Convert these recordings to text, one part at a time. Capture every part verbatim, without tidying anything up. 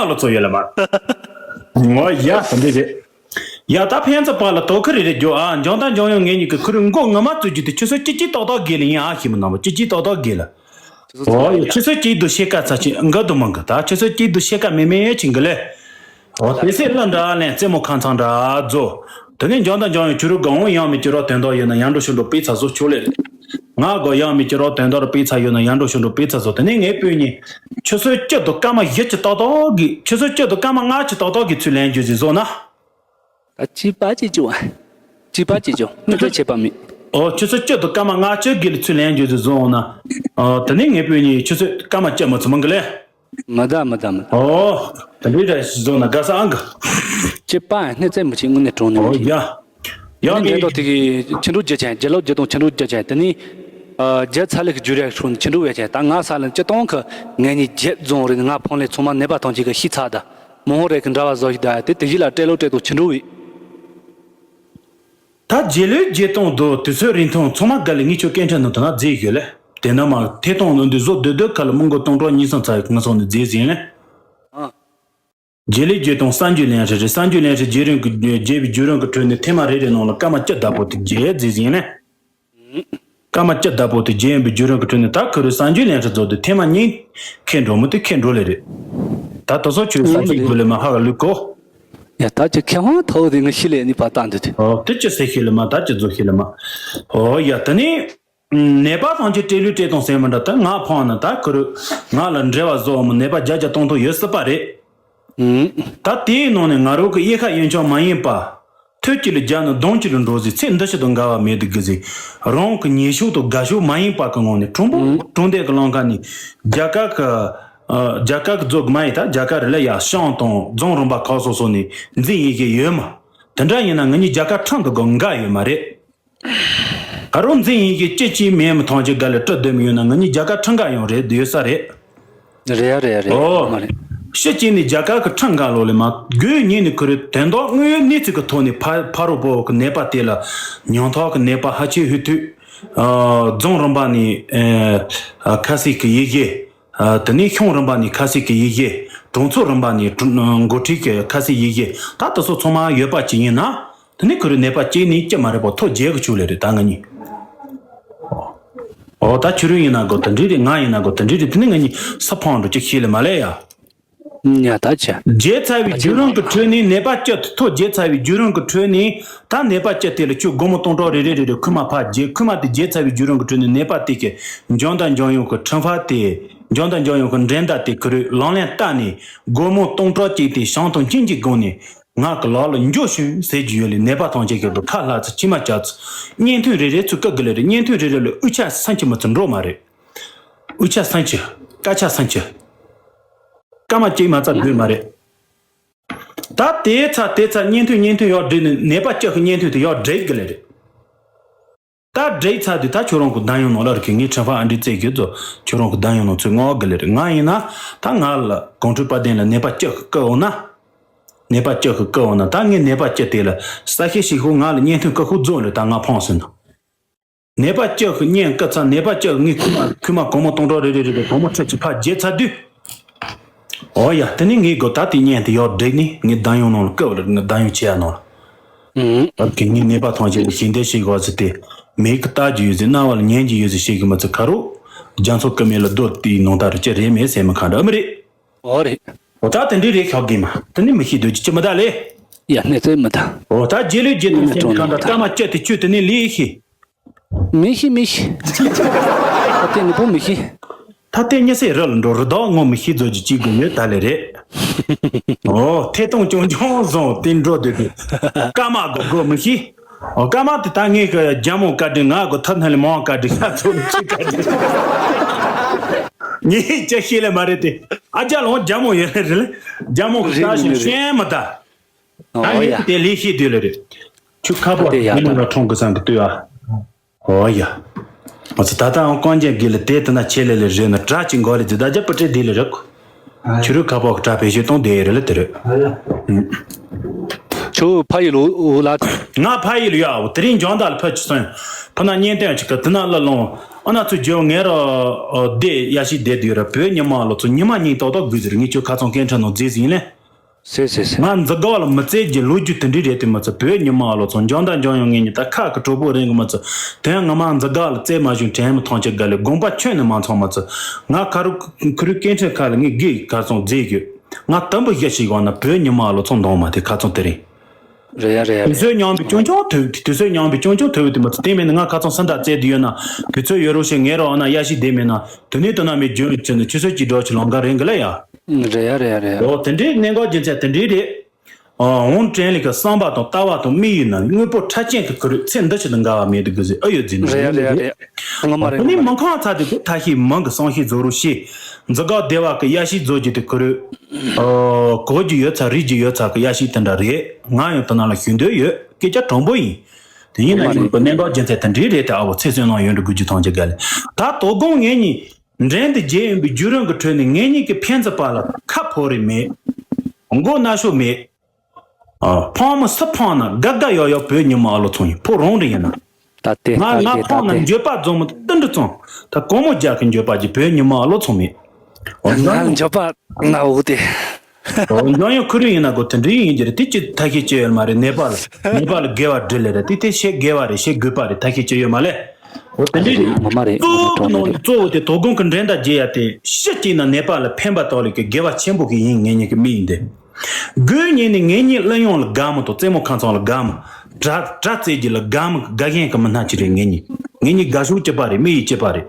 ཨ་ལོ་ཚོ་ཡོད་ལ་མ། ངོ་ཡ་ད་འདི་རེད། ཡ་ད་ཕན་ཚུན་བར་ལ་དོ་ཁུར་རེ་རེ་རྒྱོ་ཨ། འཇོན་དང་འཇོན་ཡོང་ངེད་གཉིས་ཀྱི་ཁུར་མགོ་ངོ་མ་བཙུགས་རྒྱུ་དེ་ཆུ་ཚོད་གཅིག་གཅིག་ཏག་ཏག་དགོས་ལ་ཡིན་ཨ། ཤི་མི་ནང་པ་གཅིག་གཅིག་ཏག་ཏག་དགོས་ལ། ཨོ་ཡ་ཆུ་ཚོད་གཅིག་དུ་ཤེས་ཀ་ཚ་ཆེ་འགའ་དུ་མང་གི། ད་ཆུ་ཚོད་གཅིག་དུ་ཤེས་ཀ་མེ་མེ་ཆིང་གི་ལེ། ཨོ་དེ་སེ་ལ་འདྲ་ལན་རྩེ་མོ་ཁང་ཚང་འདྲ་རྫོ། དེ་ནས་འཇོན་དང་འཇོན་ཡོང་ཆུ་རུ་གང་འོང་ཡང་མི་ཅི་རོགས་དོན་དག་ཡོད་ན་ཡང་འགྲོ་ཤོ་འགྲོ་པི་ཚ་བཟོ་ཆོག་ལེ། ང་གོ་ཡང་མི་ཅི་རོགས་དོན་དག་རུ་པི་ཚ་ཡོད་ན་ཡང་འགྲོ་ཤོ་འགྲོ་པི་ཚ་བཟོ། དེ་ནས་ངའི་སྤུན་གཉིས་ཆུ་ཚོད་གཅིག་དུ་སྐར་མ་བཞི་གཅིག་ཏག་ཏག་གི་ཆུ་ཚོད་གཅིག་དུ་སྐར་མ་ལྔ་གཅིག་ཏག་ཏག་གི་ཚུལ་ལན་རྒྱུ་ཟིག་བཟོ་ན། ད་ཅི་པ་ཅི་ཅུ་བ། ཅི་པ་ཅི་ཅུ་ནི་ད་ཆད་པ་མེད། ཨོ་ཆུ་ཚོད་གཅིག་དུ་སྐར་མ་ལྔ་བཅུ་གི་ལ་ཚུལ་ལན་རྒྱུ་ཟིག་བཟོ་འོང་ན། ཨོ་དེ་ནས་ངའི་སྤུན་གཉིས་ཆུ་ཚོད་སྐར་མ་བཅུ་མ་ཚུ་མང་གི་ལེ། མ་ད་མ་ད་མ་ད། ཨོ། དེ་འདྲའི་ར་བཟོ་ན་དགའ་ས་ཨང་གི། ཅི་པ་སྣེ་རྩེ་མི་ཆེ་དངོས་གནས་གྲོང་ནས་ཨོ་མི་ཆེ། ཡ། ཡ་ཡང་མི་འདྲ་དེ་གི་ཆི་འགྲོ་རྒྱུ་ཆེན་རྒྱུ་ལོ་རྒྱུ་དང་ཆི་འགྲོ་རྒྱུ་ཆེན་དེ་ནི། རྒྱུ་ཚ་ལེགས་རྒྱུ་རེ་ཧྲུན་ཆི་འགྲོ་བས་ཆེན་ད་ང་ས་ལ་ཅི་གཏོང་གི། ངས་ནི་རྒྱུ་རྫོང་རེད་ང་ཕོང་ལས་ཚང་མ་ནད་པ་ཐམས་ཅད་གི་ཤི་ཚ་ད། མོ་ཧོ་རེ་གི་འདྲ་བ་བཟོ་ཞིག་ད་དེ་དེ་བཞི་ལ་སྤྲད་ལོ་སྤྲད་དང་ཆི་འགྲོ་བས། ད་རྗེས་ལུས་རྗེས་གཏོང་དུ་དུས་ཚོད་རིང་ཐུང་ཚང་མ་དགའ་ལས་ངེད་ཆོ་སྐད་ཆ་ནང་དུ་ན་རྫས་ཡོད་ལས། དེ་ན་མ་ཐད་གཏོང་ནང་དུ་བཟོ་སྡོད་སྡོད་ཁ་ལ་མི་མགོ་སྟོང་གྲོགས་གཉིས་སམ་ཚ་ཡི་ང་ཚོ་ནི་རྫས་ཟིན་ལས། ཨ། རྗེས་ལུས་རྗེས་གཏོང་གསར་འགྱུར་ལེན་རེ་རེ་གསར་འགྱུར་ལེན་རེ་རྗེས་རིང་གི་རྗེས་པའི་བརྒྱུད་རིམ་གྱི་ཁྲོད་ནས་ཐེངས་མ་རེ་རེ་ནང་ལ་སྐར་མ་བཅུ་བདག་པོ་དེ་རྗེས་རྫས་ཟིན་ལས། སྐར་མ་བཅུ་བདག་པོ་དེ་རྗེས་པའི་བརྒྱུད་རིམ་གྱི་ཁྲོད་ནས་ད་ཁུ་རུ་གསར་འགྱུར་ལེན་རེ་རྫོགས་དུས་ཐེངས་མ་གཉིས་ཁེ་འགྲོ་མི་དེ་ཁེ་འགྲོ་ལེ་རེད། ད་དོ་སོ་ཆོས་ས་ཅིག་དགོས་ལེ་མ་ཧ་ག་ལུས་གོ། ཡ་ད་ཅི་ཁེ་ཧོན་ཐོག་དེ་ངི་ཤི་ལེ་ནི་པ་ཏང་དུ་དུ། ཨོ་དེ་ཅི་ཟེར་ཤེས་ལེ་མ་ད་ཅི་རྫོགས་ཤེས་ལེ་མ། ཨོ་ཡ་ད་ནི། ནད་པ་ཐམས་ཅད་སྤྲད་ལུས་སྤྲད་གཏོང་ཟེར་མི་འདྲ་ད་ང་ཕང་ན་ད་ཁུ་རུ་ང་ལ་འབྲེལ་བ་བཟོ་འོང་མི་ནད་པ་བརྒྱ་བརྒྱ་སྟོང་སྟོང་ཡོད་སྲིད་པ་རེད། ད་དེའི་ནང་ནས་ང་རང་གི་དབྱེ་ཁ་དབྱེ་མཆོག་མ་ཡིན་པ། ཐོད་སྐྱེས་ལ་རྒྱ་ནི་གདོང་སྐྱེས་ལ་འགྲོ་ཟིག་ཚེ་འདི་ཕྱི་དང་འགལ་བ་མེད་དུ་གི་ཟིག་རང་གི་ཉེས་ཤུགས་དང་དགའ་ཤུགས་མ་ཡིན་པ་གི་ངང་ནས་གྲུང་པོ་གྲུང་ལྡན་གི་ལམ་ཁ་ནས་རྒྱ་གར་གི་རྒྱ་གར་གི་རྫོགས་གི་མ་ཡིན་ད་རྒྱ་གར་རི་ལ་ཡ་ཤང་དང་རྫོང་རིམ་པ་ཁག་སོ་སོ་ནས་འཛིན་ཡིན་གི་ཡོད་མ། དེ་འདྲ་ཡིན་ན་ང་གཉིས་རྒྱ་གར་ཁྲིམས་དང་གི་འགལ་ཡོད་མ་རེད། ཨ་རོ་འཛིན་ཡིན་གྱི་ཅི་ཅི་མེད་མི་ཐང་ཅི་ག་ལ་སྤྲོད་སྡོད་མི་ཡོད་ན་ང་གཉིས་རྒྱ་གར་ཁྲིམས་འགལ་ཡོང་རེད་ཡོད་ས་རེད། རེད་ཡ་རེད་ཡ་རེད། ཨོ། མ་རེད། ཕྱི་གཅིག་ནས་རྒྱ་གར་གི་ཁྲིམས་འགལ་ལོ་ལེ་མ་དགོས་ཉིན་ནས་ཁུ་རེ་དོན་དག་དངོས་ཡོད་གནས་ཚུལ་གི་ཐོག་ནས་ཕ་ཕ་རོ་པོ་གི་ནད་པ་དེ་ལ་ཉུང་མཐའ་གི་ནད་པ་ཧ་ཆེ་ཧུ་ཐུ། རྫོང་རིམ་པ་ནས་ཁ་སིག་གི་ཡི་གེ། དེ་ནས་ཤོང་རིམ་པ་ནས་ཁ་སིག་གི་ཡི་གེ། གྲོང་ཚོ་རིམ་པ་ནས་འགོ་ཁྲིད་ཀྱི་ཁ་སིག་ཡི་གེ་ད་དེ་ཚོ་ཚང་མ་ཡོད་པ་ཅིག་ཡིན་ན། དེ་ནས་ཁོ་རའི་ནད་པ་གཅིག་ནས་གཅིག་མ་རེད་པ་ཐོ་བརྒྱད་གི་ཆུ་ལས་རེད་ད་ང་གཉིས། ཨོ་ད་ཁྱོད་རང་ཡིན་ན་གོ་དེ་འདྲི་རེད་ང་ཡིན་ན་གོ་དེ་འདྲི་རེད་དེ་ནས་ང་གཉིས་ས་ཕང་འགྲོ་གཅིག་ཤེས་ལེ་མ་ལས་ཡ། ཉ་ད་ཆ། བརྒྱད་ཚར་བའི་བརྒྱུད་རིམ་གི་ཁྲོད་ནས་ནད་པ་གཅིག་ཐོ་བརྒྱད་ཚར་བའི་བརྒྱུད་རིམ་གི་ཁྲོད་ནས་ད་ནད་པ་གཅིག་དེ་ལ་ཁྱོད་སྒོར་མོ་སྟོང་ཕྲག་རེ་རེ་རེ་རེ་ཁུག་མ་ཕར་བརྒྱབ་ཁུག་མ་དེ་བརྒྱད་ཚར་བའི་བརྒྱུད་རིམ་གི་ཁྲོད་ནས་ནད་པ་དེ་གི་འཇོན་དང་འཇོན་ཡོང་གི་ཁྲིམས་ཕ་དེ་འཇོན་དང་འཇོན་ཡོང་གི་འགྲན་ཟླ་དེ་ཁོ་རའི་ལག་ལེན་བསྟར་ནས་སྒོར་མོ་སྟོང་ཕྲག་གཅིག་དེ་ཞང་དང་ཅིན་གྱི་སྒང་ནས། ང་གི་ལག་ལ་འགྱོ་ཤོག་ཟེར་གྱི་ཡོད་ལེ་ནད་པ་ཐམས་ཅད་ཀྱི་དུ་ཁ་ལྷག་ཚུ་མཆི་མ་བྱ་ཚུ་བརྙན་ཐུང་རེ་རེ་ཚུ་བཀག་གི་ལེ་རེ་བརྙན་ཐུང་རེ་རེ་ལ་དབུ་ཆ་སང་ཆི་མ་ཚུ་འགྲོ་མ་རེད། དབུ་ཆ་སང་ཆི། སྐར་ཆ་སང་ཆི། སྐར་མ་གཅིག་མ་རྩ་དགོས་མ་རེད། ད་དེའི་ཚ་དེའི་ཚ་བརྙན་ཐུང་བརྙན་ཐུང་ཡོག་བསྒྲིགས་ནས་ནད་པ་བཅུ་གི་བརྙན་ཐུང་དེ་ཡོག་བསྒྲིགས་གི་ལེ་རེད། ད་བསྒྲིགས་ཚར་དུས་ད་ཁྱོད་རང་གི་བདམས་ཡོང་ནང་ལ་རིག་གི་ངའི་ཁྲིམས་ཕ་ཨ་འདྲི་རྩེ་གི་ཚོ་ཁྱོད་རང་གི་བདམས་ཡོང་ནང་ཚུར་མངགས་གི་ལེ་རེད་ང་ཡིན་ན་ད་ང་ལ་གོང་ཁྲོས་དཔལ་ལྡན་ལ་ནད་པ་བཅུ་གི་བཀག་འོང་ན། ནད་པ་བཅུ་གི་བཀག་འོང་ན་ད་ངས་ནད་པ་བཅུ་དེ་ལ་ས་ཤེ་ཤེ་ཤོ་ང་ལ་བརྙན་ཐུང་བཀག་ཤོག་རྫོགས་ལེ་ད་ང་ཕངས་སོང་ན། ནད་པ་བཅུ་གི་བརྙན་བཀག་ཚར་ནད་པ་བཅུ་གི་ངའི་ཁུག་མ་ཁུག་མ་གོང་མོ་སྟོང་ཕྲག་རེ་རེ་རེ་རེ་གོང་མོ་ཁྲི་གཅིག་ཕར་བརྗེ་ཚར་དུས། ཨོ་ཡ་དེ་ནས་ངའི་སྒོ་ད་དེ་བརྙན་དེ་ཡོག་བསྒྲིགས་ནས་ངའི་བདམས་ཡོང་ནང་ལ་བཀག་ལེ་ངའི་བདམས་ཡོང་བྱེད་ཡ་ནང་ལ། ཨ་གི་ངའི་ནད་པ་ཐམས་ཅད་ལ་ཞལ་འདེབས་བྱེད་དགོས་ཟེར་ཏེ། མིག་གིས་ལྟ་རྒྱུ་ཡོད་ཟེར་རྣ་བ་ལ་ཉན་རྒྱུ་ཡོད་ཟེར་བཤད་གི་མི་ཚེ་ཁ་རོག་རྒྱ་མཚོ་ཀུ་མེ་ལ་རྡོ་དེའི་ནང་ལྟར་ཅི་རེད་མེད་ཟེར་མི་ཁ་འདྲ་མི་རེད། ཨོ་རེད། ཨོ་ད་དེ་འདྲའི་རེད་ཤག་གི་མ་དེ་ནི་མི་ཤེས་འདོད་ཀྱི་ཅི་མི་ད་ལེ། ཡ་གནས་ཚུལ་མི་ད། ཨོ་ད་རྗེས་ལུས་རྗེས་ནས་སེམས་ཁ་འདྲ་སྐར་མ་བཅུ་དེ་ཆུ་དེ་ནི་ལི་ཤི། མི་ཤི་མི་ཤི། ཨ་དེ་ནི་བུ་མི་ཤི། ད་ལྟའི་ཉི་ཟེར་རི་ལ་འགྲོ་རི་དྭགས་ངོ་མི་ཤེས་ཚོད་ཀྱི་སྐྱིད་དགོས་ཡོད་ད་ལེ་རེད། ཨོ་ཐད་གཏོང་ཅུང་ཅུང་བཟང་དེ་འགྲོ་སྡོད་དུས། སྐར་མ་དགོས་དགོས་མི་ཤེས། ཨོ་སྐར་མ་དེ་ད་ངས་གི་རྒྱ་མོ་བཀའ་དྲིན་ང་གི་ཐབས་སྣ་ལས་མང་བཀའ་དྲིན་ཤ་ཚོ་ཅི་བཀའ་དྲིན། ངས་ཅི་ཤེས་ལེ་མ་རེད་དེ། ཨ་ཅག་ལོང་རྒྱ་མོ་ཡོད་ལེ་རེད་ལེ། རྒྱ་མོ་གི་ལྟ་ཞིང་ཤེས་མི་ད། ཨོ་ཡ། དེ་ལས་ཤེས་དུས་ལ་རེད། ཁྱོད་ཁ་པོ་དེ་ཡ་དེ་ནང་ལ་ཁྲོང་གི་སང་གི་ལྟོས་ཨ། ཨོ་ཡ། ང་ཚོ་ད་ལྟའང་རྐང་རྒྱན་དགེ་ལ་དེ་ལྟ་ན་ཆེ་ལེ་ལེ་རེད་ན་དྲ་ཅིག་འགོ་རེད་དེ་ད་རྒྱ་པུ་ཏྲེ་དེ་ལེ་རེད། ཁྱོད་རུ་ཁ་པོ་གི་དྲ་བེད་སྤྱོད་གཏོང་དེ་ཡ་རེད་ལ་དེ་རེད། ཁྱོད་ཕ་ཡི་ལོ་ལ། ང་ཕ་ཡི་ལོ་ཡ་དེ་རིང་འཇང་ད་ལ་ཕ་ཆུ་སོང་ཕ་ན་གཉེན་སྟོན་ཅིག་གི་དེ་ན་ལ་ལོང་། ཨ་ན་ཚོ་རྒྱུ་ངས་ར་བསྡད་ཡ་ཞིག་བསྡད་དུས་ར་བོད་ཉི་མ་ལོ་ཚོ་ཉི་མ་ཉིན་ཏོག་ཏོག་དགོས་ཟེར། ངས་ཁྱོད་ཁ་ཚང་སྐད་འཕྲིན་ནང་བརྫིས་ཟིན་ལེ། སེ་སེ་སེ། ང་འཛི་ག་ལ་མི་བརྩེ་རྒྱུ་ལོ་རྒྱུས་དེ་འདྲའི་རེད་དེ་མ་ཚོ། བོད་ཉི་མ་ལོ་ཚོ་འཇོན་དང་འཇོན་ཡོང་ངེས་ཉི་ད་ཁ་གི་གྲོགས་པོ་རིང་གི་མ་ཚོ། དོན་ང་མ་འཛི་ག་ལ་བརྩེ་མ་བྱུང་དྲན་མི་ཐང་ཆད་ག་ལེ་དགོངས་པ་ཁྱོན་ནས་མ་ཚོམ་མ་ཚོ། ང་ཁ་རུ་ཁུ་རུ་སྐད་འཕྲིན་ཁ་ལ་ངས་དགེ་ཁ་ཚང་བརྫིས་ཡོད། ང་དམ་པོ་ཞིག་བྱེད་དགོས་ན་བོད་ཉི་མ་ལོ་ཚོ་འདང་མ་དེ་ཁ་ཚང་དེ་རིང་། རེད་ཡ་རེད་ཡ་དུས་རེད། ཚོད་མཉམ་པའི་ཅུང་ཅུང་ཐོས། དུས་ཚོད་མཉམ་པའི་ཅུང་ཅུང་ཐོས་པའི་དུས་མ་ཚོད་དེ་མིན་ན་ང་ཁ་ཚང་སུ་འདྲ་བཙལ་དུས་ཡོད་ན་དུས་ཚོད་ཡོད་རོགས་ཞེས་ངས་རོགས་ན་ཡ་ཞིག་བསྡད་མེད་ན་དུ་ནས་དུ་ན་མེད་རྒྱུན་ཆེ་ནས་ཆུ་ཚོད་ཀྱི་འགྲོ་ཆུ་ལོང་ག་རིང་གི་ལ་ཡ། རེད་ཡ་རེད་ཡ་རེད་ཡ། འོ་དེ་འདྲའི་གནད་འགག་རྒྱུ་མཚན་དེ་འདྲའི་རེད། ཨོ་ཝུན་ཀྲེན་ལི་གི་བསམ་པ་དང་ལྟ་བ་དང་དམིགས་ཡུལ་ན་དངོས་པོ་ཕྲ་ཅན་གྱི་ཁུ་རུ་ཚེ་འདི་ཕྱི་དང་འགལ་བ་མེད་དུ་དགོས་ཟེར་ཨ་ཡོད་ཟིན་རེད་ཡ་རེད་ཡ་རེད། ངོ་མ་རེད། དེ་ནས་ངོ་མ་མི་རེད། ཁོང་ཚ་དེ་ཁུ་ཐ་ཤི་མང་གི་སང་ཤི་རྫོ་རུ་ཤི། འཛི་ག་བདེ་བ་གི་ཡ་ཤི་རྫོ་རྒྱུ་དེ་ཁུ་རུ། ཨོ་གོ་རྒྱུ་ཡོད་ཚ་རིག་རྒྱུ་ཡོད་ཚ་གི་ཡ་ཤི་དེ་འདྲ་རེད། ང་ཡང་དེ་ནང་ལ་ཞུ་འདོད་ཡོད། སྐད་ཆ་དྲང་པོ་ཡིན། དེ་ཡིན་ན་ཡིན་པ་གནད་འགག་རྒྱུ་མཚན་དེ་འདྲའི་རེད་དེ་ཨ་བོ་ཚེ་བསོད་ནམས་ཡོན་གྲུབ་དགུ་རྒྱུ་ཐང་ཆེ་ག་ལེ། ད་དོ་དགོང་ངེད་གཉིས། འགྲན་དུ་རྒྱལ་ཡིན་པའི་བརྒྱུད་རིམ་གྱི་ཁྲོད་ནས་ངེད་གཉིས་ཀྱི་ཕན་ཚུན་བར་ལ་ཁ་ཕོ་རེ་མེད། མགོ་ན་ཤོ་མེད། ཨ། ཕང་མི་སུ་ཕང་ན་དགའ་དགའ་ཡོག་ཡོག་བོད་ཉི་མ་ཨ་ལོ་ཚོང་ཡིན་ཕོ་རོང་རེ་ཡིན་ན། ད་ལྟའི་ང་ད་ང་ལྟའི་ད་ཕང་ན་ལྟའི། འགྱོད་པ་རྫོང་མི་ཏི་འདྲི་ཙང་ད་གོང་མོ་རྒྱག་གི་འགྱོད་པ་གྱི་བོད་ཉི་མ་ཨ་ལོ་ཚོང་མེད། འོ་ང་ན་འགྱོད་པ་ན་འུ་དེ། འོ་འཇང་ཡང་ཁུ་རུ་ཡིན་ན་གོ་དེ་འདྲི་ཡིན་གྱི་རེད་དེ་ཅི་ཐ་ཤི་ཅི་ཡོད་མ་རེད་ནེ་པ་ལ་ནེ་པ་ལ་དགེ་བ་འདྲི་ལེ་རེད་དེ་དེ་ཤེས་དགེ་བ་རེད་ཤེས་དགོས་པ་རེད་ཐ་ཤི་ཅི་ཡོད་མ་ལེ། འོ་དེ་འདྲི་རེད། ངོ་མ་རེད། ངོ་མ་གཙོ་བོ་གྲོགས་ནང་རེད། གཙོ་བོ་དེ་དོ་དགོང་གི་འགྲན་ཟླ་རྒྱས་ཡ་དེ་ཤི་གཅིག་ན་ནེ་པ་ལ་ཕན་པ་དག་ལས་ཀྱི་དགེ་བ་ཆེན་པོ་གི་ཡིན་ངེད་གཉིས་ཀྱི་མི་ཡིན་ཏེ། དགོས་ཉིན་ནི་ངེད་གཉིས་གླུ་དབྱངས་ལ་དགའ་མི་དང་རྩེད་མོ་ཁང་ཚང་ལ་དགའ་མི། དྲ་དྲ་རྩེད་རྒྱུ་ལ་དགའ་མི་དགའ་མཁན་གྱི་མི་སྣ་གཅིག་རེད་ངེད་གཉིས། ངེད་གཉིས་དགའ་ཤོས་གཅིག་པ་རེད་མི་ཡི་གཅིག་པ་རེད།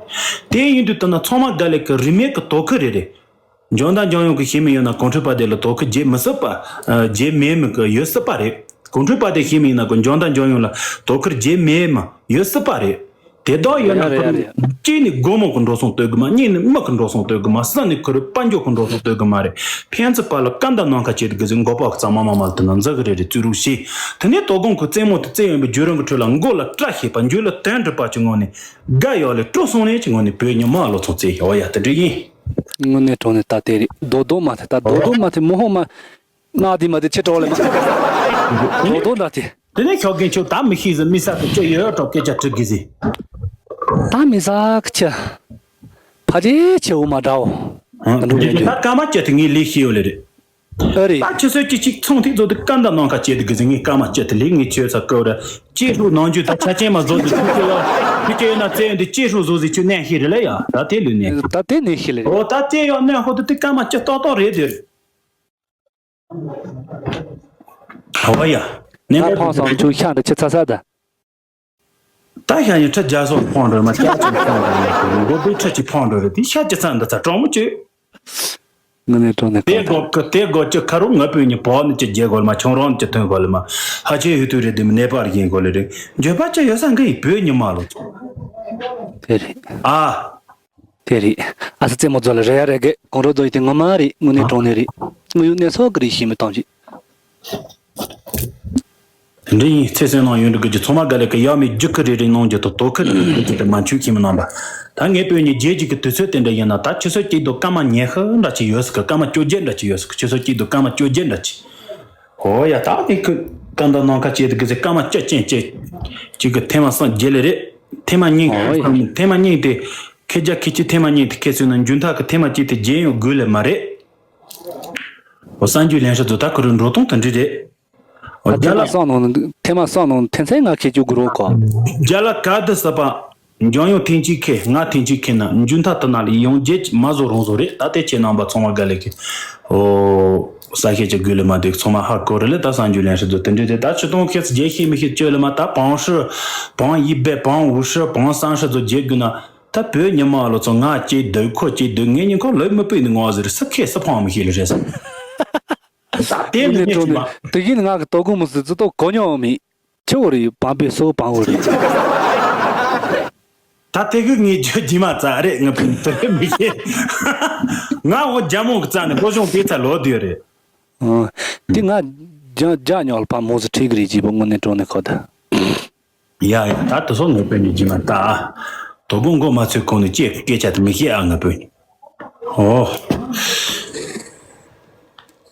དེ་ཡིན་དུས་ད་ན་ཚང་མ་དགའ་ལས་ཀྱི་རིན་མེད་ཀྱི་དོ་ཁུར་རེ་རེད། འཇོན་དང་འཇོན་ཡོང་གི་ཤེས་མི་ཡོད་ན་གོང་ཁྲོས་པ་དེ་ལ་དོ་ཁུར་བརྗེད་མི་སྲིད་པ། བརྗེད་མེད་མི་གི་ཡོད་སྲིད་པ་རེད། གོང་ཁྲོས་པ་དེ་ཤེས་མི་ཡིན་ན་གོ་འཇོན་དང་འཇོན་ཡོང་ལ་དོ་ཁུར་བརྗེད་མེད་མི་ཡོད་སྲིད་པ་རེད། དེ་དག་ཡོད་ན་ཡ་རེད་ཁུར་ཡ་རེད། གཅིག་ནི་སྒོར་མོ་གི་འགྲོ་སོང་ལྟོས་གི་མ་གཉིས་ནི་མི་གི་འགྲོ་སོང་ལྟོས་གི་མ་གསུམ་ནི་ཁུར་དཔལ་འབྱོར་གི་འགྲོ་སོང་ལྟོས་གི་མ་རེད། ཕན་ཚུན་བར་ལ་སྐམ་དང་ནམ་མཁའ་བཅད་དེ་གི་ཟིག་འགོག་པ་གི་གཙང་མ་མ་མ་ལ་དེ་ན་འཛག་གི་རེད་རེད་བཙུན་རུ་ཤེས། དེ་ནས་དོ་དགོང་གི་རྩེད་མོ་དེ་རྩེད་ཡོང་པའི་བརྒྱུད་རིམ་གི་ཁྲོད་ལ་མགོ་ལ་སྐྲ་ཤད་པ་མཇུག་ལ་དོན་འགྲུབ་པ་གི་ངང་ནས། དགའ་ཡོད་ལེ་སྤྲོ་སོང་ལེ་གི་ངང་ནས་བོད་ཉི་མ་ལོ་ཚོང་རྩེད་ཡོད་ཡ་དེ་འདྲ་ཡིན། དངོས་གནས་དྲང་ནས་ད་དེ་རེད། རྡོག་རྡོག་མ་ཐེ་ད་རྡོག་རྡོག་མ་ཐེ་མོ་ཧོ་མ། ང་དེ་མ་དེ་ཆེ་གྲོགས་ལེ་མ། རྡོག་རྡོག་ད་དེ། དེ་ནས་ཤོག་རྒན་ཁྱོད་ད་མི་ཤེས་ཟིན་མི་ས་དེ་ཅི་ཡོད་གྲོགས་སྐད་ཆ་དྲི་གི་ཟིན། ད་མི་ས་ཁི་ཆ། ཕ་ཅེ་ཆེ་འུ་མ་འདྲ་འོ། ད་འགྲོ་ད་རྒྱུ་ད་སྐར་མ་བཅུ་དེ་ངའི་ལས་ཤེས་ཡོད་ལེ་རེད། ཨ་རེད། ད་ཆུ་ཚོད་གཅིག་གཅིག་ཚོང་ཐིག་ཚོ་དེ་སྐར་མདའ་ནང་ཁ་བཅད་དེ་གི་ཟིན་ངའི་སྐར་མ་བཅུ་དེ་ལས་ངའི་ཆོས་ས་ཀོ་ར་ཅེ་ཧྲུ་ནང་རྒྱུ་ད་ཆ་ཅན་མ་བཟོ་དེ་ཆུ་ཚོད་ཡ་ཆུ་ཚོད་ཡོད་ན་རྩེ་ཡོད་དེ་ཅེ་ཧྲུ་བཟོ་ཟིན་ཆུ་གནས་ཤེས་རེད་ལེ་ཡ་ད་དེ་ལུས་ནས། ད་དེ་ནས་ཤེས་ལེ་རེད། འོ་ད་རྩེ་ཡོད་གནས་ཧོ་དེ་དེ་སྐར་མ་བཅུ་ཏག་ཏག་རེད་དེ། ཧ་བ་ཡ། ནས་ད་ཕོང་སང་ཆུ་ཤ་འདི་ཆི་ཚ་ཚ་ད། ད་ཤ་ཡི་ཁྲི་བརྒྱ་སོགས་ཕོང་འགྲོ་མ་སྐྱ་ཅིག་ཕོང་འགྲོ་མ་ཁུ་མགོ་པའི་ཁྲི་ཅིག་ཕོང་འགྲོ་རེད་དེ་ཤ་ཅི་ཚ་འདི་ཚ་གྲོགས་མོ་ཅི། ངུ་ནས་གྲོགས་ནས་དེ་གོ་གི་དེ་གོ་ཅི་ཁ་རུ་ང་པོས་ཉི་བོ་ནི་ཅི་རྒྱལ་གོལ་མ་ཆུང་རོང་ནི་ཅི་ཐོན་གོལ་མ་ཧ་ཆེ་ཧུ་ཐུ་རེད་དེ་མི་ནེ་པར་ཡིན་གོལ་རེད། འགྱོད་པ་ཅི་ཡོད་ས་འགི་ཡི་བོད་ཉི་མ་ལོ་ཚོ། དེ་རེད། ཨ། དེ་རེད། ཨ་སི་རྩེད་མོ་རྫོགས་ལ་རེ་ཡ་རེ་གེ་གོང་རོ་རྫོགས་ཡི་དེ་ངོ་མ་རེད་དངོས་གནས་དྲང་གནས་རེད། དངོས་ཡོད་གནས་ཚུལ་གི་རེད་ཤེས་མི་གཏོང་ཅིག་དེ་འདྲ་ཡིན་ཚེ་བསོད་ནམས་ཡོན་ཏན་གྱི་ཚང་མ་དགའ་ལེ་གི་ཡ་མི་རྒྱུ་ཁུ་རེ་རེ་གནང་རྒྱུ་དང་དོ་ཁུ་རེ་རེ་གནང་རྒྱུ་དེ་མ་འཆུག་ཁྱིམ་རྣམ་པ། ད་ངས་བོད་ཉིད་རྗེས་ཀྱི་དུས་ཚོད་དེ་འདྲ་ཡིན་ན་ད་ཆུ་ཚོད་གཅིག་དང་སྐར་མ་ཉི་ཤུ་འདྲ་ཅིག་ཡོད་སྲིད་གི་སྐར་མ་བཅོ་བརྒྱད་འདྲ་ཅིག་ཡོད་སྲིད་གི་ཆུ་ཚོད་གཅིག་དང་སྐར་མ་བཅོ་བརྒྱད་འདྲ་ཅིག་ཨོ་ཡ་ད་ནི་ཁུ་ད་འདི་ནང་ཁ་བཅད་དེ་གི་ཚེ་སྐར་མ་བཅུ་ཅན་བཅད་ཅིག་གི་ཐེངས་མ་གསུམ་བརྒྱད་ལེ་རེད། ཐེངས་མ་གཉིས་ཨོ་ཡ་ཐེངས་མ་གཉིས་དེ་ཁེ་རྒྱ་ཁེ་ཆེ་ཐེངས་མ་གཉིས་དེ་ཁེ་སོང་ན་འཇུན་ཐག་གི་ཐེངས་མ་གཅིག་དེ་རྗེས་ཡོང་དགོས་ལེ་མ་རེད། ཨོ་གསར་འགྱུར་ལེན་ཧྲི་ཚོ་ད་ཁུ་རུ་འགྲོ་སྟངས་དེ་འདྲ་རེད། ཨོ་ད་རྒྱ་ཐེངས་མ་ལ་གསང་ནང་ཐེངས་མ་གསང་ནང་ཐེངས་མཚན་ང་ཁེ་བཅུག་དགོས་རོགས་གོ་རྒྱ་ལ་ག་དུ་ས་པ། འཇང་ཡོང་ཐེངས་གཅིག་ཁེ་ང་ཐེངས་གཅིག་ཁེ་ན་འཇུན་ཐག་དུ་ན་ལ་ཡོང་རྗེས་མ་བཟོ་རང་བཟོ་རེད་ད་དེ་ཁྱེད་རྣམ་པ་ཚང་མ་དགའ་ལེ་གི་ཨོ་ས་ཁེ་ཅི་དགོས་ལེ་མ་དེ་ཚང་མ་ཧ་གོ་རེད་ལེ་ད་གསར་འགྱུར་ལེན་ཧྲི་ཚོ་དེ་འདྲ་རེད་ད་ཆུ་དོང་ཁེ་ས་རྗེས་ཤེས་མི་ཤེས་བཅོས་ལེ་མ་ད་བང་ཧྲི་བང་ཡི་བེ་བང་འུ་ཧྲི་བང་སང་ཧྲི་ཚོ་རྗེས་དགོས་ན། ད་བོད་ཉི་མ་ལོ་ཚོ་ང་སྐྱེས་སྡོད་ཁོ་སྐྱེས་སྡོད་ངེད་གཉིས་ཁོ་ལོས་མི་སྤོས་ནི་ངོ་ཟེར་སུ་ཁས་སུ་ཕངས་མི་ཤེས་ལ་རེད་ས། ད་དེ་ནི་ངས་ཀྱི་མ། དེ་གིན་ང་གི་དོ་དགོང་མི་སྲིད་ཙི་ཏོ་གོ་མྱོང་མེད་ཆི་བོ་རེད་བམ་པའི་སོ་བང་བོ་རེད། ད་དེ་གི་ངས་ཁྱོད་རྗེས་མ་རྩ་རེད་ངས་ཕན་ཐོགས་མི་ཤེས། ང་འོ་རྒྱ་མོ་གི་རྩ་ནས་སློབ་སྦྱོང་སྤེལ་ཚར་ལོ་དུས་རེད། ཨ། དེ་ང་རྒྱ་རྒྱ་ཉོག་ལ་ཕ་མོ་སུ་ཁྲིད་གི་རེད་ཅེས་པོ་དངོས་གནས་དྲང་གནས་ཁོ་ད། ཡ་ཡ་ད་དུ་སོང་ངོ་པོ་ཉིད་ཀྱི་མ་ལྟ་ཨ། དོ་དགོང་མགོ་མ་ཚོས་གོང་ནས་ཅེས་སྐད་ཆ་དེ་མི་ཤེས་ཨ་ངོ་པོ་ཉིད། ཨོ།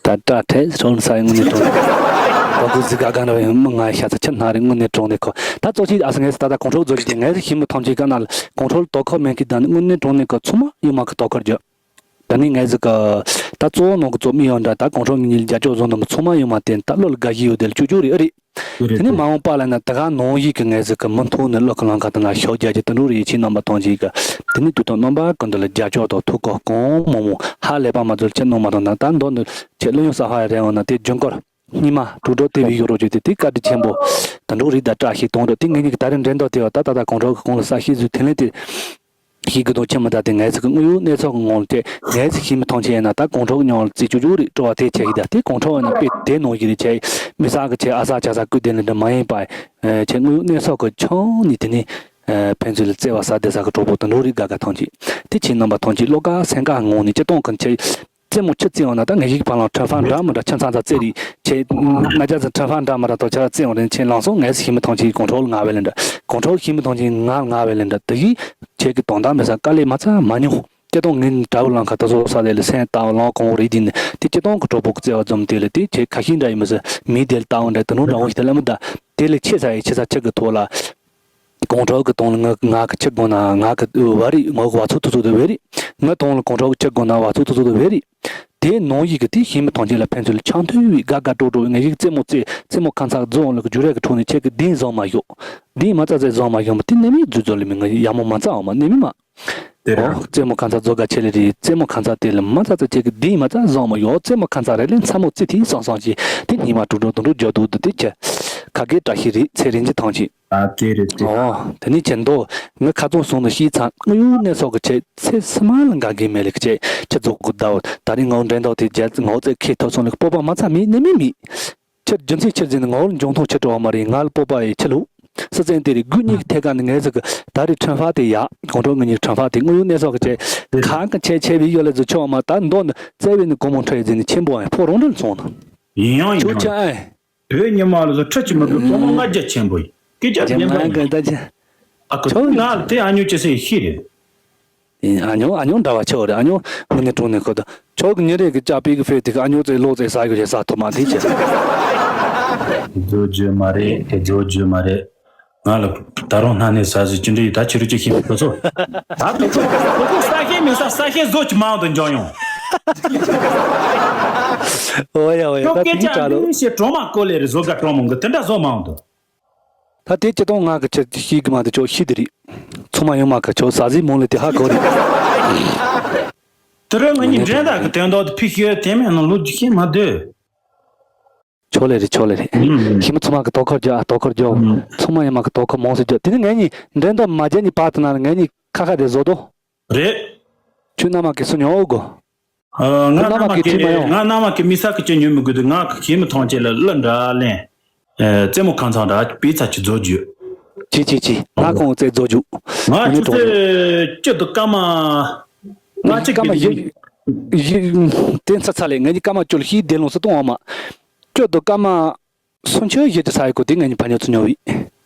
ད་སྐྲ་ཐད་ཧྲོལ་ས་ཡི་དངོས་གནས་དྲང་གནས། ད་གུ་ཟི་ག་ག་འདྲ་བའི་མི་ང་ཤ་ཚ་ཆི་སྣ་རེ་དངོས་གནས་དྲང་གནས་ཁོ། ད་གཙོ་ཆེ་ཨ་ས་ངས་ད་ད་གོང་ཁྲོ་རྫོགས་ཀྱི་དེ་ངས་ཤི་མི་ཐམས་ཅད་ཀ་ན་ལ་གོང་ཁྲོ་ལ་དོ་ཁུར་མེད་ཀི་ད་ནི་དངོས་གནས་དྲང་གནས་ཁོ་ཚང་མ་ཡུལ་མ་གི་དོ་ཁུར་རྒྱུ། ད་ནི་ངས་ཟི་ག་ད་གཙོ་བོ་ནང་གི་གཙོ་མི་ཡོད་འདྲ་ད་གོང་ཁྲོ་ངེད་གཉིས་རྒྱབ་སྐྱོར་བཟོ་འདུག་མི་ཚང་མ་ཡུལ་མ་དེ་ད་བློ་ལ་དགའ་ཞིག་ཡོད་དེ་ལ་ཅུ་ཅུ་རེད་ཨ་རེད། རེད་དེ་ནས་རེད། མ་འོངས་པ་ལ་ན་ད་ག་ནང་བཞིན་གྱི་ངས་ཟིག་གི་མུ་མཐུད་ནས་བློ་གི་ལམ་ཁ་དེ་ན་ཤོག་རྒྱག་རྒྱུ་དུ་འགྲོ་རེ་ཡིད་ཆེས་རྣམ་པ་ཐམས་ཅད་ཀྱི། དེ་ནས་དུས་དང་རྣམ་པ་ཀུན་ཏུ་ལ་རྒྱབ་སྐྱོར་དང་ཐུགས་ཁུར་གང་མང་མང་ཧ་ལས་པ་མ་ཚོར་ཁྱེད་གནང་མ་ཐུབ་ན་ད་མདོ་འདི་ཁྱེད་ཀླུ་སྨྱོན་གསར་ཕ་ཡ་རེད་འོང་ན་དེ་རྒྱུན་སྐོར་སྙིང་མ་དྲུག་སྒྲོག་དེ་བའི་ཡོ་རོགས་བརྗོད་དེ་དེ་བཀའ་དྲིན་ཆེན་པོ། དུ་འགྲོ་རེ་ད་བཀྲ་ཤིས་གཏོང་འགྲོ་དེ་ངེད་གཉིས་ཀྱི་ད་རེས་འགྲན་ཟླ་དེ་བ་ད་ད་ད་གང་འགྲོ་གི་གོང་ལ་ས་ཤེས་བཟོས་དེ་ལན་དེ། ཤེས་དགོས་དོན་ཆེ་མི་ད་དེ་ངལ་གསོ་གི་དངོས་ཡོད་གནས་ཚུལ་གི་ངང་ལ་དེ་ངལ་གསོ་ཤེས་མི་ཐམས་ཅད་ཡིན་ན་ད་གོང་ཁྲོ་གི་མྱོང་ལ་རྩིས་ཆུ་ཆུ་རེད་སྤྲོ་བ་དེ་ཆེ་གི་ད་དེ་གོང་ཁྲོ་ཡིན་ན་དཔེ་དེ་ནང་བཞིན་རེད་ཆེ་མི་ས་གི་ཆེ་ཨ་ས་ཆ་ས་ཀུ་དེ་ལ་འདྲ་མ་ཡིན་པ་ཆེ་དངོས་ཡོད་གནས་ཚུལ་གི་ཆུང་ནི་དེ་ནི་ཕན་ཚུན་ལ་བརྩེ་བ་ས་དེ་ས་གི་གྲོགས་པོ་དུ་འགྲོ་རེད་དགའ་དགའ་ཐམས་ཅད་དེ་ཆེ་རྣམ་པ་ཐམས་ཅད་བློ་དཀར་སེམས་དཀར་ངང་ནས་སྤྱི་སྟངས་གི་ཆེ། རྩེད་མོ་ཆུ་རྩེད་འོང་ན་ད་ངེད་ཀྱི་ཕ་ལང་ཁྲ་ཧྥ་འདྲ་མི་འདྲ་ཆ་ཚང་ཚ་རྩེད་རེས་ཆེ། ང་ཅག་ཚོ་ཁྲ་ཧྥ་འདྲ་མི་འདྲ་ཏོ་ཆ་རྩེད་འོང་རེན་ཆེ་ལང་སོང་ངས་ཤི་མི་ཐང་ཆེ་གོང་ཁྲོ་ལ་ང་བས་ལེན་འདྲ་གོང་ཁྲོ་ཤི་མི་ཐང་ཆེ་ང་ང་བས་ལེན་འདྲ་དེ་གིས་ཁྱེད་ཀྱི་དོན་དག་མི་ས་དཀའ་ལས་མ་ཚ་མ་མྱོང་། སྐྱེ་སྟོང་ངན་དྲ་བུ་ལང་ཁ་ད་སོ་ས་དེ་ལ་སེམས་ལྟ་བ་ལང་གོང་རེད་དེ་ནི་དེ་སྐྱེ་སྟོང་གི་གྲོགས་པོ་གི་བརྩེ་བ་འཛོམས་དེ་ལ་དེ་ཁྱེད་ཁ་ཤས་འདྲ་ཡིན་མི་ས་མི་དེ་ལ་ལྟ་འོང་འདྲ་དུ་ནོ་འདྲ་འོང་ཞིག་དེ་ལ་མི་ད་དེ་ལ་ཆེ་ས་ཡི་ཆེ་ས་ཆེ་གི་ཐོག་ལ། གོང་ཁྲོ་གི་དོན་ལ་ང་ང་གི་ཆི་དགོས་ན་ང་གི་བ་རི་ངོ་གི་བ་ཚོ་ཐུ་ཚོ་དུ་བེ་རི། ང་དོན་ལ་གོང་ཁྲོ་གི་ཆི་དགོས་ན་བ་ཚོ་ཐུ་ཚོ་དུ་བེ་རི། དེ་ནང་བཞིན་གི་དེ་ཤེས་མི་ཐང་ཆེན་ལ་ཕན་ཚུན་ལ་ཆང་ཐུན་བའི་དགའ་དགའ་སྤྲོ་སྤྲོ་ངེད་ཀྱི་རྩེད་མོ་རྩེ་རྩེད་མོ་ཁ་མཚར་རྫོང་ལ་གི་རྒྱུ་རེ་གི་ཁྲོད་ནས་ཁྱེད་ཀྱི་གདན་བཟང་མ་ཤོག་གདན་མ་རྩ་རྩེ་བཟང་མ་ཤོག་མ་དེ་ནི་མི་རྫུ་རྫོ་ལ་མི་ང་ཡ་མོ་མ་རྩ་འོ་མ་ནི་མི་མ། དེ་རེད། ཨོ་རྩེད་མོ་ཁ་མཚར་རྫོ་དགའ་ཆེ་ལེ་རེད་རྩེད་མོ་ཁ་མཚར་དེ་ལ་མ་རྩ་རྩེ་ཁྱེད་ཀྱི་གདན་མ་རྩ་བཟང་མ་ཡོག་རྩེད་མོ་ཁ་མཚར་རེ་ལེ་མཚན་མོ་རྩེ་དེ་སང་སང་ཅི་དེ་ཉི་མ་དྲུག་དྲུག་དུ་འགྲོ་རྒྱ་དུ་དུ་དེ་ཁྱེད་ཁ་གེ་བཀྲ་ཤིས་རེད་ཚེ་རིང་ཅི་ཐང་ཅི། ཨ་དེ་རེད་དེ། ཨོ། དེ་ནི་ཁྱེད་འདོ། ངས་ཁ་ཚོན་སོང་ནས་ཤེས་ཚང་དངོས་ཡོད་གནས་ཚུལ་གྱི་ཆེད་ཚེ་སི་མ་ལ་འགའ་གི་མེད་ལེགས་ཆེད་ཁྱེད་རྫོགས་དགོས་ཟླ་བོ་ད་རིང་ངའོ་འགྲན་ཟླ་དེ་རྒྱལ་ངའོ་རྩེ་ཁེ་ཐོབ་སོང་ལེགས་སྤོབས་པ་མ་ཚ་མེད་ནི་མི་མི། ཁྱེད་རྒྱུ་མཚན་ཆེར་འཛིན་ནས་ངའོ་འབྱུང་ཐོག་ཁྱེད་སྤྲོ་བ་མ་རེད་ང་ལ་སྤོབས་པ་ཡི་ཁྱེད་ལུགས་སི་ཙན་དེ་རེད་དགུ་གཉིས་ཀྱི་ཐད་ཀ་ནས་ངས་ཟིག་གི་ད་རེས་ཁྲིམས་ཧྥ་དེ་ཡག་གོང་ཁྲོ་ངེད་གཉིས་ཁྲིམས་ཧྥ་དེ་དངོས་ཡོད་གནས་ཚུལ་གྱི་ཆེད་ཁ་གི་ཆེ་ཆེ་བའི་ཡོད་ལ་ཟིག་ཆོག་མ་ད་མདོ་ནི་བཙལ་བའི་ནི་སྒོ་མོ་ཁྲ་ཡི་འཛིན་ནི་ཆེན་པོ་ཨེ་ཕོ་རོང་འདྲ་ལ་སོང་ན། ཡིན་ཡང་ཡིན་ཆོག་ཡང་ཆ་ཨེ། བོད་ཉི་མ་ལ་སོ་ཁྲི་ཆི་མི་དགོས་ཕོ་མོ་ལྔ་བརྒྱ་ཆེན་པོ་ཡིན། སྐད་ཆ་རྒྱ་བདེན་པ་མ་ཡིན། གི་ད་ཆ། ཨ་ཁུ་ཆོག་ང་ལ་དེ་ཨ་ཉོ་ཅི་སེ་ཤི་རེད། ཨ་ཉོ་ཨ་ཉོ་འདྲ་བ་ཆོག་རེད་ཨ་ཉོ་དངོས་གནས་དྲང་གནས་ཁོ་ད་ཆོག་གི་ཉིན་རེ་གི་ལྕགས་པའི་གི་ཕེ་དེ་གི་ཨ་ཉོ་ཙེ་ལོ་ཙེ་ཟ་གི་རེད་ཟ་ཐུབ་མ་དེ་ཆ། རྫོགས་རྒྱུ་མ་རེད་དེ་རྫོགས་རྒྱུ་མ་རེད། ང་ལ་ད་རུང་སྣ་ནས་ཟ་ཟི་ཅི་འདྲ་ཡིན་ད་ཁྱེད་རུ་ཅི་ཤེས་མི་ཁོ་ཚོ། ད་དུ་ཁོ་ཁོ་ཁོ་ས་ཤེས་མི་ས་ས་ཤེས་བཟོ་ཅི་མང་དུ་འཇོག་ཡོང་། ཨོ་ཡ་ཨོ་ཡ་ད་ཁྱོད་སྐད་དེ་ཆ་འདྲ་འདི་ལོ། ཞེས་གྲོག་མ་ཀོ་ལེ་རེ་བཟོ་དགའ་གྲོག་མོ་གི་དེ་འདྲ་བཟོ་མང་དུ། ད་དེ་སྤྱི་དང་ང་གི་ཆེད་ཤེས་གི་མ་དེ་ཆོག་ཤི་དེ་རེད། ཚང་མ་ཡོང་མ་གི་ཆོག་ཟ་ཟི་མོང་ལེ་དེ་ཧ་གོ་རེད། དེ་རིང་ང་གཉིས་འགྲན་ཟླ་གི་དོན་དག་དེ་ཕི་ཤེས་དེ་མེད་ན་ལོ་རྒྱུ་ཤེས་མ་དོ། ཆོག་ལེ་རེད་ཆོག་ལེ་རེད། ཨུམ། ཤི་མ་ཚང་མ་གི་དོ་ཁུར་རྒྱོ་ཨ་དོ་ཁུར་རྒྱོ། ཨུམ། ཚང་མ་ཡོང་མ་གི་དོ་ཁུར་མོང་སི་རྒྱོ་དེ་ནི་ང་གཉིས་འགྲན་ཟླ་མ་རྒྱ་གཉིས་བར་དུ་ན་ང་གཉིས་ཁ་ཁ་དེ་བཟོ་དོ། རེད། ཁྱོད་རྣམ་མ་གི་སུ་ཉོ་འོ་གོ། ང་རྣམ་མ་གི་ཁྲིད་མ་ཡོང་། ང་རྣམ་མ་གི་མི་ས་གི་ཅི་ཉོས་མི་དགོས་དུས་ང་གི་ཁྱིམ་མི་ཐང་ཆེ་ལ་གླུ་འདྲ་ལེན། རྩེད་མོ་ཁང་ཚང་འདྲ་པི་ཚ་ཅི་རྫོགས་རྒྱུ། ཅི་ཅི་ཅི་ང་ཁོང་རྩེད་རྫོགས་རྒྱུ། ང་ཆུ་ཚོད་བཅུ་དུ་སྐར་མ། ང་གཅིག་སྐར་མ་གི་བཞི། བཞི། དེ་ཚ་ཚ་ལས་ངས་ཀྱི་སྐར་མ་བཅུ་ལ་ཤི་བདེ་ལོང་སུ་གཏོང་བ་མ། བཅུ་དུ་སྐར་མ། སུམ་ཅུ་བཞི་དུ་ས་ཡི་གོ་དེ་ངས་ཀྱི་ཕ་ཉོ་ཚུ་ཉོ་བི།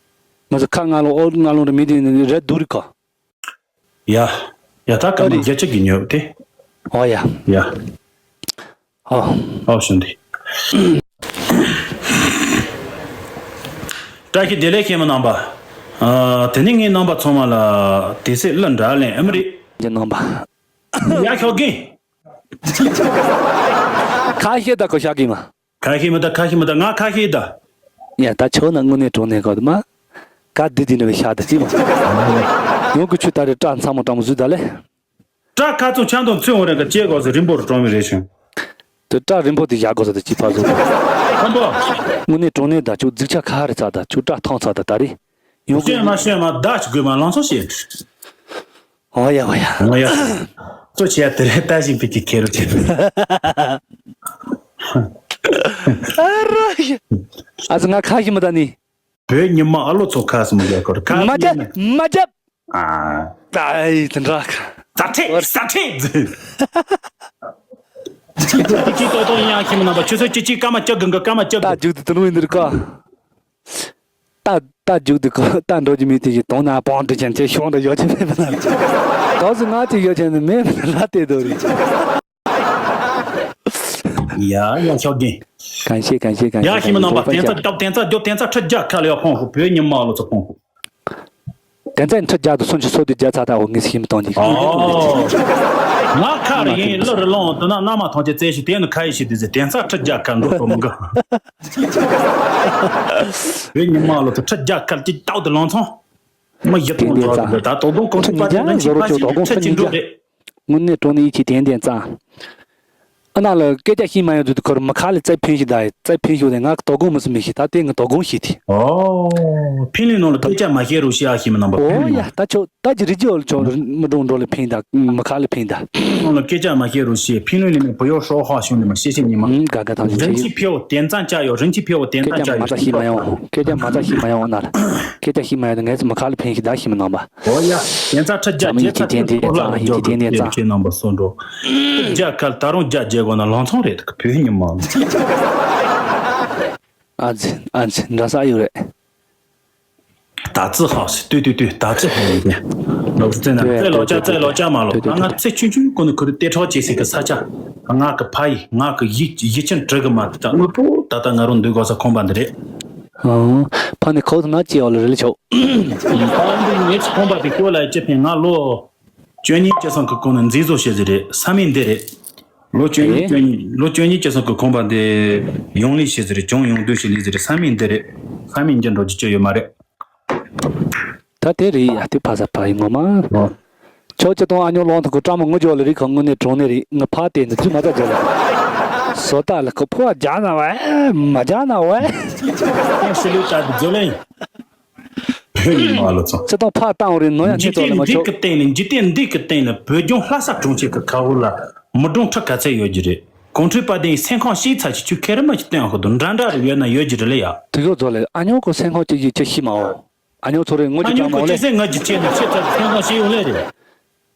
ང་ཚོ་ཁ་ང་ལོ་ཨོ་ང་ལོ་ར་མི་དེ་རེད་དུ་རི་ཁ། ཡ། ཡ་ད་སྐར་མ་ཨ་རི། བརྒྱད་ཅུ་གི་ཉོས་ཏེ། ཨོ་ཡ། ཡ། ཨོ། ཨོ་ཞུ་འདི། བཀྲ་ཤིས་བདེ་ལེགས་ཁྱེད་མི་རྣམ་པ། ཨ། དེ་ནི་ངའི་རྣམ་པ་ཚང་མ་ལ་དེ་སྲིད་གླུ་འདྲ་ལེན་ཨེ་མི་རེད། ཀྱི་རྣམ་པ། ཡ་ཤོག་གིན། ཁ་ཤས་ད་གོ་ཤག་གིན་མ། ཁ་ཤས་མི་ད་ཁ་ཤས་མི་ད་ང་ཁ་ཤས་ད། ཡ་ད་ཆོག་ན་དངོས་གནས་དྲང་གནས་གོ་ད་མ། ག་དི་དི་ནི་བའི་ཤ་ད་ཅི་མ། ཡོང་གི་ཆུ་ད་རེ་བཀྲ་མཚམས་མོ་བཀྲ་མོ་བཟོས་ད་ལེ། བཀྲ་ཁ་ཚུགས་ཆང་དང་ཚོས་འོང་རེ་ག་ཅེ་གོ་ས་རིམ་པོར་གྲོང་མི་རེ་ཞིང་། དེ་བཀྲ་རིམ་པོ་དེ་བཞག་གོ་ས་ད་ཅི་ཕ་བཟོ་གོ། ཁམ་པོ། དངོས་གནས་དྲང་གནས་ད་ཆུ་རྫིག་ཆ་ཁ་རེ་ཚ་ད་ཆུ་བཀྲ་ཐང་ཚ་ད་ད་རེ། ཡོང་གི། ཤེས་མ་ཤེས་མ་ད་ཅི་དགོས་མ་ལང་ཚོ་ཤེས། ཨོ་ཡ་ཨོ་ཡ། ཨོ་ཡ། གཙོ་ཆེ་ཡ་དེ་རེད་ད་ཞིག་པི་ཀི་ཁེ་རུ་ཆེ། ཨ་ར་ཡ། ཨ་ཙི་ང་ཁ་ཞིག་མི་ད་ནི། བོད་ཉི་མ་ཨ་ལོ་ཚོ་ཁ་སི་མི་རྒྱག་གོ་ར་ཁ་མ་སི་རྒྱབ་མི་མ་རྒྱབ། ཨ། ད་ཨེ་དེ་འདྲ་ཁ། ས་ཁྲེ་ས་ཁྲེ། ཅི་ཅི་ཏོ་ཏོ་ཡང་ཁྱིམ་ནང་པ་ཆུ་ཚོད་ཅི་ཅི་སྐར་མ་བཅུ་གི་འགི་སྐར་མ་བཅུ་ད་གི་རྒྱུག་དུ་དུ་ནུ་ཡིན་འདིར་ཀ། ད་ད་རྒྱུག་དུ་ཀ་ད་འགྲོ་རྒྱུ་མེད་དེ་ཞིག་དོང་ན་པང་དུ་ཅན་ཅེ་ཤོང་ད་ཡོ་ཆེ་མེད་པ་ན། ད་སུ་ང་དེ་ཡོ་ཆེ་ནི་མེད་པ་ན་ལ་དེ་དོ་རེད། ཡ་ཡ་ཤོག་གིན། 感谢感谢感谢 ཡ་ཤི་མི་ནང་པ་དན་རྩ་རྒྱབ་དན་རྩ་རྒྱོ་དན་རྩ་ཁྲི་བརྒྱ་ཁ་ལ་ཡ་ཕོང་ཧུ་བོད་ཉི་མ་ལོ་ཚོ་ཕོང་ཧུ། 点赞特加的送去收的加查大我给洗不当的。 ང་ཁ་རེ་ཡིན་ལ་རེ་ལོང་དུ་ན་ན་མ་ཐོང་ཆེ་བཙལ་ཞིག་དེ་ནི་ཁ་ཡི་ཞིག་དེ་ཟེར་དན་རྩ་ཁྲི་བརྒྱ་ཁ་འགྲོ་ཐོ་མི་འགའ། བོད་ཉི་མ་ལོ་ཚོ་ཁྲི་བརྒྱ་ཁ་ཅིག་ཏའོ་དུ་ལང་ཚོང་། མི་ཡི་ཐོང་འགྲོ་ད་དོ་དོ་གོང་ཁྲི་པ་དེ་ན་ཅིག་ཕ་ཞིག་ཁྲི་ཅིག་འགྲོ་རེད། 我那种的一起点点赞。 ཨ་ན་ལ་སྐད་ཆ་ཤེས་མ་ཡོང་དུས་ཁོར་མི་ཁ་ལ་རྩེ་ཕན་ཞིག་ད་རྩེ་ཕན་ཞིག་དེ་ང་གི་དོ་དགོང་མི་སུ་མི་ཤེས་ད་དེ་ངི་དོ་དགོང་ཤེས་ཏེ། ཨོ། ཕིན་ལི་ནང་ལ་སྐད་ཆ་མ་བཤད་རོགས་ཞེས་ཨ་ཤེས་མི་རྣམ་པ་ཕིན་ལི་ནང་། ད་ཆོ་ད་ཅི་རི་ཅི་འོལ་ཆོ་མི་འགྲོ་འགྲོ་ལ་ཕན་ད་མི་ཁ་ལ་ཕན་ད། ཕིན་ལི་ནང་ལ་སྐད་ཆ་མ་བཤད་རོགས་ཞེས་ཕིན་ལི་ནི་མི་བུ་ཡོ་ཧྲོ་ཧ་ཤུང་ནི་མ་ཤེས་ཤེས་ཉི་མ། ཨུམ་ག་ག་ཐང་ཆེ་རིན་ཆེ་ཕེའོ་དན་ཙང་ཅ་ཡོ་རིན་ཆེ་ཕེའོ་དན་ཙང་ཅ་ཡོ་སྐད་ཆ་མ་ད་ཤེས་མ་ཡོང་སྐད་ཆ་མ་ད་ཤེས་མ་ཡོང་ན་ལ་སྐད་ཆ་ཤེས་མ་ཡོང་ད་ངས་མི་ཁ་ལ་ཕན་ཞིག་ད་ཤེས་མི་རྣམ་པ། ཨོ་ཡ། དེ་ཚ་ཁྲི་བརྒྱ་བརྒྱད་ཚ་ཁྲི་ཁོ་ལ་ལ་འཇོག་གི་ཁྱེད་ཁྱེད་རྣམ་པ་སོ་འགྲོ། ཁྲི་བརྒྱ་ཁལ་ད་རུང་བརྒྱ་བརྒྱད་དགོས་ན་ལང་ཚང་རེད་བོད་ཉི་མ། ཨ་ཙི་ཨ་ཙི་འདྲ་ས་ཡོད་རེད། ད་ཙི་ཧ་སི་ཏུ་ཏུ་ཏུ་ད་ཙི་ཧ་ཡོད་ཀྱི། ལོག་ཙེ་ན་ཙེ་ལོ་ཅ་ཙེ་ལོ་ཅ་མ་ལོ་ང་ང་ཚེ་ཆུང་ཆུང་ཀུན་ནི་ཁུ་རུ་ཏེ་ཁྲག་ཅེས་སི་གི་ས་ཆ། ང་གི་ཕ་ཡི་ང་གི་ཡིད་ཡིད་ཆེན་དྲི་གི་མ་ད་དངོས་པོ་ད་ལྟ་ང་རང་འདུག་གོ་ས་ཁོམ་པ་འདི་རེད། ཨོ། ཕ་ནི་ཁོག་ཏུ་ན་སྐྱེ་བ་ལ་རེ་ལ་ཆོག་ཕ་འདི་ངས་ཚོ་ཁོམ་པ་དེ་ཁོ་ལ་སྐྱེ་ཕན་ང་ལོ། བཅུ་གཉིས་སྐྱེ་སོང་གི་གོང་ནས་མཛེས་བཟོ་བྱེད་ཟེར་རེད་ས་མིང་འདི་རེད། ལོ་བཅུ་གཉིས་ཨེ། བཅུ་གཉིས་ལོ་བཅུ་གཉིས་སྐྱེ་སོང་གི་ཁོམ་པ་འདི་ཡོང་ལེ་བྱེད་ཟེར་རེད་བྱུང་ཡོང་དུས་བྱེད་ལེ་ཟེར་རེད་ས་མིང་འདི་རེད། ས་མིང་འགྱུར་འགྲོ་རྒྱུ་ཅི་ཡོད་མ་རེད། ད་དེ་རེད་ཡ་དེ་ཕ་ས་ཕ་ཡི་ངོ་མ། ཨོ། ཆོག་ཅི་དང་ཨ་ཉོ་ལོང་དུ་གོ་བཀྲ་མོ་ངུ་ཇོ་ལ་རིག་ཁོ་དངོས་གནས་གྲོང་ནས་རིག་ངུ་ཕ་དེ་འདི་ཚུ་མ་ད་ཇོ་ལ། བཟོ་ལྟ་ལ་ཁོ་ཕོ་བ་རྒྱ་ན་བས་མ་རྒྱ་ན་བས། ཨེ་ཤི་ལུ་ད་ཇོ་ལེན། བོད་ཉི་མ་ལོ་ཚོ། ཅི་དང་ཕ་བཏང་རེད་ནོ་ཡང་འཇིག་རྟེན་འདི་གི་སྟེང་ནས་འཇིག་རྟེན་འདི་གི་སྟེང་ནས་བོད་ལྗོངས་ལྷ་ས་གྲོང་ཁྱེར་གི་ཁ་འོག་ལ་མི་གྲོང་ཁྲི་ག་ཚད་ཡོད་ཀྱི་རེད། གོང་ཁྲི་པ་དེའི་སེམས་ཁོང་ཤེས་ཚར་གྱི་ཆུ་ཁེ་རི་མ་ཞིག་བསྟན་འོག་ཏུ་འདྲ་འདྲ་རེ་ཡོད་ན་ཡོད་ཀྱི་རེད་ལེ་ཡ། དེ་གོ་ཚོ་ལེ་ཨ་ཉོ་གོ་སེམས་ཁོང་ཅི་ཡི་ཅི་ཤི་མ་འོ། ཨ་ཉོ་ཚོ་རེ་ངོ་ཨ་ཅི་ཉོ་ཀྱང་མ་གོ་འོ་ལེ། ཅི་སེ་ང་ཅི་ཅེ་ནི་ཆེ་ཚར་སེམས་ཁོང་ཤེས་ཡོང་ལེ་རེད།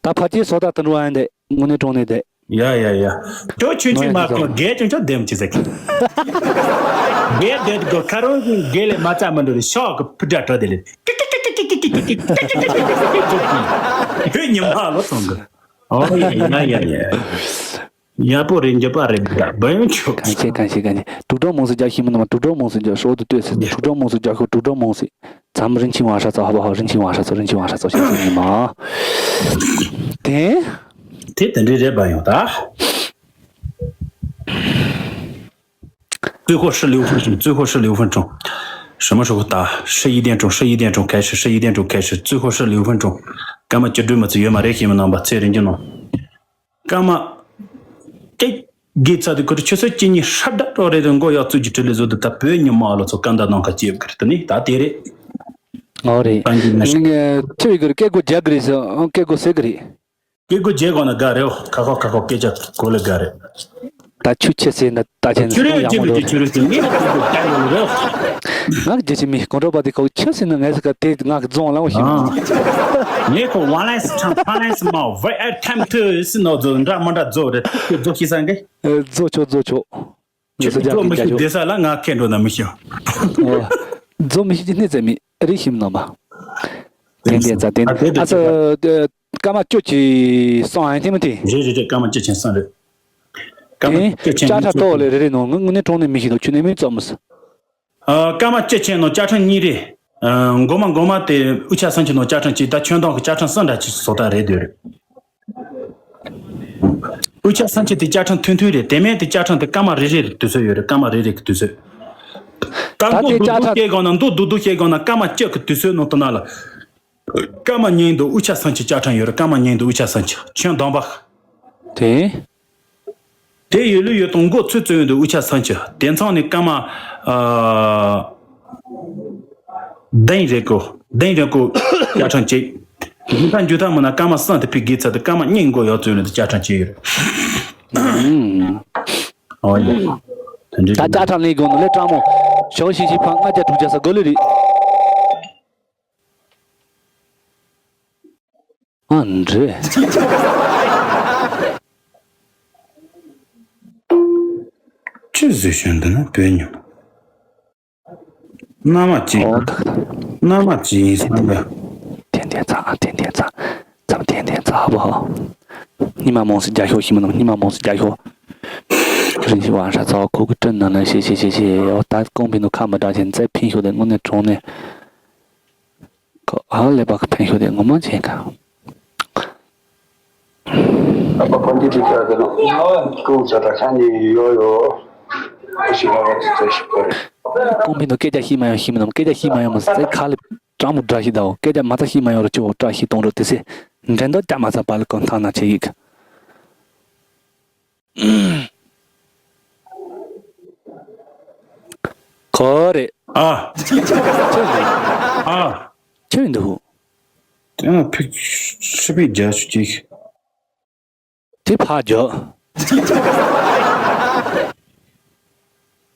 ད་ཕ་ཅེ་སོ་ད་དུ་འགྲོ་ཨ་འདེ་དངོས་གནས་གྲོང་ནས་བསྡད། ཡ་ཡ་ཡ། ཅོ་ཆུན་ཆུན་མ་ཀོ་རྒས་ཅུང་ཅོ་དེམ་ཅི་ཟེར་གི། རྒས་དེ་གོ་ཁ་རོ་རྒས་ལས་མ་ཙམ་མི་འགྲོ་རེ་ཤོག་གི་ཕུ་དྲ་གྲོ་དེ་ལས། ཁྱོད་ཉི་མ་ལོ་སོང་གི། ཨོ་ཡ་ཡ་ཡ་ཡ། ཡ་པོ་རེ་འགྱོད་པ་རེ་འདུག་ད་བོན་ཆོག་གང་ཤེས་གང་ཤེས་གང་ཤེས་དྲུག་སྒྲོམ་མོང་སུ་རྒྱག་ཤེས་མི་འདུག་མ་དྲུག་སྒྲོམ་མོང་སུ་རྒྱག་ཤོག་ཏུ་ལྟོས་ཟེར་དྲུག་སྒྲོམ་མོང་སུ་རྒྱག་ཤོག་དྲུག་སྒྲོམ་མོང་སུ། 咱们人情网上走好不好？人情网上走，人情网上走，谢谢你们啊。对。 དེ་དེ་འདྲའི་རེད་པ་ཡོང་ད། 最后十六分钟，最后十六分钟。什么时候打？十一点钟，十一点钟开始，十一点钟开始，最后十六分钟。干嘛绝对没自由嘛？热心嘛，能把责任就弄。 སྐར་མ་གཅིག་བརྒལ་ཚར་དུས་ཁོ་རང་ཆུ་ཚོད་གཅིག་གཉིས་ཧྲ་ད་རོ་རེད་དུ་མགོ་ཡག་བཙུགས་ཀྱི་དྲི་ལི་བཟོ་དུ་ད་བོད་ཉི་མ་ལོ་ཚོ་སྐར་མདའ་ནང་ཁ་སྐྱེས་ཀྱི་རེད་དུ་ནི་ད་དེ་རེད། ཨོ་རེད། ཨང་ཀི་ནས། ངས་ཆུ་བའི་གི་རུ་སྐད་གོ་རྒྱག་གི་རེད་ཟེར་ཨང་སྐད་གོ་ཟེར་གི་རེད། སྐད་གོ་རྒྱག་གོ་ན་དགའ་རེད་ཁ་ཁོ་ཁ་ཁོ་སྐད་ཆ་གོ་ལ་དགའ་རེད། ད་ཆུ་ཆེ་སེ་ན་ད་ཆེན་ཆུ་རེད་ཡག་ཅི་མོ་རེད། ཆུ་རེད་ཅི་ངས་ཁོ་གོ་ད་གོ་ལ་རེད། ང་གི་ཆེ་མི་གོ་འགྲོ་པ་དེ་ཁོ་ཆེ་སེ་ན་ངས་ཀ་དེ་ང་གི་རྫོང་ལ་འོ་ཤི་མ། ངས་ཁོ་ཝ་ལན་སི་ཁྲང་ཕ་ལན་སི་མ་ཝེ་ཨེར་ཐམ་ཐུ་སི་ནོ་རྫོ་འདྲ་མ་འདྲ་རྫོ་རེད་ཁོ་རྫོ་ཤི་ས་འགའི། རྫོ་ཆོ་རྫོ་ཆོ། ཆོ་རྫོ་མི་ཤི་བདེ་ས་ལ་ང་ཁེ་འགྲོ་ན་མི་ཤི། རྫོ་མི་ཤི་ཅི་ནི་ཙེ་མི་རི་ཤིམ་ནོ་མ། ཏན་ཏན་ཙ་ཏན་ཨ་ས་སྐར་མ་བཅུ་གཅིག་སོང་ཨ་ཐེ་མ་ཐེ། རེད་རེད་རེད་སྐར་མ་བཅུ་ཆེན་སོང་རེད། སྐར་མ་བཅུ་ཆེན་ཅ་ཁྲ་ཏོ་ལེ་རེ་རེ་ནོ་ངུ་ངུ་ནི་གྲོང་ནས་མི་ཤི་དོ་ཆུ་ནས་མི་ཙོ་མི་སི། ཨ་སྐར་མ་བཅུ་ཆེན་ནང་བཅའ་ཁྲིམས་གཉིས་རེད། ཨ་མགོ་མ་མགོ་མ་དེ་དབུས་ཆ་སང་ཆེན་ནང་བཅའ་ཁྲིམས་གཅིག་ད་ཁྱོན་བསྡོམས་ཀྱི་བཅའ་ཁྲིམས་གསུམ་འདྲ་གཅིག་བཟོ་ལྟ་རེད་འདོད་རེད། དབུས་ཆ་སང་ཆེན་དེ་བཅའ་ཁྲིམས་མཐུན་མཐུན་རེད་དེ་མིན་དེ་བཅའ་ཁྲིམས་དེ་སྐར་མ་རེ་རེ་རེ་དུས་ཚོད་ཡོད་རེད་སྐར་མ་རེ་རེ་གི་དུས་ཚོད། ད་ད་མདོ་དེ་བཅའ་ཁྲིམས་སྐད་གོ་ན་མདོ་རྡོག་རྡོག་སྐད་གོ་ན་སྐར་མ་བཅུ་གི་དུས་ཚོད་ནང་དུ་ན་ལ། སྐར་མ་གཉིས་འདུག་དབུས་ཆ་སང་ཆེན་བཅའ་ཁྲིམས་ཡོད་རེད་སྐར་མ་གཉིས་འདུག་དབུས་ཆ་སང་ཆེན་ཁྱོན་བསྡོམས་པ། དེ། དེ་ཡོད་ལུས་ཡོད་དང་མགོ་ཚོད་ཚོད་ཡོད་འདུག་དབུས་ཆ་སང་ཆེན་དེ་མཚང་ནས་སྐར་མ། ཨ། བདུན་རེ་གོ་བདུན་རེ་གོ་བཅའ་ཁྲིམས་གཅིག་འཇུ་ཐག་འཇུ་ཐག་མིན་ན་སྐར་མ་གསུམ་དེ་ཕི་དགེ་ཚ་དེ་སྐར་མ་གཉིས་མགོ་ཡོད་ཚོད་ཡོད་འདུག་བཅའ་ཁྲིམས་གཅིག་ཡོད་རེད། ཨོ་ཡ། དེ་འདྲའི་ད་བཅའ་ཁྲིམས་ལས་དགོས་ནོ་ལས་སྤྲང་མོ། ཞོགས་ཤིག་ཤིག་ཕ་ལྔ་བརྒྱ་དྲུག་བརྒྱ་ས་གོ་ལི་རེད། ཨ་འདྲེ། ཆུ་བཟོས་ཤིང་འདི་ན་བོད་ཉོ། མནའ་མ་གཅིག་ཨོ་ད་མནའ་མ་གཅིག་ཡིན་སམ་པས། ཏན་ཏན་ཚ་ཨ་ཏན་ཏན་ཚ། ཙམ་ཏན་ཏན་ཚ་ཧ་བོ་ཧ། སྙི་མ་མོང་སི་རྒྱ་ཤོག་ཤི་མ་ནམ་སྙི་མ་མོང་སི་རྒྱ་ཤོག་རིན་ཆེན་བ་ཧྲ་ཚ་བ་ཁོ་གི་སྤྲིན་ནང་ན་ཤེ་ཤེ་ཤེ་ཤེ་ཡོ། ད་ཀོང་པི་ནུ་ཁ་མི་འདྲ་ཆེན་ཙེ་ཕིན་ཤོ་དེ་དངོས་གནས་གྲོང་ནས་ཁོ་ཨ་ལེ་པ་ཕན་ཤོ་དེ་ངོ་མ་ཆེན་ཁ། ཨ་པ་ཕན་ཏི་ཏི་ཁ་དེ་ལོ་ཀོང་ཚ་ད་ཁ་ནི་ཡོ་ཡོ། ཨ་ཤི་བ་བ་ཙེ་ཤི་ཁོ་རེ། ཀོང་པི་ནུ་སྐད་ཆ་ཤི་མ་ཡོང་ཤི་མི་ནམ། སྐད་ཆ་ཤི་མ་ཡོང་མ་ཙེ་ཁ་ལེ་ཀྲ་མུ་འདྲ་ཤི་ད་འོ། སྐད་ཆ་མ་ཙ་ཤི་མ་ཡོང་ར་ཅི་འོ་ཀྲ་ཤི་གཏོང་རོ་དེ་སེ་འགྲན་ཟླ་ཀྱ་མ་ཙ་པ་ལེ་ཀོང་ཐང་ན་ཆེ་ཡིག་ཁོ་རེ། ཨ། ཁྱོད་འདུག་ཨ། ཁྱོད་འདུག་དེ་ཕིག་ཤི་པའི་རྒྱ་ཤུ་ཅིག་དེ་ཕ་རྒྱོ།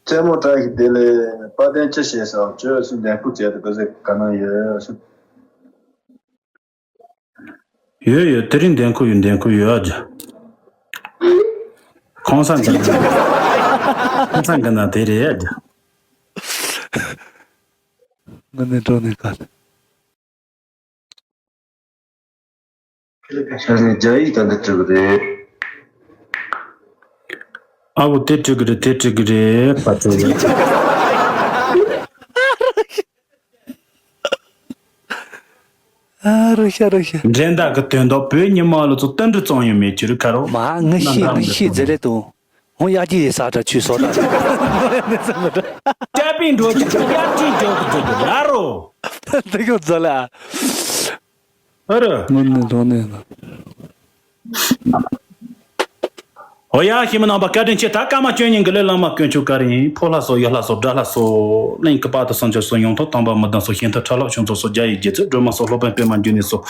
རྩེད་མོ་བཀྲ་ཤིས་བདེ་ལེགས། དཔལ་ལྡན་ཅི་བྱས་སམ། ཁྱོད་སུ་འདན་ཁུ་བྱས་ཏེ་ག་ཟེ་ག་ན་ཡོད་སུ། ཡོད་ཡོད། དེ་རིང་འདན་ཁུ་ཡོད། འདན་ཁུ་ཡོད་ཨ་ཇ། ཁོང་ས་འདི་ཁོང་ས་འདི་ན་དེ་རེད་ཨ་ཇ། ང་ནི་འགྲོ་ནས་ག་ལ། ཤ་ནི་རྒྱ་ཡིག་དང་འདི་བྲིས་གི་རེད། ཨ་བོ་དེ་བྲིས་གི་རེད། དེ་བྲིས་གི་རེད་པ་ཚོ། ཨ་རོ་ཤ་རོ་ཤ། འགྲན་ཟླ་གི་དོན་དག་བོད་ཉི་མ་ལོ་ཚོ་བསྟུན་གྲོས་ཙམ་ཡང་མེད་ཁྱོད་རི་ཁ་རོ། མ་ངི་ཤི་ངི་ཤི་ཛེ་རེད་དོ། ཧོ་ཡ་ཅི་ཡེ་ས་ཏྲ་ཆུ་སོ་ཏྲ། ཀྱ་པིན་འགྲོ་ཅི་ཀྱ་ཅི་འགྲོ་ཅི་ཀྱ་རོ། དེ་གོ་ཛ་ལ། ཨ་རོ། ངོ་ནི་རོ་ནི་ན། ཨོ་ཡ་ཤི་མི་ནང་པ་བཀའ་དྲིན་ཆེ། ད་སྐར་མ་བཅུ་གཉིས་གི་ལས་བླ་མ་དཀོན་མཆོག་བཀའ་རིན་ཕོ་ལྷ་སོ་ཡ་ལྷ་སོ་དགྲ་ལྷ་སོ་གླིང་གི་དཔའ་དུ་སོང་ཆོས་སོ་ཡོང་ཐོག་དང་པ་མི་ལྡན་སོ་ཤིང་ཐོག་ཁྲ་ལག་ཆུང་ཚོ་སོ་རྒྱ་ཡི་རྗེ་བཙུན་སྒྲོལ་མ་སོ་སློབ་དཔོན་པད་མ་འབྱུང་གནས་སོ།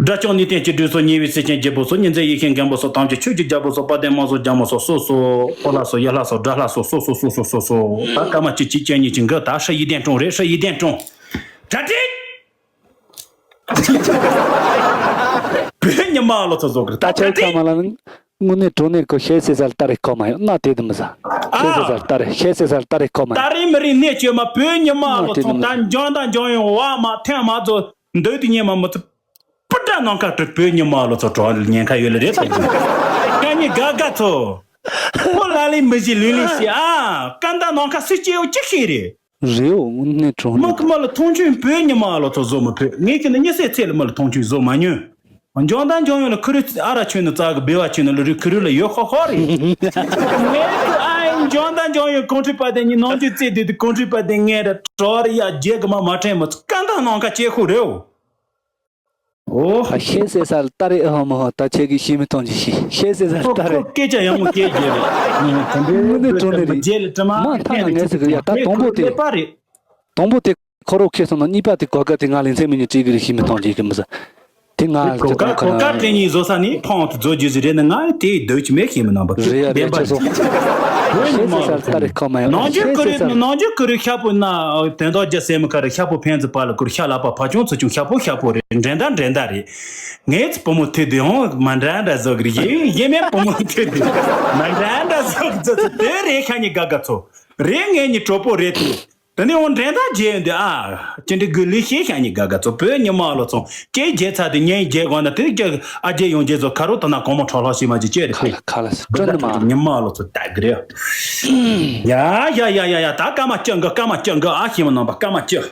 དགྲ་བཅོམ་ནི་རྟེན་གྱི་སྦྲུལ་སོ་ཉེ་བའི་སྲས་ཆེན་རྒྱལ་པོ་སོ་ཉི་ཚེ་ཡེ་ཤེས་མགོན་པོ་སོ་ཐམས་ཅད་ཆོས་ཀྱི་རྒྱལ་པོ་སོ་དཔལ་ལྡན་དམག་ཟོར་རྒྱལ་མོ་སོ་སོ་སོ། ཕོ་ལྷ་སོ་ཡ་ལྷ་སོ་དགྲ་ལྷ་སོ་སོ་སོ་སོ་སོ་སོ་སོ། ད་སྐར་མ་གཅིག་གཅིག་བཅུ་གཉིས་ཀྱི་འགི་ད་ཧྲི་ཡི་ལྡན་གྲོང་རེད། ཧྲི་ཡི་ལྡན་གྲོང་གྲ་སྒྲིག་བོད་ཉི་མ་ལོ་ཚོ་བཟོ་གི་ད་ད་ཆ་ཚང་མ་ལ་དངོས་གནས་དྲང་གནས་ཁོ་ཤེས་ཟེར་ས་ལ་ལྟ་རེ་ཁོ་མ་ཡོང་ན་དེ་དུ་མི་ཟ། ཤེས་ཟེར་ས་ལ་ལྟ་རེ་ཤེས་ཟེར་ས་ལ་ལྟ་རེ་ཁོ་མ་ད་ཡོང་། རེས་མི་རེས་གནས་བཅོས་མ་བོད་ཉི་མ་ལོ་ཚོ་ད་འཇང་ད་འཇང་ཡོང་བ་མ་ཐེངས་མ་ཚོ་འདོད་དུ་ཉན་མ་མི་ཚོ་པུ་ཏྲ་ནང་ཁ་དྲུག་བོད་ཉི་མ་ལོ་ཚོ་གྲོགས་ཉེན་ཁ་ཡོད་ལ་རེད་ཚོ་ཀ་ཉི་དགའ་དགའ་ཚོ་ཁོ་ལ་ལི་མི་ཞི་ལུས་ལི་ཞི་ཨ་ཀ་ད་ནང་ཁ་སུ་སྐྱེ་བོ་ཅི་ཤེས་རེད། རེའོ་དངོས་གནས་དྲང་མི་གནས། གི་མི་ལ་མཐོང་ཆུང་བོད་ཉི་མ་ལོ་ཚོ་བཟོ་མི་ཕོད། ངས་ཁྱེད་ནི་མྱི་སེར་ཚེ་ལ་མི་ལ་མཐོང་ཆུང་བཟོ་མ་ཉོན། འཇང་ད་འཇང་ཡོང་ལ་ཁུ་རུ་ཨ་ར་ཆོས་ནི་རྩ་གི་སྦལ་བ་ཆོས་ནི་ལ་རི་ཁུ་རུ་ལ་ཡོད་ཧོ་ཧོ་རེད། ངས་ཁུ་ཨ་ཡིན་འཇང་ད་འཇང་ཡོང་ཀོང་ཁྲི་པ་དེ་ཉིད་ནང་ཆོས་རྩེ་དུས་དུ་ཀོང་ཁྲི་པ་དེ་ངས་ར་གྲོགས་རི་ཡ་རྒྱལ་གི་མ་མ་དྲན་མི་ཚོ་ཀ་འདའ་ནང་ཁ་སྐྱེ་ཁུ་རེའོ། ཨོ། ཨ་ཤེས་ཟེར་ས་ལ་ལྟ་རེ་ཨ་ཧོ་མ་ཧོ་ད་ཁྱེད་ཀྱིས་ཤེས་མི་གཏོང་ཅི་ཤེས་ཤེས་ཟེར་ས་ལ་ལྟ་རེ། ཁོ་སྐད་ཆ་ཡང་མོ་སྐད་རྒྱལ་རེད། དངོས་གནས་དྲང་གནས་རེད། རྒྱལ་ལ་དྲི་མ་མ་ཐ་ན་ངས་ཟེར་གི་ཡ་ད་དང་པོ་དེ། ཀླད་པ་རེད། དང་པོ་དེ་ཁོ་རོ་ཁེ་སོང་ན་གཉིས་པ་དེ་གོ་ག་དེ་ང་ལེ་ཚན་མི་ཉིད་བྲིས་གི་རེད་ཤེས་མི་གཏོང་ཅི་གི་མི་ཟེར། དེ་ང་གོ་སྐབས་གོ་སྐབས་དྲན་ཉིན་བཟོ་ས་ནི་ཕོང་དུ་བཟོ་རྒྱུ་ཟིག་རེད་ན་ང་དེའི་འདོད་ཀྱི་མེད་ཤེས་མི་ནང་པ་རེད་ཡ་རེད་བདེན་པ་ཆེ་སོང་། བོད་ཉི་ཤེས་མ་ཟེར་ས་ལ་ལྟ་རེ་ཁོ་མ་ཡོང་ནང་ཆོས་ཤེས་ཀུ་ཟེར་ས་རེད་ལ། ནང་ཆོས་ཀུ་རེ་ཤ་པོ་ན་དོན་དག་རྒྱ་སེ་མི་ཁ་རེ་ཤ་པོ་ཕན་ཚུན་བར་ལ་ཀུ་རེ་ཤ་ལག་པ་ཕ་ཆུང་ཚུ་ཆུང་ཤ་པོ་ཤ་པོ་རེད། འགྲན་ཟླ་འགྲན་ཟླ་རེད། ངས་ཚུ་བུ་མོ་ཐུག་དུས་ཧོང་མ་འདྲ་འདྲ་བཟོ་གི་རེད། ཡིན་ཡིན་མེད་བུ་མོ་ཐུག་དུས་མ་འདྲ་འདྲ་བཟོ་གི་ཚུ་ཚུ་དེ་རེད་ཤ་ཉི་དགའ་དགའ་ཚོ་རེད། ངས་ཉི་གྲོགས་པོ་རེད་དུ། དེ་ནས་འོང་འགྲན་ཟླ་བརྗེད་ཡོང་དུས་ཨ། ཅི་འདྲི་དགོས་ལི་ཤེས་ཤ་ཉི་དགའ་དགའ་ཚོ་བོད་ཉི་མ་ལོ་ཚོང་ཀྱེ་རྒྱལ་ཚ་དེ་ཉན་རྒྱལ་དགོངས་ན་དེ་རྒྱ་ཨ་རྒྱལ་ཡོང་རྒྱལ་ཚོ་ཁ་རོ་ད་ན་གོང་མ་ཁྲོ་ལྷ་ཤི་མ་ཅི་ཅེ་རེད། ཁ་ལ་ཁ་ལ་སི་བོད་ཀྲོན་ནི་མ། ཉི་མ་ལོ་ཚོ་ད་གི་རེད། ཡ་ཡ་ཡ་ཡ་ཡ་ད་སྐར་མ་བཅུ་འགི་སྐར་མ་བཅུ་འགི་ཨ་ཤི་མ་ནང་པ་སྐར་མ་བཅུ།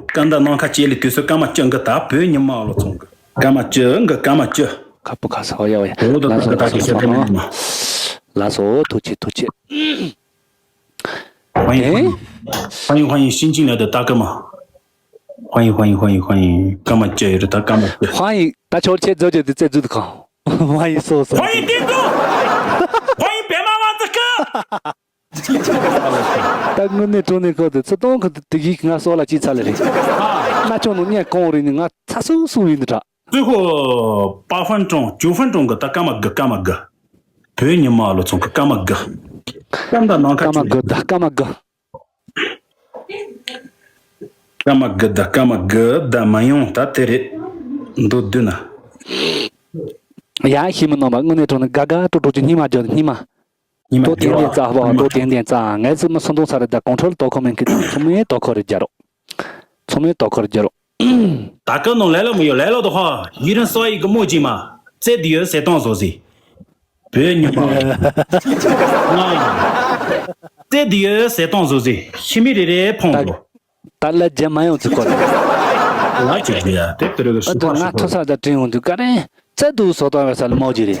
སྐར་མདའ་ནང་ཁ་ཅེ་ལི་དུས་སུ་སྐར་མ་བཅུ་འགི་ད་བོད་ཉི་མ་ལོ་ཚོང་གི་སྐར་མ་བཅུ་འགི་སྐར་མ་བཅུ། ཁ་པོ་ཁ་ས་ཧོ་ཡ་ཧོ་ཡ། ལ་སོ་ལ་སོ་ལ་སོ་ལ་སོ་ལ་སོ་ཐུགས་རྗེ་ཆེ་ཐུགས་རྗེ་ཆེ། 欢迎欢迎欢迎欢迎新进来的大哥们，欢迎欢迎欢迎欢迎，干嘛节日的干嘛节？欢迎，大家好，这周就在这里看，欢迎所有所有。欢迎店主，欢迎白马王子哥。 ད་དངོས་གནས་དྲང་གནས་ཁོ་དེ་ཚོ་གཏོང་ཁོ་དེ་གིས་ང་སོགས་ལ་ཅི་ཚ་ལེ་རེད། ན་ཆུང་ནུ་གཉན་གང་རེད་ནི་ང་ཚ་སུ་སུ་ཡིན་འདྲ། 最后八分钟、九分钟个，他干嘛个干嘛个，陪你妈了，从个干嘛个，干的难看。 ཀ་མ་གི་ད་ཀ་མ་གི། ཀ་མ་གི་ད་ཀ་མ་གི་ད་མ་ཡོང་ད་དེ་རེད། མདོ་བསྡུ་ན། ཡ་ཤི་མི་ནོ་མ་དངོས་གནས་དྲང་གནས་དགའ་དགའ་སྤྲོ་སྤྲོ་ཅིག་སྙིང་མ་འཇོག་སྙིང་མ། སྙིང་མ་ཏོ་ཏན་ཏན་རྩ་བ་ཏོ་ཏན་ཏན་རྩ་ངས་ཙི་མི་སུན་དུང་ས་རེད་ད་གོང་ཁྲོལ་ཏོ་ཁོ་མེན་གི་ཚོ་མེ་ཏོ་ཁོ་རེ་རྒྱ་རོ། ཚོ་མེ་ཏོ་ཁོ་རེ་རྒྱ་རོ། ད་ཀ་ནོ་ལེ་ལོ་མི་ཡོ་ལེ་ལོ་དོ་ཧ་ཡི་རན་སོ་ཡི་གི་མོ་ཅི་མ་ཙེ་དི་ཡོ་སེ་ཏོང་བཟོ་ཟི། བོད་ཉི་མ། ང་། རྩེ་དུ་ཡོད་ཟེར་སྟངས་བཟོ་ཟིག་ཤི་མི་རེ་རེ་ཕོང་ད་དོ། ད་ལ་རྒྱ་མ་ཡོང་ཚུལ་སྐོར། ལ་ཅིག་རེད་ཡ། དེ་དུ་རེ་གི་ཨ་ཤི་དུ་ང་ཐོ་ས་ད་དྲན་ཡོང་དུས་ཀ་རེ། རྩེ་དུ་བཟོ་སྟངས་བས་ས་ལ་མོ་ཇི་རེད།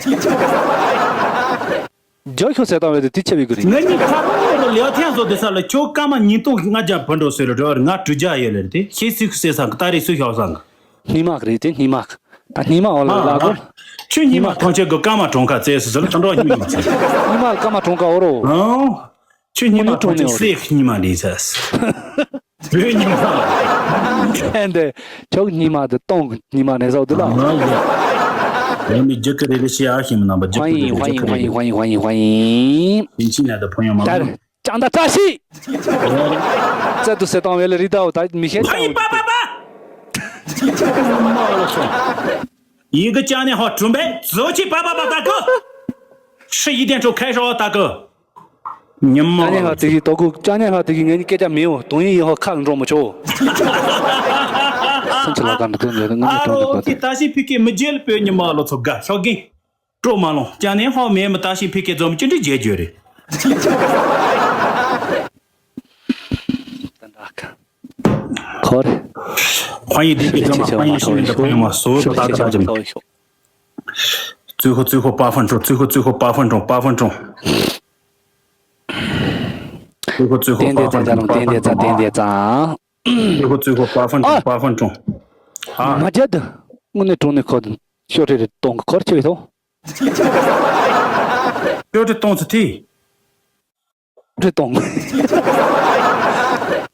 རྒྱ་ཤོ་ཟེར་སྟངས་བས་དུ་དེ་ཆེ་བའི་གི་རེད། ང་གཉིས་ཁ་རོག་རོག་ལེའོ་ཐེན་བཟོ་དེ་ས་ལ་ཁྱོད་སྐར་མ་ཉིས་སྟོང་ལྔ་བརྒྱ་བུད་འགྲོ་ཟེར་རོ་འགྲོ་བར་ང་གྲུ་རྒྱ་ཡོད་ལེ་རེད་དེ་ཤེས་སུ་ཟེར་སང་གི་ད་རེས་སུ་ཤོག་སང་གི་སྙི་མ་གི་རེད་དེ་སྙི་མ་གི་ད་སྙི་མ་འོ་ལ་ལ་གོ་ཁྱོད་སྙི་མ་ཐང་ཆད་གི་སྐར་མ་གྲོང་ཁ་བཙལ་སུ་ཟེར་ལ་ཐང་གྲོག་སྙི་མ་ཡིན་ཚེ། སྙི་མ་སྐར་མ་གྲོང་ཁ་འོ་རོ། ཨང་། ཁྱོད་སྙི་མ་ཐང་ཆད་སེ་སྙི་མ་ལས་ཚེ། བོད་སྙི་མ། ཨེ་འདི་ཁྱོད་སྙི་མ་དེ་སྟོང་གི་སྙི་མ་ནས་ཟོག་དེ་ལ། ང་ཡ། ཡ་མི་རྒྱུ་ཀི་རེ་རེ་ཤི་ཡ་ཤི་མི་ནང་པ་རྒྱུ་ཀི་རེ་རེ་རྒྱུ་ཀི་རེ་རེ། ཧ་ཡིན་ཧ་ཡིན་ཧ་ཡིན་ཧ་ཡིན། ཡིན་ཕྱིན་ལ་དུ་ཕོ་ཡོང་མ་ད་མོ། ཅང་ད་བཀྲ་ཤིས། རྩལ་དུ་སེ་བཏང་བས་ལ་རི་དྭགས་ད་མི་ཤེས་ཕ་ཡིན་པ་པ་པ། ཡིན་གི་ཅང་ནས་ཧོ་གྲུམ་པས་བཟོ་ཆི་པ་པ་པ་ད་གི། ཧྲི་ཡི་དན་ཁྲོ་ཁའི་ཧྲོ་ད་གི། ཉི་མ་ལ་ཅང་ནས་ཧ་དེ་གི་དོ་གུ་ཅང་ནས་ཧ་དེ་གི་ངས་ནི་སྐད་ཆ་མེད་འོ་དོན་ཡིན་ཡི་ཧོ་ཁ་འགྲོ་མི་ཆོག་སེམས་ཆུ་ལ་ག་འདྲ་དོན་ཡོད་ང་ནི་ཨ་དོན་ལོ་དེ་ད་ཤི་ཕི་ཀེ་མི་རྒྱལ་པོའི་ཉི་མ་ལོ་ཚོ་དགའ་ཤོག་གིན། སྤྲོ་མ་ལོང་ཅང་ནས་ཧོ་མེད་མི་ད་ཤི་ཕི་ཀེ་འཛོམས་ཅི་འདྲི་རྒྱལ་རྒྱུ་རེད། ཁོར། ཁོ་ཡི་དེ་གི་ཚང་མ་ཁོ་ཡི་ཤི་མི་འདི་ཁོ་ཡི་མ་སོ་སོ་ད་ད་ཅམ། ཙུ་ཧོ་ཙུ་ཧོ་པ་ཧྥན་ཀྲོ། ཙུ་ཧོ་ཙུ་ཧོ་པ་ཧྥན་ཀྲོ། པ་ཧྥན་ཀྲོ། ཙུ་ཧོ་ཙུ་ཧོ་པ་ཧྥན་ཀྲོ། པ་ཧྥན་ཀྲོ། ཨ། ཙུ་ཧོ་ཙུ་ཧོ་པ་ཧྥན་ཀྲོ། པ་ཧྥན་ཀྲོ། ཨ། མ་རྒྱལ་དུ། དངོས་གནས་དྲང་གནས་ཁོ་དུ། ཤོ་ཁྲེ་རེ་གཏོང་གི་ཁོར་ཆེ་བས་ཐོ། ཤོ་ཁྲེ་གཏོང་ཚུ་ཐི། རེ་གཏོང་།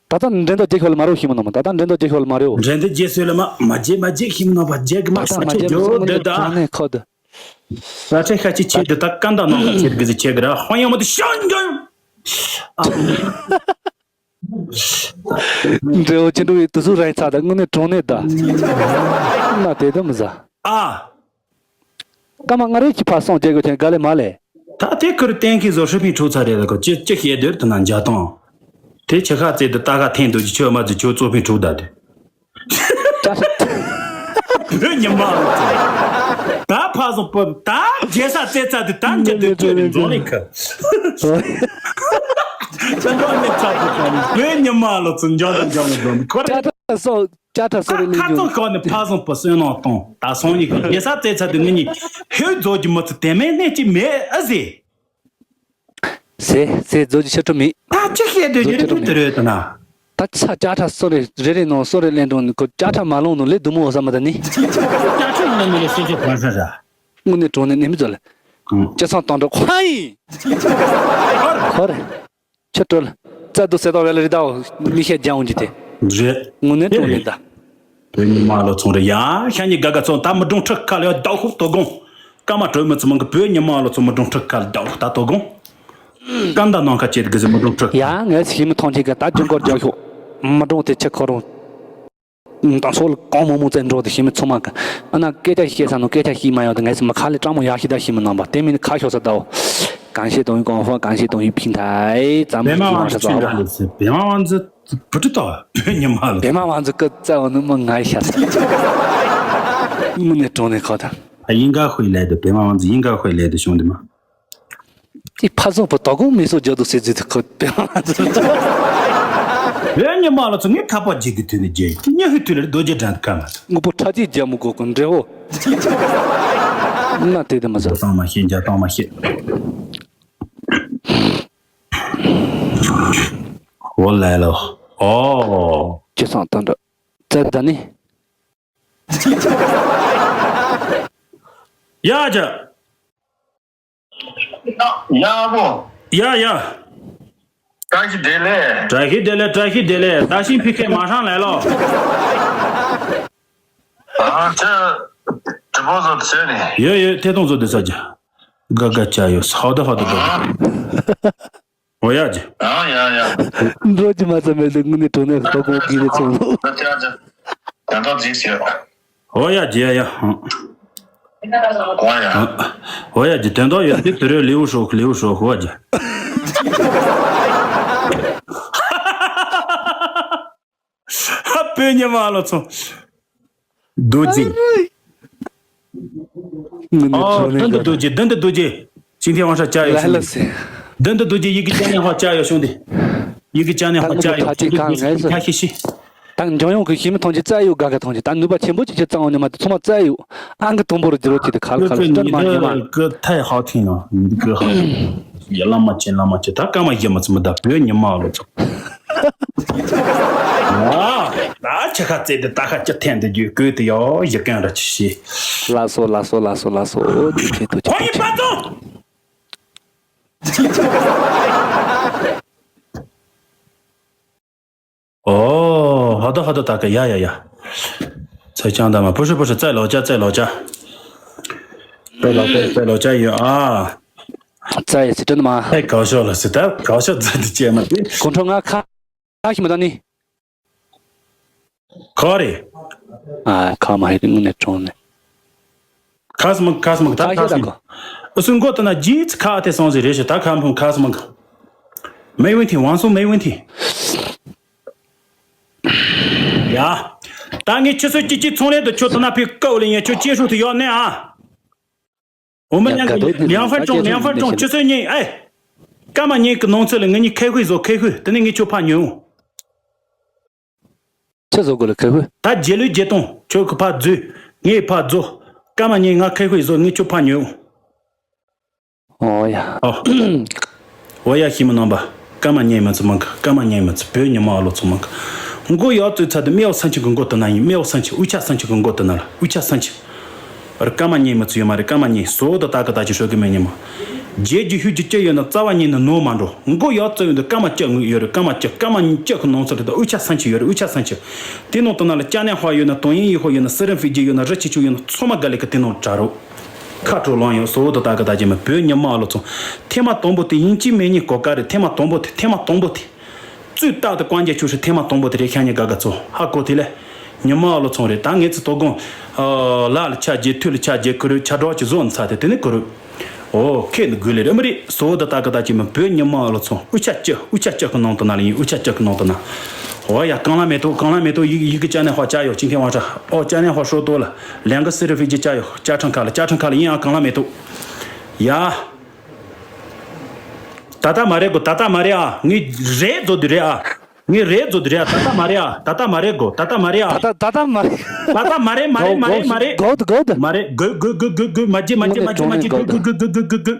ད་ལྟ་འགྲན་ཟླ་རྒྱལ་ཤོར་ལ་མ་རེད་ཤི་མི་ནོ་མ། ད་ལྟ་འགྲན་ཟླ་རྒྱལ་ཤོར་ལ་མ་རེད། འགྲན་ཟླ་རྒྱལ་སོས་ལ་མ་མ་རྒྱལ་མ་རྒྱལ་ཤི་མི་ནོ་བ་རྒྱལ་གི་མ་ད་ལྟ་ས་མ་ཆེ་རྒྱལ་ཇོ་ཤོར་ལ་མ་དེ་རེད་ད། དྲང་གནས་ཁོ་དུ། ས་ཆ་ཤ་ཆེ་ཆེ་དུ་ད་ཀན་ད་ནང་ལ་ཆེ་གི་ཟི་ཆེ་གི་ར་ཧོན་ཡང་མ་དུ་ཤང་གི། འབྲེའོ་ཅི་འགྲོ་བའི་དུ་སུ་ར་ཡི་ཚ་ད་དངོས་གནས་དྲང་གནས་ད། ན་དེ་དུ་མི་ཟ། ཨ། ཀ་མ་ང་རེ་ཅི་ཕ་སོང་རྒྱལ་གོ་ཆེན་ག་ལེ་མ་ལེ། ད་དེ་ཁུར་གཏན་གི་བཟོ་ཧྲི་ཕིང་འཁྲུག་ཚར་རེད་ལ་ཁོ་ཅི་ཅི་ཤེས་དོར་དུ་ན་འཇའ་དང་། དེ་ཆི་ཁ་རྩེ་དུ་ད་ཁ་འཐེན་འདུག་ཅི་ཆོས་མ་ཚུ་ཆོས་གཙོ་ཕིང་འཁྲུག་ད་དེ། བོད་ཉི་མ་ལོ་ཚོ། ད་ཕ་སོང་པ་ད་རྒྱལ་ས་རྩེ་ཚ་དུ་ད་འཇའ་དུ་ཅོས་རེ་འཛོང་ལེ་ཁ། ད་འགྲོ་ནི་ཚ་དུ་ཁ་ནི་བོད་ཉི་མ་ལོ་ཚོ་འཇོ་དང་འཇོ་མི་འགྲོ་ནི་ཁོ་རེ། ཅ་ཁྲ་སོ། ཅ་ཁྲ་སོ་རེ་ལེན་ཁ་རྒྱུ། ཚོ་ཁོ་ནི་ཕ་སོང་པ་སོན་ནོ་གཏོང་ད་སོང་ཉི་ཁ་རྒྱལ་ས་རྩེ་ཚ་དུ་ནི་ནི་ཧེ་རྫོགས་ཀྱི་མི་ཚུ་དེ་མེད་གནས་ཀྱི་མེད་ཨ་ཟེ། ཟེ་ཟེ་རྫོགས་ཀྱི་ཤ་ཁྲོ་མེད། ད་ཅི་ཤེས་དོ་རྫོགས་ཡོད་ཀྱི་དུ་ཤ་ཁྲོ་དུ་མེད། རེད་དུ་ན། ད་ཆ་ཅ་ཁྲ་སོ་རེ་རེ་རེ་ནོ་སོ་རེ་ལེན་འགྲོ་ནི་ཁོ་ཅ་ཁྲ་མ་ལོང་ནོ་ལེ་དུ་མོ་འོ་ས་མ་ད་ནི། ཅ་ཁྲ་ལོང་ནི་ལེ་སོ་སོ་གོན་ས་ར། དངོས་གནས་དྲང་གནས་ནི་མི་ཚོ་ལ། ཅི་སང་གཏོང་འགྲོ་ཁ་ཡིན། ཧོར། ཁྱོད་སྤྲོ་ལ། རྩ་དུ་སེ་ཏོ་བེ་ལ་རི་དྭགས་མི་ཤེས་རྒྱ་འོང་གི་དེ། རེད། དངོས་གནས་དྲང་གནས་ད། བོད་ཉི་མ་ལོ་ཚོང་རེད་ཡ། ཤ་ཉི་དགའ་དགའ་ཚོང་ད་མི་གྲོང་ཁྲི་ཁ་ལ་ཡ་ཟླ་ཧུ་དོ་དགོང་། སྐར་མ་དྲོས་མི་ཚོ་མང་གི་བོད་ཉི་མ་ལོ་ཚོ་མི་གྲོང་ཁྲི་ཁ་ལ་ཟླ་ཧུ་ད་དོ་དགོང་། སྐར་མདའ་ནང་ཁ་བྱེད་དགོས་ཟེར་མི་གྲོང་ཁྲི། ཡ་ངས་ཤི་མི་ཐོང་ཆེན་ག་ད་ཇུན་གོར་རྒྱག་ཤོག་མི་གྲོང་དེ་ཆེ་ཁོ་རང་། དང་ཚོགས་ལ་གང་མང་མང་བཙལ་འགྲོ་དེ་ཤི་མི་ཚོ་མ་ག་ཨ་ན་སྐད་ཆ་བཤད་ས་ནོ་སྐད་ཆ་བཤད་མ་ཡོང་དེ་ངས་སི་མི་ཁ་ལས་སྤྲང་མོ་ཡག་ཤི་ད་ཤི་མི་ནང་པ་དེ་མིན་ཁ་ཤོར་ས་ད་འོ། གང་བཤད་དང་ཡིན་གང་ཧྥ་གང་བཤད་དང་ཡིན་ཕིང་ཐའི་ཙམ་བེ་མ་ཝང་ཙི་ཆིན་འདྲ་ལེ་སི་བེ་མ་ཝང་ཙི་བུ་ཁྲི་ཏོ་བོད་ཉི་མ་ལོ། བེ་མ་ཝང་ཙི་ཀི་ཙ་འོ་ནི་མི་ང་ཤ་ས། མི་ནས་གྲོང་ནས་ཁ་ད། ཨ་ཡིན་ག་ཧུའི་ལས་དུ་བེ་མ་ཝང་ཙི་ཡིན་ག་ཧུའི་ལས་དུ་བྱུང་དུ་མ། དེ་ཕ་སོང་པོ་དོ་དགོང་མི་སོ་རྒྱ་དུ་སེ་ཛི་དུ་ཁོ་བེ་མ་ཝང་ཙི། བོད་ཉི་མ་ལོ་ཚོ་ངས་ཁ་པར་བརྗེ་གི་དུས་ནས་རྒྱལ་ཉི་ཧུའི་དུས་ལ་རྡོ་རྗེ་འགྲན་དུ་ཁ་མ་ཐུབ། ངུ་པོ་ཁྲ་ཅིག་རྒྱ་མོ་གོ་གོ་འདྲེ་བོ། ན་དེ་དུ་མ་ཟ། ཏང་མ་ཤེས་རྒྱ་ཏང་མ་ཤེས། འོ་ལེ་ལོ། ཨོ། ཅི་སང་ཏང་འདྲ། ཙེ་ད་ནི། ཡ་ཇ། ཡ་བོ། ཡ་ཡ། བཀྲ་ཤིས་བདེ་ལེགས། བཀྲ་ཤིས་བདེ་ལེགས་བཀྲ་ཤིས་བདེ་ལེགས། ད་ཤིང་ཕི་ཁེ་མ་ཧྲང་ལེ་ལོ། ཨ་ཅེ། དྲི་བ་བཟོ་དུ་བྱས་ནས། ཡོད་ཡོད་ཐད་གཏོང་བཟོ་དུ་ས་ཇ། ག་ག་ཅ་ཡོད་ཧའོ་ད་ཧའོ་ད་ད། འོ་ཡ་ཇི། ཨ་ཡ་ཡ། འགྲོ་ཅི་མ་ཚ་མེད་དུ་དངོས་གནས་གྲོང་ནས་ལྟོ་གོང་གི་རེད་ཚོང་ལོ། ད་ཅ་ཅ། ད་ད་ཅིག་ཤེས། འོ་ཡ་ཇི་ཡ་ཡ། འོ་ཡ། འོ་ཡ་ཇི་དོན་དག་ཡོད་དེ་དུ་རེ་ལེའུ་ཧྲོག་ལེའུ་ཧྲོག་འོ་ཇི། ཧ་པེ་ཉི་མ་ལོ་ཚོ། རྡོ་རྗེ། ཨོ་མདུན་དུ་རྡོ་རྗེ་མདུན་དུ་རྡོ་རྗེ། 今天晚上加油，兄弟。ལ་ལ་སེ། མདུན་དུ་འདུག་རྒྱུ་ཡི་གེ་ཅན་ནས་ཧ་ཅ་ཡོད་བྱུང་དེ། ཡི་གེ་ཅན་ནས་ཧ་ཅ་ཡོད་བྱུང་དེ་ཁ་ཤས་ཤིག་ད་འཇོན་ཡོང་གི་ཤི་མི་ཐོང་ཅི་རྩ་ཡོད་དགའ་ག་ཐོང་ཅི་ད་ནུས་པ་ཆེན་པོ་ཅི་ཆེ་གཙང་བོ་ནི་མ་དེ་ཚོ་མ་རྩ་ཡོད་ཨང་གི་དུམ་བུ་རུ་འགྱུར་རོ་ཅི་དེ་ཁ་ལ་ཁ་ལ་སྟོན་མ་ཉི་མ། ཀི་ཐའི་ཧ་ཐིང་ནང་འདི་ཀི་ཧ་ཡ་ལ་མ་ཅན་ལ་མ་ཅན་ད་ཀ་མ་ཡ་མ་ཚི་མི་ད་བོད་ཉི་མ་ལོ་ཚོ། ད་ཆ་ཁ་རྩེ་དེ་ད་ཁ་ཅི་འཐེན་དེ་རྒྱུ་ཀོས་དེ་ཡོ་ཡི་གན་ར་ཅི་ཤེས། ལ་སོ་ལ་སོ་ལ་སོ་ལ་སོ་ཅི་ཁེ་ཐུ་ཅི་ཁེ་ཐུ། ཨོ། ཧ་ད་ཧ་ད་ད་ག་ཡ་ཡ་ཡ། ཚེ་ཅང་ད་མ་པུ་ཧྲི་པུ་ཧྲི་རྩེ་ལོ་ཅ་རྩེ་ལོ་ཅ། རྩེ་ལོ་ཅ་རྩེ་ལོ་ཅ་ཡོད་ཨ། རྩ་ཡི་ཚེ་ཏན་མ། ཨེ་གའོ་ཤོ་ལ་སི་ད་གའོ་ཤོ་རྩེ་དེ་ཅེ་མ་དེ། གོང་ཁྲོ་ང་ཁ་ཁ་ཤི་མ་ད་ནི། ཁ་རེ། ཨ་ཁ་མ་ཧེ་དེ་ངུ་ནས་གྲོང་ནས། ཁ་སི་མ་ཁ་སི་མ་ད་ཁ་ཁ་ཤི་ཤི་མ། ད་གོ། ཨུ་སུ་མགོ་ད་ན་ཇི་ཚི་ཁ་ཨ་ཐེ་སོང་ཟི་རེ་ཤི་ད་ཁ་ཕུང་ཁ་སི་མ་ག། མེ་ཝིན་ཐི་ཝང་སུ་མེ་ཝིན་ཐི། ཡ། ད་ངས་ཆུ་ཚོད་གཅིག་གཅིག་ཚོང་ལས་དུ་ཁྱོད་ད་ན་ཕི་ཀའུ་ལེ་ཡ་ཁྱོད་ཅེ་ཧྲུ་ཐི་ཡོད་ནས་ཨ། འོ་མ་ཡ་ཉང་ག་རེ་གི་ལིང་ཧྥན་ཀྲོང་ལིང་ཧྥན་ཀྲོང་ཆུ་ཚོད་གཉིས་ཨེ། སྐར་མ་གཉིས་ཀྱི་ནང་ཚུད་ལ་ངེད་གཉིས་ཁེ་ཧུད་བཟོ་ཁེ་ཧུད་དེ་ནས་ངས་ཁྱོད་ཕར་ཉོ། ཆི་བཟོ་དགོས་ལ་ཁེ་ཧུད། ད་རྗེས་ལུས་བརྗེད་གཏོང་ཁྱོད་ཀྱི་ཕར་འཛུལ། ངས་ཕར་རྫོ། སྐར་མ་གཉིས་ང་ཁེ་ཧུད་བཟོ་ངས་ཁྱོད་ཕར་ཉོ། ཨོ་ཡ། ཨོ། འོ་ཡ་ཤི་མི་རྣམ་པ། སྐར་མ་ཉན་མི་ཚོ་མང་གི་སྐར་མ་ཉན་མི་ཚོ་བོད་ཉི་མ་ཨ་ལོ་ཚོ་མང་གི་མགོ་ཡག་བཙུགས་ཚར་དུས་མེའོ་སན་ཆི་གི་མགོ་དུ་ན་ཡིན་མེའོ་སན་ཆི་འུ་ཆ་སན་ཆི་གི་མགོ་དུ་ན་ལ་འུ་ཆ་སན་ཆི། ར་སྐར་མ་ཉན་མི་ཚོ་ཡོད་མ་རེད་སྐར་མ་ཉན་སོ་དུ་ད་གི་ད་ཅི་ཧྲོ་གི་མེད་ཉི་མ། རྗེས་ཀྱི་ཧུད་ཀྱི་ཅི་ཡོད་ན་རྩ་བ་ཉིད་ནི་ནོར་མ་འགྲོ་མགོ་ཡག་བཙུགས་ཡོད་འདུག་སྐར་མ་ཅི་དངུལ་ཡོད་རེད་སྐར་མ་ཅི་སྐར་མ་ཉིན་ཅི་གི་ནང་ཚོ་རེད་ད་འུ་ཆ་སན་ཆི་ཡོད་རེད་འུ་ཆ་སན་ཆི། དེ་ནང་དུ་ན་ལ་ཅ་ནེ་ཧོ་ཡོད་ན་ཏོང་ཡིན་ཡི་ཧོ་ཡོད་ན་སི་རིན་ཧྥི་ཇི་ཡོད་ན་རི་ཆི་ཆུ་ཡོད་ན་ཚོ་མ་ག་ལེ་གི་དེ་ནང་དྲ་རོ། ཁ་དྲོ་ལང་ཡོད་སོ་བོ་དུ་ད་གི་ད་ཅི་མི་བོད་ཉི་མ་ཨ་ལོ་ཚོ། ཐེངས་མ་དང་པོ་དེ་ཡིན་གཅིག་མིན་གཉིས་གོ་ག་རེད་ཐེངས་མ་དང་པོ་དེ་ཐེངས་མ་དང་པོ་དེ། བཙུད་རྟག་ཏུ་ཀོང་རྒྱ་ཆུ་ཧྲི་ཐེངས་མ་དང་པོ་དེ་རེད་ཤ་ཉེ་ག་ག་ཚོ་ཧ་གོ་དེ་ལས། ཉི་མ་ཨ་ལོ་ཚོང་རེད་ད་ངེད་ཚོ་དོ་དགོང་། ལ་ལ་ཆ་རྗེ་ཐུ་ལ་ཆ་རྗེ་ཁུ་རུ་ཆ་གྲོགས་ཀྱི་བཟོ་འཚལ་ཏེ་དེ་ནི་ཁུ་རུ། ཨོ་ཁེ་ནི་དགོས་ལེ་རེད་མི་རེད་སོ་བོ་དུ་ད་གི་ད་ཅི་མི་བོད་ཉི་མ་ཨ་ལོ་ཚོང་འུ་ཆ་ཅི་འུ་ཆ་ཅི་གི་ནང་དུ་ན་ལ་ཡིན་འུ་ཆ་ཅི་གི་ནང་དུ་ན། ཨོ་ཡ་གང་ལ་མེད་དོ་གང་ལ་མེད་དོ་ཡི་གི་ཡི་གི་ཅ་ནེ་ཧོ་ཅ་ཡོ་ཅིན་ཐེ་ཝང་ཧྲ་ཨོ་ཅ་ནེ་ཧོ་ཧྲོ་ཏོ་ལ་ལན་གི་སི་རི་ཧྥི་ཇི་ཅ་ཡོ་ཅ་ཁྲང་ཁ་ལ་ཅ་ཁྲང་ཁ་ལ་ཡིན་ཨ་གང་ལ་མེད་དོ། ཡ། ད་ལྟ་མ་རེད་གོ་ད་ལྟ་མ་རེད་ཨ། ངས་རེད་བཟོ་དུས་རེད་ཨ། ངས་རེད་བཟོ་དུས་རེད་ཨ། ད་ལྟ་མ་རེད་ཨ། ད་ལྟ་མ་རེད་གོ་ད་ལྟ་མ་རེད་ཨ། ད་ལྟ་ད་ལྟ་མ་རེད། ད་ལྟ་མ་རེད་མ་རེད་མ་རེད་མ་རེད། གོ་ད་གོ་ད། མ་རེད་གོ་གོ་གོ་གོ་གོ་མ་བརྗེད་མ་བརྗེད་མ་བརྗེད་མ་བརྗེད་གོ་ད་གོ་ད། གོ་གོ་གོ་གོ་གོ་གོ།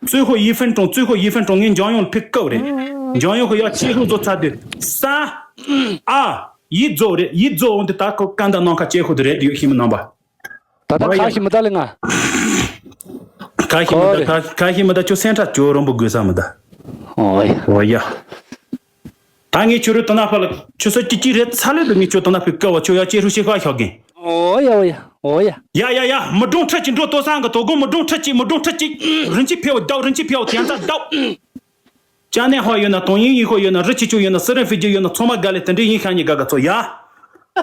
ཙུའི་ཧོ་ཡི་ཧྥན་ཀྲོང་ཙུའི་ཧོ་ཡི་ཧྥན་ཀྲོང་ངས་འཇང་ཡོང་ལ་ཕིག་ཀའོ་རེད། འཇང་ཡོང་ཧོ་ཡ་ཆེ་ཧུ་བཟོ་ཚར་དུས་ས། ཨ། ཡིད་རྫོགས་རེད་ཡིད་རྫོགས་འོང་དུས་ད་ཁོ་ཀ་འདའ་ནང་ཁ་ཆེ་ཧུ་དུ་རེད་ཡོད་ཤི་མི་རྣམ་པ། ད་ལྟ་ཁ་ཤི་མི་ད་ལེ་ང་། ཁ་ཤི་མི་ད་ཁ་ཁ་ཤི་མི་ད་ཁྱོད་སེམས་ཁྲལ་ཅོ་རོང་པོ་དགོས་ས་མི་ད། ཨོ་ཡ། ཨོ་ཡ། ད་ངས་ཁྱོད་རུ་ད་ན་ཕ་ལ་ཁྱོད་སོ་ཅི་ཅི་རེད་ཚ་ལོས་དུ་ངས་ཁྱོད་ད་ན་ཕི་ཀ་བ་ཁྱོད་ཡ་ཅེ་ཧྲུ་ཤི་ཁ་ཤོག་གིན། ཨོ་ཡ་ཨོ་ཡ་ཨོ་ཡ། ཡ་ཡ་ཡ་མི་གྲོང་ཁྲི་ཅི་འགྲོ་ལྟོ་སང་གི་དོ་དགོང་མི་གྲོང་ཁྲི་ཅི་མི་གྲོང་ཁྲི་ཅི་རིན་ཆི་ཕེའོ་དག་རིན་ཆི་ཕེའོ་དེ་ཡང་ད་དག་ཅ་ནེ་ཧོ་ཡོད་ན་ཏོང་ཡིན་ཡིན་ཧོ་ཡོད་ན་རི་ཆི་ཆུ་ཡོད་ན་སི་རིན་ཧྥི་ཇི་ཡོད་ན་ཚང་མ་དགའ་ལེ་དེ་འདྲ་ཡིན་ཤ་ཉེ་དགའ་དགའ་ཚོ་ཡ།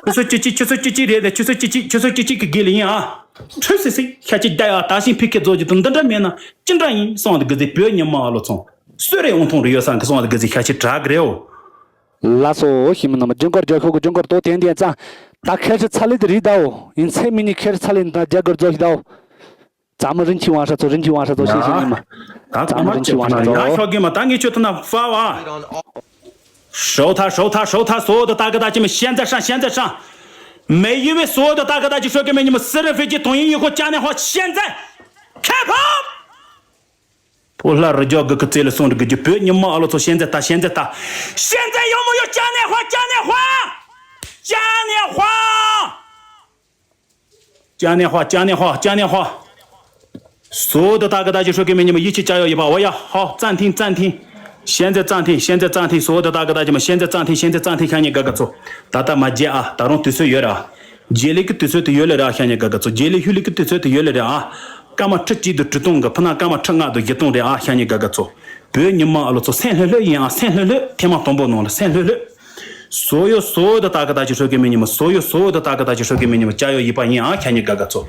ཆུ་ཚོད་གཅིག་གཅིག་ཆུ་ཚོད་གཅིག་གཅིག་རེད་དེ་ཆུ་ཚོད་གཅིག་གཅིག་ཆུ་ཚོད་གཅིག་གཅིག་གི་དགེ་ལ་ཡིན་ཨ། ཁྲུས་སི་སི་ཤ་ཅིག་བསྡད་ཡ་ད་ཤིང་ཕི་ཁེ་རྫོགས་ཀྱི་དུ་འདི་འདྲ་མེད་ན་ཅི་འདྲ་ཡིན་སོང་དེ་གི་ཟི་བོད་ཉི་མ་ཨ་ལོ་ཚོང་སུ་རེ་འོང་ཐོང་རེ་ཡོད་སང་གི་སོང་དེ་གི་ཟི་ཤ་ཅིག་དྲག་གི་རེད་འོ། ལ་སོ་ཤི་མི་ནམ་ཇུན་གར་རྒྱ་ཤོག་གི་ཇུན་གར་ཏོ་ཏན་ཏན་ཙང་ད་ཁེ་ཆི་ཚ་ལི་དི་རི་ད་འོ་ཡིན་ཚེ་མི་ནི་ཁེ་ཚ་ལི་ད་རྒྱ་གར་རྫོགས་ཤི་ད་འོ། ཙམ་རིན་ཆེན་དབང་ཧྲ་ཚོ་རིན་ཆེན་དབང་ཧྲ་ཚོ་ཤེས་ཤེས་ཉི་མ། ད་ཙམ་རིན་ཆེན་དབང་ཧྲ་ཚོ། ཡ་ཤོག་གི་མ་ད་ངས་ཁྱོད་ཐུག་ན་ཧྥ་བ། ཧྲོ་ཐ་ཧྲོ་ཐ་ཧྲོ་ཐ་སོ་དུ་ད་གི་ད་ཅི་མི་ཤན་ཛ་ཧྲང་ཤན་ཛ་ཧྲང་། མེ་ཡི་བའི་སོ་དུ་ད་གི་ད་ཅི་ཧྲོ་གི་མེ་ཉི་མ་སི་རི་ཧྥི་ཇི་དོང་ཡིན་ཡི་ཧོ་ཅ་ནེ་ཧོ་ཤན་ཛ། ཁེ་ཕོ། ཕོ་ལྷ་རི་རྒྱ་གི་གི་རྩེ་ལ་སོང་རི་གི་རྒྱུ་བོད་ཉི་མ་ཨ་ལོ་ཚོ་ཤན་ཛ་ད་ཤན་ཛ་ད། ཤན་ཛ་ཡོ་མོ་ཡོ་ཅ་ནེ་ཧོ་ཅ་ནེ་ཧོ། ཅ་ནེ་ཧོ། ཅ་ནེ་ཧོ་ཅ་ནེ་ཧོ་ཅ་ནེ་ཧོ། སོ་དུ་ད་གི་ད་ཅི་ཧྲོ་གི་མེ་ཉི་མ་ཡི་ཆི་ཅ་ཡོ་ཡི་པ་འོ་ཡ་ཧོ་ཙན་ཐིང་ཙན་ཐིང་། ཤན་ཛ་ཙན་ཐིང་ཤན་ཛ་ཙན་ཐིང་སོ་དུ་ད་གི་ད་ཅི་མ་ཤན་ཛ་ཙན་ཐིང་ཤན་ཛ་ཙན་ཐིང་ཤ་ཉེ་དགའ་དགའ་ཚོ། ད་ལྟ་མ་རྗེ་ཨ་ད་རུང་དུས་ཚོད་ཡོད་ར། རྗེ་ལི་གི་དུས་ཚོད་དུ་ཡོད་ལེ་ར་ཤ་ཉེ་དགའ་དགའ་ཚོ་རྗེ་ལི་ཧུ་ལི་གི་དུས་ཚོད་དུ་ཡོད་ལེ་ར་ཨ། སྐར་མ་ཁྲི་གཅིག་དུ་གྲི་སྟོང་གི་ཕུ་ན་སྐར་མ་ཁྲི་ལྔ་དུ་བཞི་སྟོང་རེ་ཨ་ཤ་ཉེ་དགའ་དགའ་ཚོ། བོད་ཉི་མ་ཨ་ལོ་ཚོ་སེམས་ལྷོད་ལྷོད་ཡིན་ཨ་སེམས་ལྷོད་ལྷོད་ཐེངས་མ་དང་པོ་ནང་ལ་སེམས་ལྷོད་ལྷོད། སོ་ཡོ་སོ་དུ་ད་གི་ད་ཅི་ཧྲོ་གི་མེ་ཉི་མ་སོ་ཡོ་སོ་དུ་ད་གི་ད་ཅི་ཧྲོ་གི་མེ་ཉི་མ་ཅ་ཡོ་ཡི་པ་ཡིན་ཨ་ཁྱ་ཉི་དགའ་དགའ་ཚོ།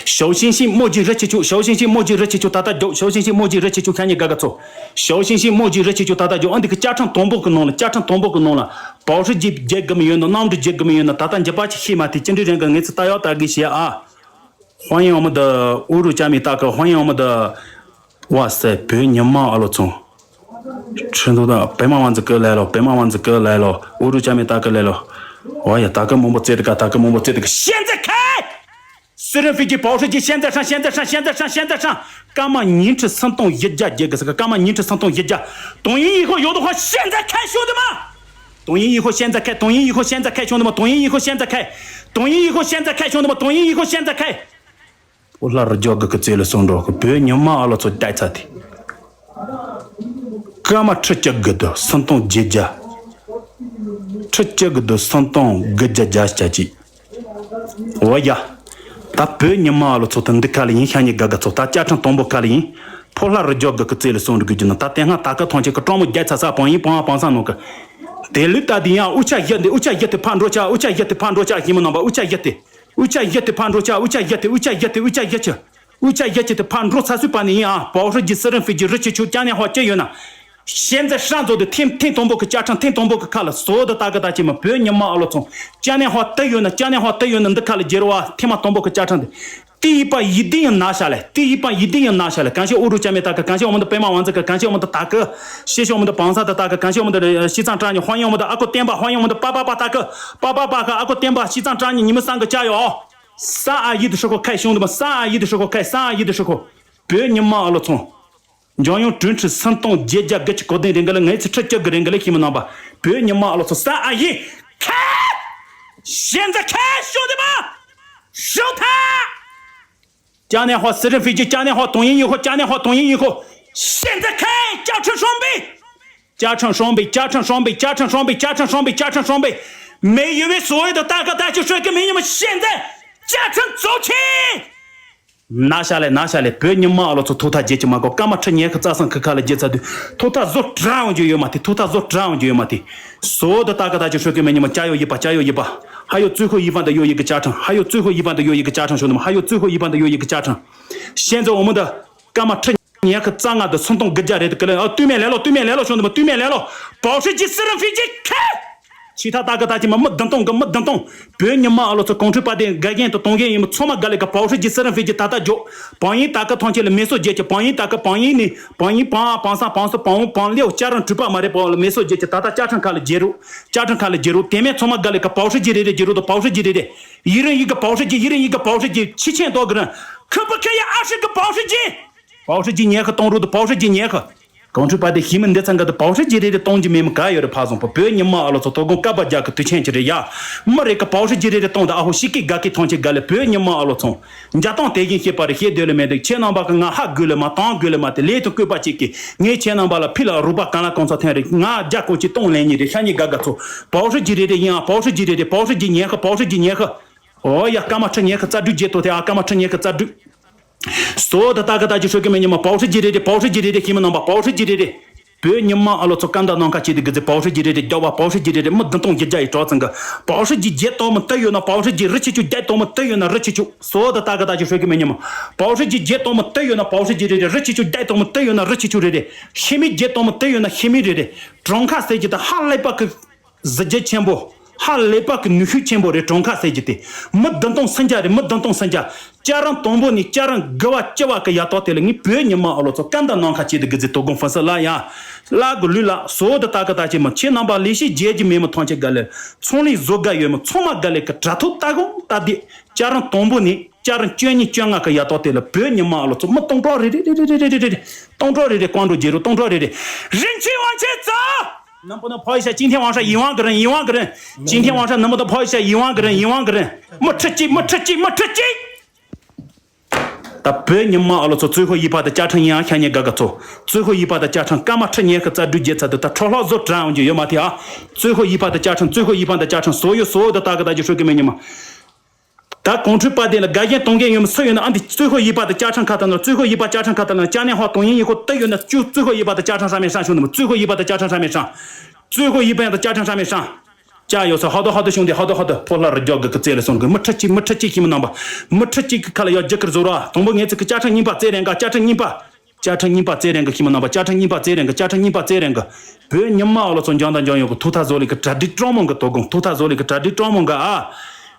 ཞའོ་ཤིང་ཤིང་རྨོ་ཇི་རི་ཆི་ཆུ་ཞའོ་ཤིང་ཤིང་རྨོ་ཇི་རི་ཆི་ཆུ་ད་ལྟ་རྒྱོ་ཞའོ་ཤིང་ཤིང་རྨོ་ཇི་རི་ཆི་ཆུ་ཁྱ་ཉི་དགའ་དགའ་ཚོ། ཞའོ་ཤིང་ཤིང་རྨོ་ཇི་རི་ཆི་ཆུ་ད་ལྟ་རྒྱོ་ཨ་འདི་གི་བཅའ་ཁྲིམས་དང་པོ་གི་ནང་ལ་བཅའ་ཁྲིམས་དང་པོ་གི་ནང་ལ་པའོ་ཧྲི་རྗེ་རྒྱལ་དགའ་མི་ཡོད་ན་གནམ་གྲུ་རྒྱལ་དགའ་མི་ཡོད་ན་ད་ལྟ་འཇིབ་པ་ཆི་ཤེས་མ་དེ་ཅི་འདྲི་རན་གི་ངེད་ཚོ་ད་ཡོད་ད་གི་ཤེས་ཨ། 欢迎我们的侮辱加美大哥，欢迎我们的，哇塞，别人妈阿罗总，成都的白马王子哥来了，白马王子哥来了，侮辱加美大哥来了。哎呀，大哥，么么这个，大哥，么么这个，现在开！私人飞机、保时捷，现在上，现在上，现在上，现在上！干嘛您吃生动一架这个是个？干嘛您吃生动一架？抖音以后有的话，现在开，兄弟们！抖音以后现在开，抖音以后现在开，兄弟们！抖音以后现在开，抖音以后现在开，兄弟们！抖音以后现在开。 ཕོ་ལྷ་རི་རྒྱལ་གི་སྐུ་ཚེ་ལ་སོང་འགྲོ་གི་བོད་ཉི་མ་ཨ་ལོ་ཚོ་བསྡད་ཚ་དེ། སྐར་མ་ཁྲི་གཅིག་གི་དུ་སུམ་སྟོང་བརྒྱད་བརྒྱ། ཁྲི་གཅིག་གི་དུ་སུམ་སྟོང་དགུ་བརྒྱ་བརྒྱད་ཅུ་གཅིག། འོ་ཡ། ད་བོད་ཉི་མ་ཨ་ལོ་ཚོ་ད་འདི་ག་ལ་ཡིན། ཤ་ཉེ་དགའ་དགའ་ཚོ་ད་བཅའ་ཁྲིམས་དང་པོ་ག་ལ་ཡིན། ཕོ་ལྷ་རི་རྒྱལ་གི་སྐུ་ཚེ་ལ་སོང་འགྲོ་གི་རྒྱུ་ན། ད་དེ་སྔ་ད་ག་ཐོན་ཆེ་གི་སྤྲང་མོ་རྒྱལ་ཚ་ས་བང་ཡིན་བང་བང་ས་ནང་གི། དེ་ལུས་ལྟ་དེ་ཡང་འུ་ཅག་ཡ་དེ་འུ་ཅག་ཡ་དེ་ཕར་འགྲོ་ཆ། འུ་ཅག་ཡ་དེ་ཕར་འགྲོ་ཆ་ཞིག་མི་ནང་པ། འུ་ཅག་ཡ་དེ། འུ་ཅག་ཡ་དེ་ཕར་འགྲོ་ཆ། འུ་ཅག་ཡ་དེ། འུ་ཅག་ཡ་དེ། འུ་ཅག་ཡ་ཆེ། འུ་ཅག་ཡ་ཆེ་དེ་ཕར་འགྲོ་ཚ་སུས་པ་ནི་ཡིན་ཨ། 保时捷私人飞机། རི་ཆུ་ཆུ་ཅ་ནེ་ཧོ་ཅི་ཡོད་ན། 现在上座的听听懂不？个家长听懂不？个卡了所有的大哥大姐们，不要你妈了从。家内话得有呢，家内话得有呢，你卡了杰罗啊，听嘛懂不？个家长的。第一把一定要拿下来，第一把一定要拿下来。感谢欧洲家面大哥，感谢我们的白马王子哥，感谢我们的大哥，谢谢我们的榜上的大哥，感谢我们的呃西藏张女，欢迎我们的阿哥电报，欢迎我们的八八八大哥，八八八和阿哥电报，西藏张女，你们三个加油哦！三二一的时候开，兄弟们，三二一的时候开，三二一的时候，别你妈了从。 འཇམ་དབྱངས་དྲུང་ཁྲི་སུམ་སྟོང་བརྒྱད་བརྒྱ་དགུ་བཅུ་གོ་བདུན་རེ་འགའ་ལ། ངའི་ཚེ་ཁྲི་བཅུ་གི་རེ་འགའ་ལ་ཤི་མི་ནང་པ། བོད་ཉི་མ་ཨ་ལོ་ཚོ་ས་ཨ་ཡི།开！现在开，兄弟们！收他！嘉年华私人飞机，嘉年华抖音以后，嘉年华抖音以后，现在开！加成双倍！加成双倍，加成双倍，加成双倍，加成双倍，加成双倍！每一位所有的大哥大姐帅哥美女们，现在加成走起！ 拿下来，拿下来！བོད་ཉི་མ་ཨ་ལོ་ཚོ་ཐོག་མཐའ་རྒྱལ་གྱི་མ་གོ། སྐར་མ་ཁྲི་ཉི་ཤུ་རྩ་གསུམ་ཁི་ཁ་ལ་རྒྱལ་ཚ་དུས་ཐོག་མཐའ་བཟོ་གྲང་རྒྱུ་ཡོད་མ་དེ། ཐོག་མཐའ་བཟོ་གྲང་རྒྱུ་ཡོད་མ་དེ། 所有的大哥大姐帅哥美女们，加油一把，加油一把！还有最后一棒的又一个加成，还有最后一棒的又一个加成，兄弟们，还有最后一棒的又一个加成。现在我们的 སྐར་མ་ཁྲི་ཉི་ཤུ་རྩ་ལྔ་དུ་སུམ་སྟོང་དགུ་བརྒྱ་རེད་དུ་ཀི་ལེ། ཨ་སྟོད་སྨད་ལེ་ལོ། སྟོད་སྨད་ལེ་ལོ། བྱུང་དུ་མ་སྟོད་སྨད་ལེ་ལོ། 保时捷私人飞机开！ ཆི་ཐ་ད་གི་ད་ཅི་མ་མི་བདུན་སྟོང་གི་མི་བདུན་སྟོང་། བོད་ཉི་མ་ཨ་ལོ་ཚོ་གོང་ཁྲི་པ་དེ་དགའ་རྒྱན་དུ་གཏོང་མཁན་ཡིན་མི་ཚང་མ་དགའ་ལེ་གི། 保时捷私人飞机ད་ལྟ་འཇོག 榜一ད་གི་ཐོན་ཆེ་ལ་མེ་སོ་རྒྱལ་གྱི། 榜一ད་གི་榜一ནི་榜一榜二榜三榜四榜五榜六家政主办嘛་རེད། པོ་ལ་མེ་སོ་རྒྱལ་གྱི། ད་ལྟ་བཅའ་ཁྲིམས་ཁ་ལ་རྒྱལ་རུ། བཅའ་ཁྲིམས་ཁ་ལ་རྒྱལ་རུ། དེ་མིན་ཚང་མ་དགའ་ལེ་གི། 保时捷རེ་རེ་རྒྱལ་རུ་དུ། 保时捷རེ་རེ། 一人一个保时捷，一人一个保时捷，七千多个人，可不可以二十个保时捷？ 保时捷ཉི་ཤུ་གཏོང་རུ་དུ། 保时捷་ཉི་ཤུ། གོང་ཁྲི་པ་དེ་ཤི་མི་འདི་ཚང་གི་དུ་保时捷རེ་རེ་གཏོང་རྒྱུ་མེད་མི་ག་ཡོད་རེད། ཕ་བཟང་པོ། བོད་ཉི་མ་ཨ་ལོ་ཚོ་དོ་དགོང་ཀ་པ་རྒྱག་གི་དུས་ཆེན་གྱི་རེད་ཡ། མི་རེ་གི་保时捷རེ་རེ་གཏོང་དུ། ཨ་ཧོ་ཤི་ཀི་དགའ་ཀི་ཐོན་ཆེ་དགའ་ལེ། བོད་ཉི་མ་ཨ་ལོ་ཚོ་འཇའ་སྟོང་དེ་བཞིན་གཤེགས་པ་རེད། ཤེས་འདོད་ལ་མེད་དུ། ཁྱེད་རྣམ་པ་གི་ང་ཧ་དགོས་ལ་མ་དང་དགོས་ལ་མ་དེ་ལས་དུ་བཀོད་པ་གཅིག་གི། ངས་ཁྱེད་རྣམ་པ་ལ་ཕི་ལ་རུ་པ་གང་ལ་གང་ཚ་ཐོན་རེད། ང་རྒྱ་གོ་ཅི་གཏོང་ལེན་ཉི་རེད། ཤ་ཉི་དགའ་དགའ་ཚོ། 保时捷རེ་རེ་ཡིན་ཨ། 保时捷རེ་རེ། 保时捷་ཉི་ཤུ། 保时捷་ཉི་ཤུ། ཨོ་ཡ། སྐར་མ་ཁྲི་ཉི་ཤུ་རྩ་དྲུག་རྒྱལ་ཐོ་དེ་ཨ། སྐར་མ་ཁྲི་ཉི་ཤུ་རྩ་དྲུག 所有的大哥大姐说给美女们，保时捷的，保时捷的，的，兄弟们，保时捷的。 བོད་ཉི་མ་ཨ་ལོ་ཚོ་སྐམ་དང་ནམ་མཁའ་སྐྱིད་དུ་གི་ཚེ་保时捷རེ་རེ་རྒྱག་པ། 保时捷རེ་རེ་མི་བདུན་སྟོང་བརྒྱད་བརྒྱ་ཡི་གྲོགས་ཚང་གི། 保时捷རྒྱལ་གཏོང་མི་དུ་ཡོད་ན་保时捷རི་ཆུ་ཆུ། རྒྱལ་གཏོང་མི་དུ་ཡོད་ན་རི་ཆུ་ཆུ། 所有的大哥大姐说给美女们，保时捷རྒྱལ་གཏོང་མི་དུ་ཡོད་ན་保时捷རེ་རེ། རི་ཆུ་ཆུ་རྒྱལ་གཏོང་མི་དུ་ཡོད་ན་རི་ཆུ་ཆུ་རེ་རེ། ཤི་མི་རྒྱལ་གཏོང་མི་དུ་ཡོད་ན་ཤི་མི་རེ་རེ། གྲོང་ཁ་ཟེར་གྱི་ད་ཧ་ལས་པ་གི་གཟི་བརྗིད་ཆེན་པོ། ཧ་ལས་པ་གི་ནུས་ཤུགས་ཆེན་པོ་རེད། གྲོང་ཁ་ཟེར་གྱི་དེ། མི་བདུན་སྟོང་སུམ་བརྒྱ་རེད། མི་བདུན་སྟོང་སུམ་བརྒྱ། བཅའ་རིམ་དང་པོ་ནས་བཅའ་རིམ་དགུ་བ་བཅུ་བ་གི་ཡ་ཏོག་དེ་ལ་ངས་བོད་ཉི་མ་ཨ་ལོ་ཚོ་སྐམ་དང་ནམ་མཁའ་སྐྱིད་དུ་གི་ཚེ་དོ་དགོང་ཕུན་སུམ་ལ་ཡ། བླ་གི་ལུས་ལ། 所有的大哥大姐们། ཁྱེད་རྣམ་པ་ལས་ཤིག་རྒྱལ་གྱི་མེད་མི་ཐང་ཆད་དགའ་ལེ། ཚོང་ལས་བཟོ་དགའ་ཡོད་མི་ཚང་མ་དགའ་ལེ་གི། དྲ་ཐོག་ལྟ་དགོང་ལྟ་དེ། བཅའ་རིམ་དང་པོ་ནས་བཅའ་རིམ་བཅུ་གཉིས་བཅུ་ལྔ་གི་ཡ་ཏོག་དེ་ལ་བོད་ཉི་མ་ཨ་ལོ་ཚོ་མི་སྟོང་ཕྲག་རེ་རེ་རེ་རེ་རེ་རེ་རེ། སྟོང་ཕྲག་རེ་རེ་ཀོང་འགྲོ་རྒྱལ་རུ། སྟོང་ཕྲག་རེ་རེ། 人气往前走。 能不能跑一下？今天晚上一万个人，一万个人，今天晚上能不能跑一下？一万个人，一万个人。 མི་ཁྲི་གཅིག་མི་ཁྲི་གཅིག་མི་ཁྲི་གཅིག་ད་བོད་ཉི་མ་ཨ་ལོ་ཚོ་最后一棒的加成 ཡང་ཤ་ཉེ་དགའ་དགའ་ཚོ། 最后一棒的加成 སྐར་མ་ཁྲི་ཉི་ཤུ་རྩ་དྲུག་རྒྱལ་ཚ་དུས་ད་ཁྲོ་ལྷག་བཟོ་གྲང་འོང་རྒྱུ་ཡོད་མ་དེ་ཨ། 最后一棒的加成，最后一棒的加成，所有所有的大哥大姐说给美女们。 ད་གོང་ཁྲི་པ་དེ་ལ་དགའ་རྒྱན་གཏོང་མཁན་ཡོད་མི་སུ་ཡོད་ན་ཨ་འདི་最后一棒的加成 ཁ་ཐ་ན། 最后一棒加成 ཁ་ཐ་ན། 嘉年华抖音以后得有那就最后一棒的加成上面上，兄弟们，最后一棒的加成上面上。 最后一棒的加成上面上。 加油！ 好的好的兄弟，好的好的。 ཕོ་ལྷ་རི་རྒྱལ་གི་སྐུ་ཚེ་ལ་སོང་གི། མི་ཁྲི་གཅིག་མི་ཁྲི་གཅིག་ཤི་མི་ནང་པ། མི་ཁྲི་གཅིག་གི་ཁ་ལ་ཡ་རྒྱུ་ཁར་བཟོ་ར། དང་པོ་ངེད་ཚོ་གི་བཅའ་ཁྲིམས་རྙིང་པ་རྩེ་རན་ག་བཅའ་ཁྲིམས་རྙིང་པ། བཅའ་ཁྲིམས་རྙིང་པ་རྩེ་རན་གི་ཤི་མི་ནང་པ། བཅའ་ཁྲིམས་རྙིང་པ་རྩེ་རན་གི། བཅའ་ཁྲིམས་རྙིང་པ་རྩེ་རན་གི། བོད་ཉི་མ་ཨ་ལོ་ཚོ་འཇང་དང་འཇང་ཡོང་གི། ཐུགས་ཐག་བཟོ་ལེ་གི་གྲ་སྒྲིག་སྤྲང་མོ་གི་དོ་དགོང་། ཐུགས་ཐག་བཟོ་ལེ་གི་གྲ་སྒྲིག་སྤྲང་མོ་གི་ཨ།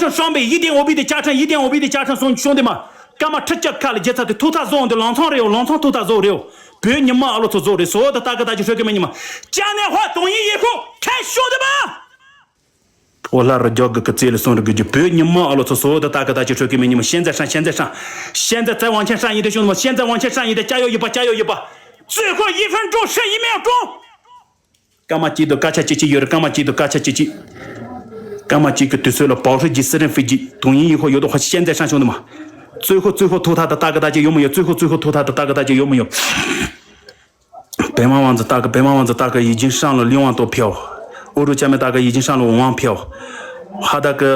ཕྲན་ཧྲང་པེ་ཡིད་བརྟན་འོ་བི་དེ་ཅ་ཕྲན་ཡིད་བརྟན་འོ་བི་དེ་ཅ་ཕྲན་སོང་ཤོང་དེ་མ། སྐར་མ་ཁྲི་བཅུ་ཁ་ལ་རྒྱལ་ཚ་དེ་ཐུག་ཐག་བཟོ་འོང་དེ་ལང་ཚང་རེའོ་ལང་ཚང་ཐུག་ཐག་བཟོ་རེའོ། བོད་ཉི་མ་ཨ་ལོ་ཚོ་བཟོ་རེ་སོ་ད་ལྟ་གི་ད་ཅི་ཧྲོ་གི་མེ་ཉི་མ། ཅ་ནེ་ཧོ་དོང་ཡིན་ཡེ་ཁོ་ཁ་ཤོང་དེ་མ། ཨོ་ལྷ་རུ་རྒྱོག་གི་ཀི་ཙེ་ལ་སོང་རུ་གི་རྒྱུ་བོད་ཉི་མ་ཨ་ལོ་ཚོ་སོ་ད་ལྟ་གི་ད་ཅི་ཧྲོ་གི་མེ་ཉི་མ། ཤན་ཛ་ཧྲན་ཤན་ཛ་ཧྲན་ཤན་ཛ་ཙེ་ཝང་ཆན་ཧྲན་ཡིན་དེ་ཤོང་དེ་མ། ཤན་ཛ་ཝང་ཆན་ཧྲན་ཡིན་དེ་ཅ་ཡོ་ཡི་པ་ཅ་ཡོ་ཡི་པ། ཙེ་ཁོ་ཡི་ཧྥན་ཀྲོ་ཧྲི་ཡི་མེ་ཀྲོ། སྐར་མ་གཅིག་ཏུ་སྐར་ཆ་གཅིག་གཅིག་ཡོད་རེད། སྐར་མ་གཅིག་ཏུ་སྐར་ཆ་གཅིག་གཅིག་སྐར་མ་གཅིག་གི་དུས་ཚོད་ལ་པའོ་ཧྲི་ཇི་སི་རིན་ཧྥི་ཇི་དུང་ཡིན་ཡིན་ཧོ་ཡོད་དོ་ཧོ་ཤན་ཛ་ཧྲན་ཤོང་དུ་མ། ཙུའི་ཧོ་ཙུའི་ཧོ་ཐུག་ཐག་ཏུ་ཏག་གི་ཏག་ཅིག་ཡོད་མོ་ཡོད། ཙུའི་ཧོ་ཙུའི་ཧོ་ཐུག་ཐག་ཏུ་ཏག་གི་ཏག་ཅིག་ཡོད་མོ་ཡོད། པད་མ་དབང་འཛིན་ཏག་གི་པད་མ་དབང་འཛིན་ཏག་གི་ཡིད་ཅིང་ཧྲང་ལ་ལིང་ཝང་ཏོ་ཕེའོ། ཨུ་རུ་ཅ་མེ་ཏག་གི་ཡིད་ཅིང་ཧྲང་ལ་ཝང་ཕེའོ། ཧ་ཏག་གི་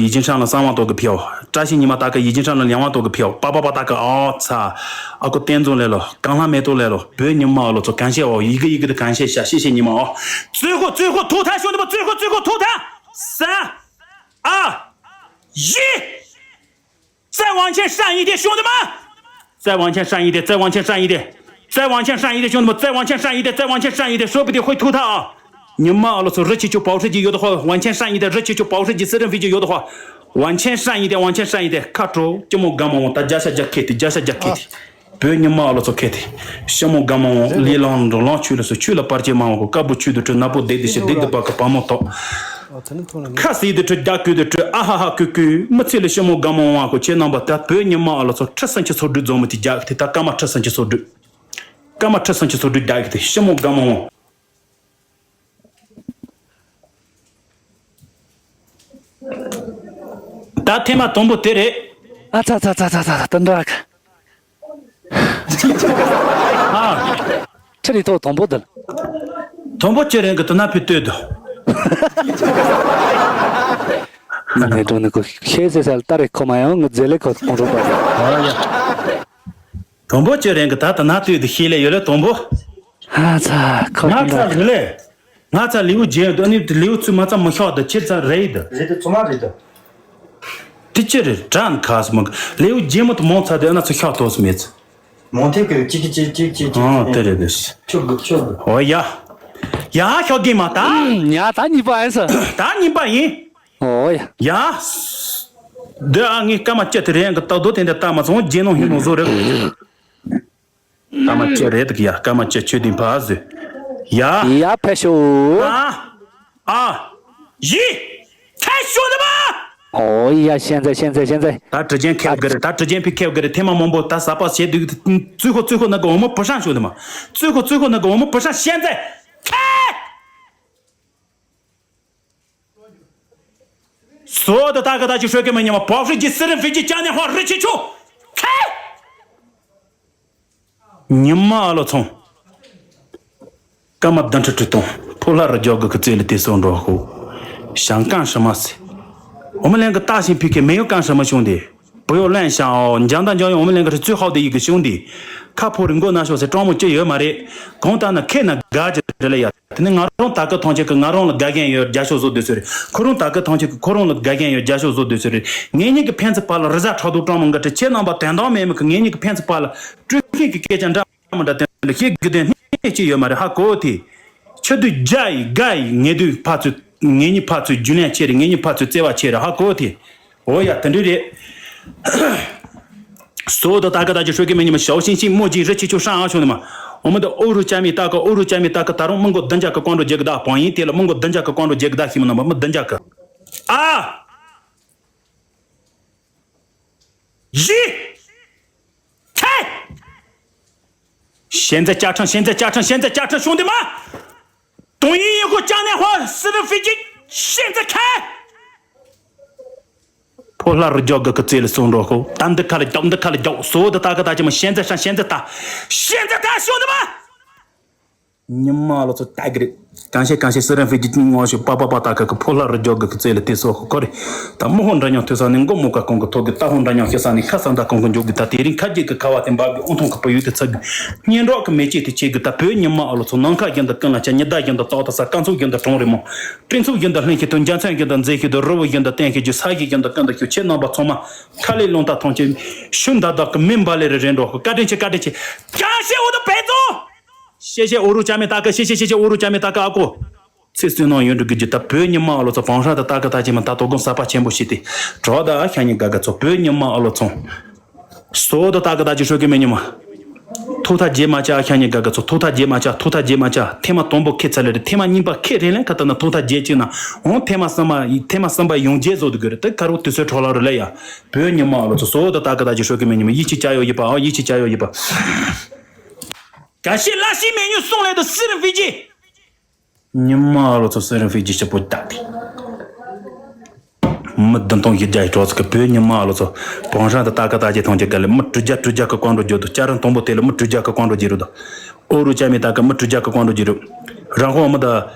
ཡིད་ཅིང་ཧྲང་ལ་སང་ཝང་ཏོ་གི་ཕེའོ། བཀྲ་ཤིས་ཉི་མ་ཏག་གི་ཡིད་ཅིང་ཧྲང་ལ་ལིང་ཝང་ཏོ་གི་ཕེའོ། པ་པ་པ་ཏག་གི་ཨོ་ཚ། ཨ་ཁུ་བསྟན་འཛིན་ལེ་ལོ། རྐང་ལྷ་མེ་ཏོག་ལེ་ལོ། བོད་ཉི་མ་ཨ་ལོ་ཚོ་གང་བཤད་འོ། ཡི་གེ་ཡི་གེ་དུ་གང་བཤད་ཤ་ཤེས་ཤེས་ཉི་མ་འོ། ཙུའི་ཧོ་ཙུའི་ཧོ་ཐུག་ཐག་ཤོང་དུ་མ། ཙུའི་ཧོ་ཙུའི་ཧོ་ཐུག་ཐག་ས། ཨ། ཡི། ཙེ་ཝང་ཆན་ཧྲན་ཡིན་དེ་ཤོང་དུ་མ། ཙེ་ཝང་ཆན་ཧྲན་ཡིན་དེ་ཙེ་ཝང་ཆན་ཧྲན་ཡིན་དེ། ཙེ་ཝང་ཆན་ཧྲན་ཡིན་དེ་ཤོང་དུ་མ། ཙེ་ཝང་ཆན་ཧྲན་ཡིན་དེ་ཙེ་ཝང་ཆན་ཧྲན་ཡིན་དེ་ཧྲོ་པི་དེ་ཧོ་ཐུག་ཐག་ཨ། ཉི་མ་ཨ་ལོ་ཚོ་རི་ཆེ་ཆུ་པའོ་ཧྲི་ཇི་ཡོད་དོ་ཧོ། ཝང་ཆན་ཧྲན་ཡིན་དེ་རི་ཆེ་ཆུ་པའོ་ཧྲི་ཇི་སི་རིན་ཧྥི་ཇི་ཡོད་དོ་ཧོ། ཝང་ཆན་ཧྲན་ཡིན་དེ་ཝང་ཆན་ཧྲན་ཡིན་དེ་ཁ་དྲོ་ཅི་མོ་ག་མ་འོང་ད་རྒྱ་ཤ་རྒྱ་ཁེ་དེ་རྒྱ་ཤ་རྒྱ་ཁེ་དེ། བོད་ཉི་མ་ཨ་ལོ་ཚོ་ཁེ་དེ། ཤི་མོ་ག་མ་འོང་ལི་ལང་འགྲོ་ལང་ཆུ་ལ་སོ་ཆུ་ལ་པར་ཆས་མ་འོང་གོ་དཀར་པོ་ཆུ་དུ་ཁྲོད་ནག་པོ་བསྡད་དེ་ཤི་བསྡད་དུ་པ་ག་བ་མོ་ཐོག་ཁ་སི་དུ་ཁྲོད་རྒྱ་ཁུ་དུ་ཁྲོད་ཨ་ཧ་ཧ་ཁུ་ཁུ་མི་ཚེ་ལ་ཤི་མོ་ག་མ་འོང་ཨ་གོ་ཁྱེད་རྣམ་པ་ད་བོད་ཉི་མ་ཨ་ལོ་ཚོ་ཁྲི་སང་ཁྱི་ཚོ་སྒྲུབ་རྫོང་མི་དེ་རྒྱ་དེ་ད་སྐར་མ་ཁྲི་སང་ཁྱི་ཚོ་སྒྲུབ། སྐར་མ་ཁྲི་སང་ཁྱི་ཚོ་སྒྲུབ་རྒྱ་གི་དེ་ཤི་མོ་ག་མ་འོང་། ད་ཐེངས་མ་དང་པོ་དེ་རེད། ཨ་ཚ་ཚ་ཚ་ཚ་ཚ་དེ་འདྲ་གི། ཨ། ཁྲི་རི་ཐོག་དང་པོ་དེ། དང་པོ་ཁྱེད་རང་གི་དེ་ན་ཕི་ལྟོས་དོ། ང་ནས་འགྲོ་ནི་ཁོ་ཤེས་ཟེར་ས་ལ་ལྟ་རེ་ཁོ་མ་ཡང་ང་རྫས་ལས་ཁོ་ཁོང་ཁྲོ་པ་རེད། ཨ་ཡ། དང་པོ་ཁྱེད་རང་གི་ད་དེ་ན་ལྟོས་དེ་ཤེས་ལེ་ཡོད་ལེ་དང་པོ། ཨ་ཚ་ཁོ་ང་དེ་འདྲ་ཚ་རེད་ལེ། ང་ཚ་ལེའུ་བརྒྱད་འདི་ནི་ལེའུ་ཚུ་མ་ཚ་མི་ཤོག་ད་ཁྱེད་ཚ་རེད་ད། རེད་ད་ཚོ་མ་རེད་ད། དེ་ཅི་རེད་དྲན་ཁ་སི་མ་ལེའུ་བརྒྱད་མ་ཐུ་མོང་ཚ་དེ་ཨ་ན་ཚ་ཤོག་ཐོག་སི་མེད་ཚ། མོང་ཐེ་གི་གཅིག་གི་གཅིག་གཅིག་གཅིག་ཨ་དེ་རེད་དེ། ཆོག་གི་ཆོག་གི། ཨོ་ཡ། ཡ་ཤོག་གི་མ་ད། ཡ་ད་གཉིས་པ་ཨེ་ས། ད་གཉིས་པ་ཡིན། ཨོ་ཡ། ཡ། འདི་ཨ་ངའི་སྐར་མ་བཅུ་དེ་རེད་ཡང་གི་རྟགས་རྡོ་དེ་འདྲ་ལྟ་མ་སོང་རྒྱན་ནང་ཧི་མོ་བཟོ་རེད། སྐར་མ་བཅུ་རེད་འདུག་ཡ། སྐར་མ་བཅུ་ཆོས་ལྡན་ཕ་ཟོས། ཡ། ཡ་ཕེ་ཤོ། ཨ། ཨ། ཡི། ཁ་ཤོ་ནི་མ། ཨོ་ཡ། ཤན་ཚ་ཤན་ཚ་ཤན་ཚ། ད་དྲི་ཅན་ཁེབ་གི་རེད། ད་དྲི་ཅན་ཕི་ཁེབ་གི་རེད། ཐེངས་མ་མང་པོ་ད་ཟ་པ་བྱེད་དུས། བཙུན་ཁོ་བཙུན་ཁོ་ནི་གི་འོ་མོ་བུ་ཧྲང་ཤོད་དུ་མ། བཙུན་ཁོ་བཙུན་ཁོ་ནི་གི་འོ་མོ་བུ་ཧྲང་། ཤན་ཚ་ཁེ། སོ་ད་ད་ག་ད་ཅི་ཧྲོ་གི་མ་ཉི་མ་བོག་ཧྲི་ཀྱི་སི་རི་ཕི་ཀྱི་ཅ་ནེ་ཧོ་རི་ཆི་ཆུ་ཁེ། ཉི་མ་ཨ་ལོ་ཚོང་། ཀ་མ་བདུན་ཁྲི་ཁྲི་སྟོང་ཕོ་ལྷ་རུ་རྒྱོག་གི་ཁུ་ཙེ་ལི་ཏེ་སོ་འགྲོ་ཧོ། ཞང་ཀང་ཧྲི་མ་སི། འོ་མི་ལན་གི་ཏ་ཞིང་ཕི་ཁེ་མེ་ཡོ་ཀང་ཧྲི་མ་ཤོང་དེ། བུ་ཡོ་ལན་ཤང་འོ་འཇང་ད་འཇང་ཡོ་འོ་མི་ལན་གི་ཧྲི་ཙུ་ཧའོ་དེ་ཡི་གི་ཤོང་དེ། ཁ་ཕོ་རི་མགོ་ན་ཤོ་སེ་ཀྲོང་མོ་ཅི་ཡོད་མ་རེད། གོང་ལྟ་ན་ཁེ་ན་དགའ་ཅི་རེད་ལ་ཡ། དེ་ནི་ང་རང་ད་གི་ཐང་ཆད་གི་ང་རང་ལ་དགའ་མཁན་ཡོད་རྒྱ་ཤོག་བཟོ་དུས་ཟེར། ཁོ་རང་ད་གི་ཐང་ཆད་གི་ཁོ་རང་ལ་དགའ་མཁན་ཡོད་རྒྱ་ཤོག་བཟོ་དུས་ཟེར། ངེད་གཉིས་ཀྱི་ཕན་ཚུན་བར་ལ་རི་གཟར་ཕྲག་དོག་སྤྲང་མོ་འགའ་ཁྲི་ཁྱེད་རྣམ་པ་དོན་དག་མེད་མི་གི་ངེད་གཉིས་ཀྱི་ཕན་ཚུན་བར་ལ་སྤྲོད་མཁན་གྱི་སྐད་ཆ་འདྲ་མི་འདྲ་དེ་འདྲ་བཤད་དགོས་དོན་སྣེ་གཅིག་ཡོད་མ་རེད། ཧ་གོ་དེ། ཆུ་དུས་རྒྱ་ཡི་དགའ་ཡི་ངེད་དུས་ཕར་ཚུར་ངེད་གཉིས་ཕར་ཚུར་རྒྱུས་ལོན་ཆེ་རེད། ངེད་གཉིས་ཕར་ཚུར་བརྩེ་བ་ཆེ་རེད། ཧ་གོ་དེ། འོ་ཡ་དེ་འདྲ་རེད། སོ་ད་ད་ག་ད་ཅི་ཧྲོ་གི་མེ་ཉི་མ་ཞའོ་ཤིང་ཤིང་མོ་ཅིག་རི་ཆི་ཆུ་ཧྲང་ཨ་ཤོ་ནི་མ། འོ་མི་ད་ཨོ་རུ་ཅ་མི་ད་ག་ཨོ་རུ་ཅ་མི་ད་ག་ད་རུང་མི་མགོ་བདུན་ཅག་གི་ཀོང་རོ་རྒྱག་གི་ད། བང་ཡིན་དེ་ལ་མི་མགོ་བདུན་ཅག་གི་ཀོང་རོ་རྒྱག་གི་ད་ཤི་མི་ནམ་པ་མི་བདུན་ཅག་གི། ཨ། ཞི། ཁེ། ཤན་ཛ་ཅ་ཁྲང་། ཤན་ཛ་ཅ་ཁྲང་། ཤན་ཛ་ཅ་ཁྲང་། ཤོང་དེ་མ། དོན་ཡིན་ཡིན་ཁོ་ཅང་ནས་ཧོ་སི་རི་ཕི་ཅིག་ཤན་ཛ་ཁེ། ཕོ་ལྷ་རུ་རྒྱོག་གི་ཁུ་ཙེ་ལ་སོང་འགྲོ་ཁོ། ད་འདི་ཁ་ལ་རྒྱོག་འདི་ཁ་ལ་རྒྱོག་སོ་ད་ད་ག་ད་ཅི་མ་ཤན་ཛ་ཤང་ཤན་ཛ་ད། ཤན་ཛ་ད་ཤོང་དེ་མ། ཉི་མ་ལོ་ཚོ་ལྟ་གི་རེད། གང་བཤད་གང་བཤད་སི་རན་ཧྥི་ཀྱི་ངོ་ཤོད་པ་པ་པ་ད་ག་གི་ཕོ་ལྷ་རུ་རྒྱོག་གི་ཁུ་ཙེ་ལ་དེ་སོ་ཁོ་ཁོ་རེད། ད་མོ་ཧོ་འདྲ་མཉམ་ཐོས་ས་ནས་མགོ་མོ་ཀ་གོང་གི་ཐོག་གི་ད་ཧོ་འདྲ་མཉམ་ཤེས་ས་ནས་ཁ་ས་འདྲ་གོང་གི་འཇོག་གི་ད། དེ་རིང་ཁ་རྗེ་གི་ཁ་བ་དེ་འབབ་གི་དབུ་ཐོང་གི་པ་ཡུལ་དེ་ཚ་གི་གཉེན་གྲོགས་གི་མེ་ལྕེ་དེ་ཆེ་གི་ད། བོད་ཉི་མ་ཨ་ལོ་ཚོ་ནམ་མཁའ་བཞིན་དུ་ཀུན་ལ་ཆ། ཉི་ཟླ་བཞིན་དུ་ཏོག་ཏོ་ས། སྐར་ཚོགས་བཞིན་དུ་གྲོང་རེ་མོ། སྤྲིན་ཚོགས་བཞིན་དུ་ལྷུན་ཤིན་ཏུ། འཇའ་ཚོན་བཞིན་དུ་མཛེས་ཤིན་ཏུ། རི་བོ་བཞིན་དུ་བརྟན་ཤིན་ཏུ། ས་གཞི་བཞིན་དུ་ཀུན་ཏུ་ཤུགས། ཁྱེད་རྣམ་པ་ཚང་མ་ཁ་ལས་རླུང་རྟ་ཐང་ཆད་ཤུགས་འདར་འདར་གི་མེ་འབར་ལེ་རེ་རེ་འགྲོ། བཀའ་དྲིན་ཆེ། བཀའ་དྲིན་ཆེ། གང་བཤད་འོ་དོ་བེ་ཙོ། ཤེ་ཤེ་ཨོ་རུ་ཅ་མེ་ཏ་ཀ། ཤེ་ཤེ་ཤེ་ཤེ་ཨོ་རུ་ཅ་མེ་ཏ་ཀ་ཨ་ཀོ། ཚེ་བསོད་ནམས་ཡོན་ཏུ་གི་རྒྱུ་ད། བོད་ཉི་མ་ཨ་ལོ་ཚོ་བང་ཧྲ་ད་ཏ་ཀ་ཏ་ཅེ་མ་ད་དོ་དགོང་ས་པ་ཆེན་པོ་ཞིག་སྟེ། གྲོགས་ད་ཤ་ཉེ་དགའ་དགའ་ཚོ། བོད་ཉི་མ་ཨ་ལོ་ཚོ། སོ་ད་ཏ་ཀ་ཏ་ཅེ་ཧྲོ་གི་མེ་ཉི་མ། ཐོག་ཐག་རྗེས་མ་ཆག་ཤ་ཉེ་དགའ་དགའ་ཚོ། ཐོག་ཐག་རྗེས་མ་ཆག་ཐོག་ཐག་རྗེས་མ་ཆག་ཐེངས་མ་དང་པོ་ཁེ་ཚ་ལེ་རེད། ཐེངས་མ་གཉིས་པ་ཁེ་རེ་ལེན་ཁ་ད་ན་ཐོག་ཐག་རྗེས་གཅིག་ན་འོང་། ཐེངས་མ་གསུམ་མ་ཐེངས་མ་གསུམ་པ་ཡོང་རྗེས་བཟོ་དུ་གི་རེད། ད་ཀ་རུ་དུས་ཚོད་འཕྲོ་ལ་རུ་ལེ་ཡ། བོད་ཉི་མ་ཨ་ལོ་ཚོ། སོ་ད་ཏ་ཀ་ཏ་ཅེ་ཧྲོ་གི་མེ་ཉི་མ། ཡིད་ཆེས་བྱ་ཡོ་ཡིད་པ་ཨ། ཡིད་ཆེས་བྱ་ཡོ་ཡིད་པ། ག་ཤེད་ལ་ཤི་མེ་ཉུ་སོང་ལེ་ད་སི་རི་ཕི་ཅི། ཉི་མ་ཨ་ལོ་ཚོ་སི་རི་ཕི་ཅི་ཞིག་པོ་ད་དེ། མི་བདུན་སྟོང་བཞི་བརྒྱ་ཡི་གྲོགས་ཚོ་གི། བོད་ཉི་མ་ཨ་ལོ་ཚོ། བང་ཧྲ་ད་ཏ་ཀ་ཏ་ཅེ་ཐང་ཅེ་ག་ལེ། མི་དྲུག་བརྒྱ་དྲུག་བརྒྱ་གི་ཀོང་རོ་རྒྱུ་དུ། ཅ་རང་དང་པོ་དེ་ལ་མི་དྲུག་བརྒྱ་གི་ཀོང་རོ་རྒྱུ་རུ་དུ། ཨོ་རུ་ཅ་མེ་ཏ་ཀ་མི་དྲུག་བརྒྱ་གི་ཀོང་རོ་རྒྱུ་རུ། རང་ཧོ་མི་ད་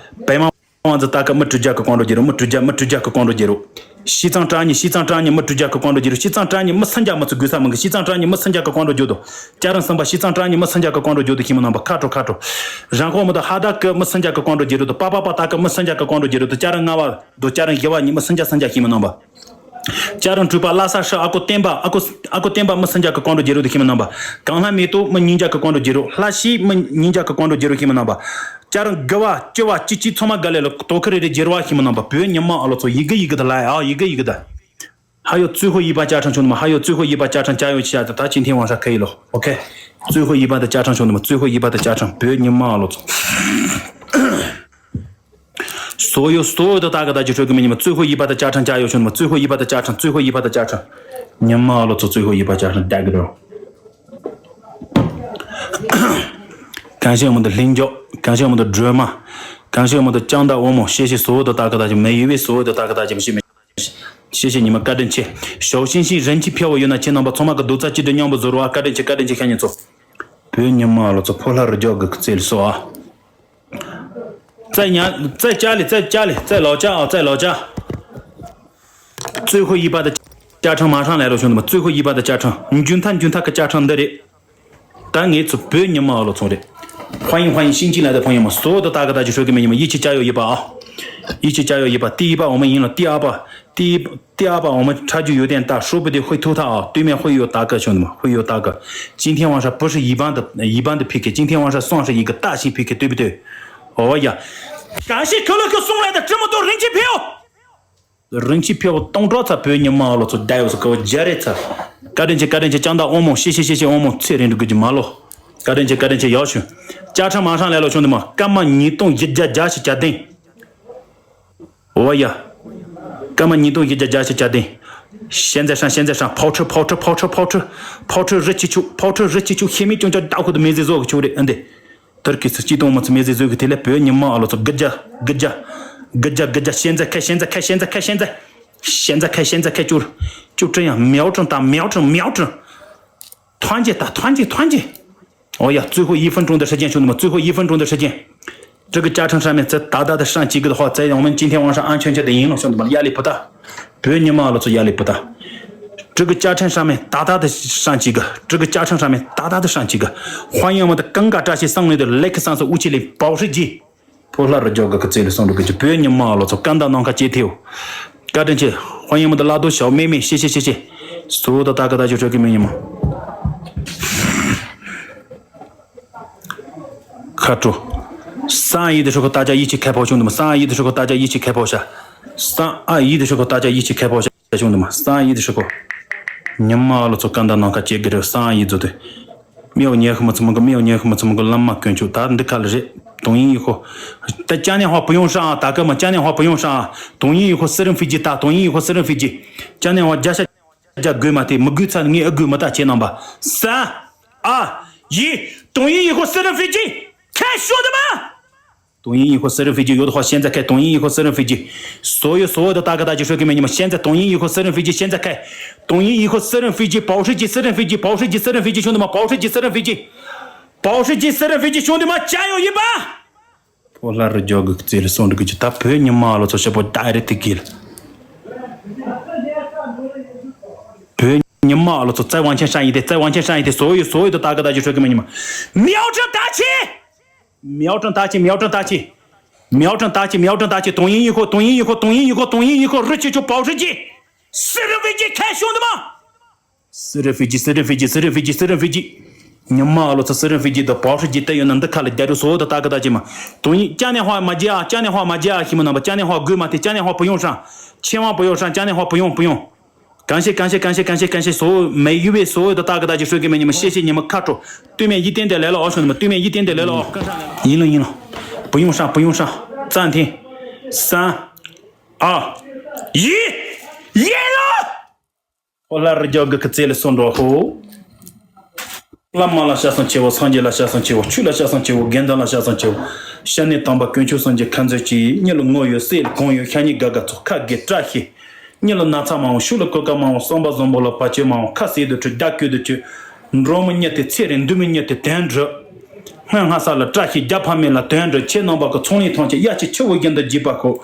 པེ་མ། ཝང་ཛི་ཏ་ཀ་མི་དྲུག་བརྒྱ་གི་ཀོང་རོ་རྒྱུ་རུ། མི་དྲུག་བརྒྱ། མི་དྲུག་བརྒྱ་གི་ཀོང་རོ་རྒྱུ་རུ། ཤི་ཙང་ཀྲང་ཉི་མི་དྲུག་བརྒྱ་གི་ཀོང་རོ་རྒྱུ་རུ། ཤི་ཙང་ཀྲང་ཉི་མི་སུམ་བརྒྱ་མི་ཚུགས་དགོས་ས་མི་འགི། ཤི་ཙང་ཀྲང་ཉི་མི་སུམ་བརྒྱ་གི་ཀོང་རོ་རྒྱུ་དོ། ཅ་རང་གསུམ་པ་ཤི་ཙང་ཀྲང་ཉི་མི་སུམ་བརྒྱ་གི་ཀོང་རོ་རྒྱུ་དོ་ཤི་མི་ནང་པ་ཁ་དྲོ་ཁ་དྲོ། རང་ཁོ་མི་དོ་ཧ་ད་ཀི་མི་སུམ་བརྒྱ་གི་ཀོང་རོ་རྒྱུ་རུ་དོ། པ་པ་པ་ཏ་ཀི་མི་སུམ་བརྒྱ་གི་ཀོང་རོ་རྒྱུ་རུ་དོ། ཅ་རང་ལྔ་བ་དོ། ཅ་རང་བཞི་བ་ཉི་མི་སུམ་བརྒྱ་སུམ་བརྒྱ་ཤི་མི་ནང་པ། ཅ་རང་དྲུག་པ་ལ་ས་ཧྲི་ཨ་ཀོ་བསྟན་པ། ཨ་ཀོ་ཨ་ཀོ་བསྟན་པ་མི་སུམ་བརྒྱ་གི་ཀོང་རོ་རྒྱུ་རུ་དོ་ཤི་མི་ནང་པ། གང་ལྷ་མེ་ཏོག་མི་ཉིས་བརྒྱ་གི་ཀོང་རོ་རྒྱུ་རུ། ལྷ་ཤི་མི་ཉིས་བརྒྱ་གི་ཀོང་རོ་རྒྱུ་རུ་ཤི་མི་ནང་པ། ཅ་རང་དགུ་བ་བཅུ་བ་བཅུ་གཅིག་ཚང་མ་ག་ལེ་ལ་དོ་ཁི་རེ་རེ་རྒྱུ་རུ་བ་ཤི་མི་ནང་པ། བོད་ཉི་མ་ཨ་ལོ་ཚོ་ཡི་གེ་ཡི་གེ་ད་ལ་ཨ་ཡི་གེ་ཡི་གེ་ད། ཧ་ཡོ་ཙུའི་ཧོ་ཡི་པ་ཅ་ཁྲང་ཆུང་ནི་མ། ཧ་ཡོ་ཙུའི་ཧོ་ཡི་པ་ཅ་ཁྲང་ཅ་ཡོ་ཆི་ཡ་ད་ད་ཅིན་ཐེན་ཝང་ཧྲ་ཁ་ཡི་ལོ། ཨོ་ཁེ། ཙུའི་ཧོ་ཡི་པ་ད་ཅ་ཁྲང་ཆུང་ནི་མ། ཙུའི་ཧོ་ཡི་པ་ད་ཅ་ཁྲང་བོད་ཉི་མ་ཨ་ལོ་ཚོ། སོ་ཡོ་སོ་ཡོ་ད་ད་ག་ད་ཅི་ཧྲོ་གི་མི་ཉི་མ། ཙུའི་ཧོ་ཡི་པ་ད་ཅ་ཁྲང་ཅ་ཡོ་ཆུང་ནི་མ། ཙུའི་ཧོ་ཡི་པ་ད་ཅ་ཁྲང་། ཙུའི་ཧོ་ཡི་པ་ད་ཅ་ཁྲང་། ཉི་མ་ཨ་ལོ་ཚོ། ཙུའི་ཧོ་ཡི་པ་ཅ་ཁྲང་ད་གི་རོ། གང་ཤེས་མོ་འདི་ལྷིང་འཇོག་གང་ཤེས་མོ་འདི་སྒྲོལ་མ། གང་ཤེས་མོ་འདི་ལྕང་མདའ་དབང་མོ། ཤེས་ཤེས་སོ་ད་ད་ག་ད་ཅི་མེ་ཡི་བའི་སོ་ད་ད་ག་ད་ཅི་མི་ཤེས་མི་ཤེས་ཤེས་ཉི་མ་བཀའ་དྲིན་ཆེ། ཞའོ་ཤིང་ཤིང་རིན་ཆེན་འཕེལ་བ་ཡོད་ན་ཁྱེད་རྣམ་པ་ཚང་མ་གི་རྡོག་རྩ་གཅིག་ཏུ་མཉམ་པོ་བཟོ་རོགས་ཨ། བཀའ་དྲིན་ཆེ། བཀའ་དྲིན་ཆེ་ཤ་ཉེ་ཚོ། བོད་ཉི་མ་ལོ་ཚོ་ཕོ་ལྷ་རུ་རྒྱོག་གི་རྩེ་ལ་སོ་ཨ། རྩེ་ཉ་རྩེ་ཅ་ལི་རྩེ་ཅ་ལི་རྩེ་ལོ་ཅ་ཨ། རྩེ་ལོ་ཅ། ཙུའི་ཧོ་ཡི་པ་ད་ཅ་ཁྲང་མ་ཧྲང་ལས་རོ་ཆུང་དུ་མ། ཙུའི་ཧོ་ཡི་པ་ད་ཅ་ཁྲང་། མཇུན་ཐ་མཇུན་ཐ་གི་ཅ་ཁྲང་འདི་རེད། ད་ངེད་ཚོ་བོད་ཉི་མ་ཨ་ལོ་ཚོང་རེད། ཧོ་ཡིན་ཧོ་ཡིན་ཤིང་ཅི་ལ་ད་ཕོ་ཡིན་མ་སོ་ད་ད་ག་ད་ཅི་ཧྲོ་གི་མེ་ཉི་མ། ཡིད་ཆེས་བྱ་ཡོ་ཡི་པ་ཨ། ཡིད་ཆེས་བྱ་ཡོ་ཡི་པ། ཏི་ཡི་པ་འོ་མ་ཡིན་ལ་ཏི་ཨ་པ། ཏི་ཏི་ཨ་པ་འོ་མ་ཁྲ་རྒྱུ་ཡོད་དན་ད་ཧྲོ་པི་ཏི་ཧོ་ཐུ་ཐ་ཨ། ཏུ་མེ་ཧོ་ཡོ་ད་ག་ཆུང་དུ་མ་ཧོ་ཡོ་ད་ག། ཅིན་ཐེན་ཝང་ཧྲ་པུ་ཧྲི་ཡི་པ་འདི་ཡི་པ་འདི་ཕི་ཁེ། ཅིན་ཐེན་ཝང་ཧྲ་སོང་ཧྲི་ཡི་གི་ད་ཤིང་ཕི་ཁེ་ཏུ་པི་ཏུ། ཨོ་ཡ། ག་ཤི་ཁ་ལོ་ཁ་སོང་ལ་ད་ཀྲི་མོ་ཏོ་རིན་ཆེན་ཕེའོ། རིན་ཆེན་ཕེ་བོ་སྟོང་ཕྲག་ཚ། བོད་ཉི་མ་ཨ་ལོ་ཚོ་བསྡད་ཡོད་ས་ཀ་བོ་རྒྱ་རེད་ཚ། བཀའ་དྲིན་ཆེ། བཀའ་དྲིན་ཆེ། ལྕང་མདའ་དབང་མོ། ཤེས་ཤེས་ཤེས་ཤེས་དབང་མོ། ཚེ་རིང་འགྲོ་དགོས་ཀྱི་མ་ལོ། བཀའ་དྲིན་ཆེ། བཀའ་དྲིན་ཆེ། ཡག་ཤོས། ཅ་ཁྲ་མ་ཧྲང་ལས་ལོ་ཆུང་དུ་མ། སྐར་མ་ཉིས་སྟོང་བཞི་བརྒྱ་བརྒྱ་ཞིག་བརྒྱ་ལྡན། ཨོ་ཡ། སྐར་མ་ཉིས་སྟོང་བཞི་བརྒྱ་བརྒྱད་ཅུ་གྱ་བདུན། 现在上，现在上，跑车，跑车，跑车，跑车，跑车，日起球，跑车，日起球，黑米中间大户的名字做个球的，嗯对。 Turkey 是激动我们是名字做个，提来不要你妈了，做个家，个家，个家，个家，现在开，现在开，现在开，现在，现在开，现在开，就，就这样，瞄准他，瞄准，瞄准。团结他，团结，团结。哦呀，最后一分钟的时间，兄弟们，最后一分钟的时间，这个加成上面再大大的上几个的话，在我们今天晚上安全圈的赢了，兄弟们，压力不大，不要你妈了，做压力不大。这个加成上面大大的上几个，这个加成上面大大的上几个。欢迎我们的尴尬扎西上来的雷克桑斯吴麒麟保时捷。 ཕོ་ལྷ་རུ་རྒྱོ་གི་ཀི་ཙེ་ལི་སོང་འགྲོ་གི་ཅི་བོད་ཉི་མ་ལོ་ཚོ་ཀན་ད་ནང་ཁ་ཅེ་ཐེའུ། བཀའ་དྲིན་ཆེ། 欢迎我们的拉都小妹妹，谢谢谢谢。 སོ་ད་ད་ག་ད་ཅི་ཧྲོ་གི་མི་ཉི་མ། ཁ་དྲོ། 三一的时候大家一起开炮，兄弟们，三一的时候大家一起开炮下。三二一的时候大家一起开炮下。 兄弟们，三一的时候，你妈了，做干的那个这个这三一组队，没有年什么怎么个，没有年什么怎么个，那么跟就打你的卡了人，抖音以后，但嘉年华不用上啊，大哥们，嘉年华不用上啊，抖音以后私人飞机打，抖音以后私人飞机，嘉年华加下加贵嘛的，没贵差，你也贵没打钱了吧？三二一，抖音以后私人飞机，开，兄弟们！ 抖音以后私人飞机，有的话现在开抖音以后私人飞机，所有所有的大哥大姐说给你们，现在抖音以后私人飞机现在开，抖音以后私人飞机、保时捷私人飞机、保时捷私人飞机，兄弟们，保时捷私人飞机，保时捷私人飞机，兄弟们加油一把！ཕོ་ལྷ་རུ་རྒྱོ་གི་ཙེ་ལ་སོང་འགྲོ་གི་ཅི་ད་བོད་ཉི་མ་ལོ་ཚོ་ཤ་པོ་ད་རེ་ཏི་གི་ལ། བོད་ཉི་མ་ལོ་ཚོ་再往前上一点，再往前上一点，所有所有的大哥大姐说给你们，瞄准打起！ 瞄准打起，瞄准打起，瞄准打起，瞄准打起，抖音以后，抖音以后，抖音以后，抖音以后，日起就保时捷，私人飞机开，兄弟们！私人飞机，私人飞机，私人飞机，私人飞机。你妈了，这私人飞机的保时捷队员能得看了，加入所有的大哥大姐们。抖音嘉年华没加啊，嘉年华没加啊，兄弟们，嘉年华贵吗？这嘉年华不用上，千万不要上，嘉年华不用不用。 感谢感谢感谢感谢感谢所有每一位所有的大哥大姐说给们，你们谢谢你们卡住，对面一点点来了啊，兄弟们，对面一点点来了啊，跟上来了。赢了赢了，不用上不用上，暂停，三二一，赢了！ཕོ་ལྷ་རུ་རྒྱོ་གི་ཀི་ཙེ་ལ་སོང་འགྲོ་ཧོ། བླ་མ་ལ་སྐྱབས་སུ་མཆིའོ། སངས་རྒྱས་ལ་སྐྱབས་སུ་མཆིའོ། ཆོས་ལ་སྐྱབས་སུ་མཆིའོ། དགེ་འདུན་ལ་སྐྱབས་སུ་མཆིའོ། ཤ་ནི་དམ་པ་དཀོན་མཆོག་སངས་རྒྱས་ཁ་འཛིན་གྱིས། མྱི་ལ་ངོ་ཡོད་སྲིད་ལ་གོང་ཡོད་ཤ་ཉེ་དགའ་དགའ་ཚོགས་ཁ་དགེ་བཀྲ་ཤིས། མྱི་ལ་ན་ཚ་མང་བོ་ཤུགས་ལ་གོད་ཁ་མང་བོ་བསམ་པ་བཟང་པོ་ལ་བར་ཆད་མང་བོ་ཁ་ཟས་དུ་ཁྲི་རྒྱ་སྐྱོད་དུ་ཁྱོད། འགྲོ་མི་མྱི་དེ་ཚེ་རིང་འདུག་མི་མྱི་དེ་དོན་འགྲུབ། སྔོན་སྔ་ས་ལ་བཀྲ་ཤིས་རྒྱ་ཕ་མེས་ལ་དོན་འགྲུབ། ཁྱེད་རྣམ་པ་གི་ཚོང་ལས་ཐམས་ཅད་དབྱར་གྱི་ཆུ་བོ་བཞིན་དུ་རྒྱས་པར་ཤོག་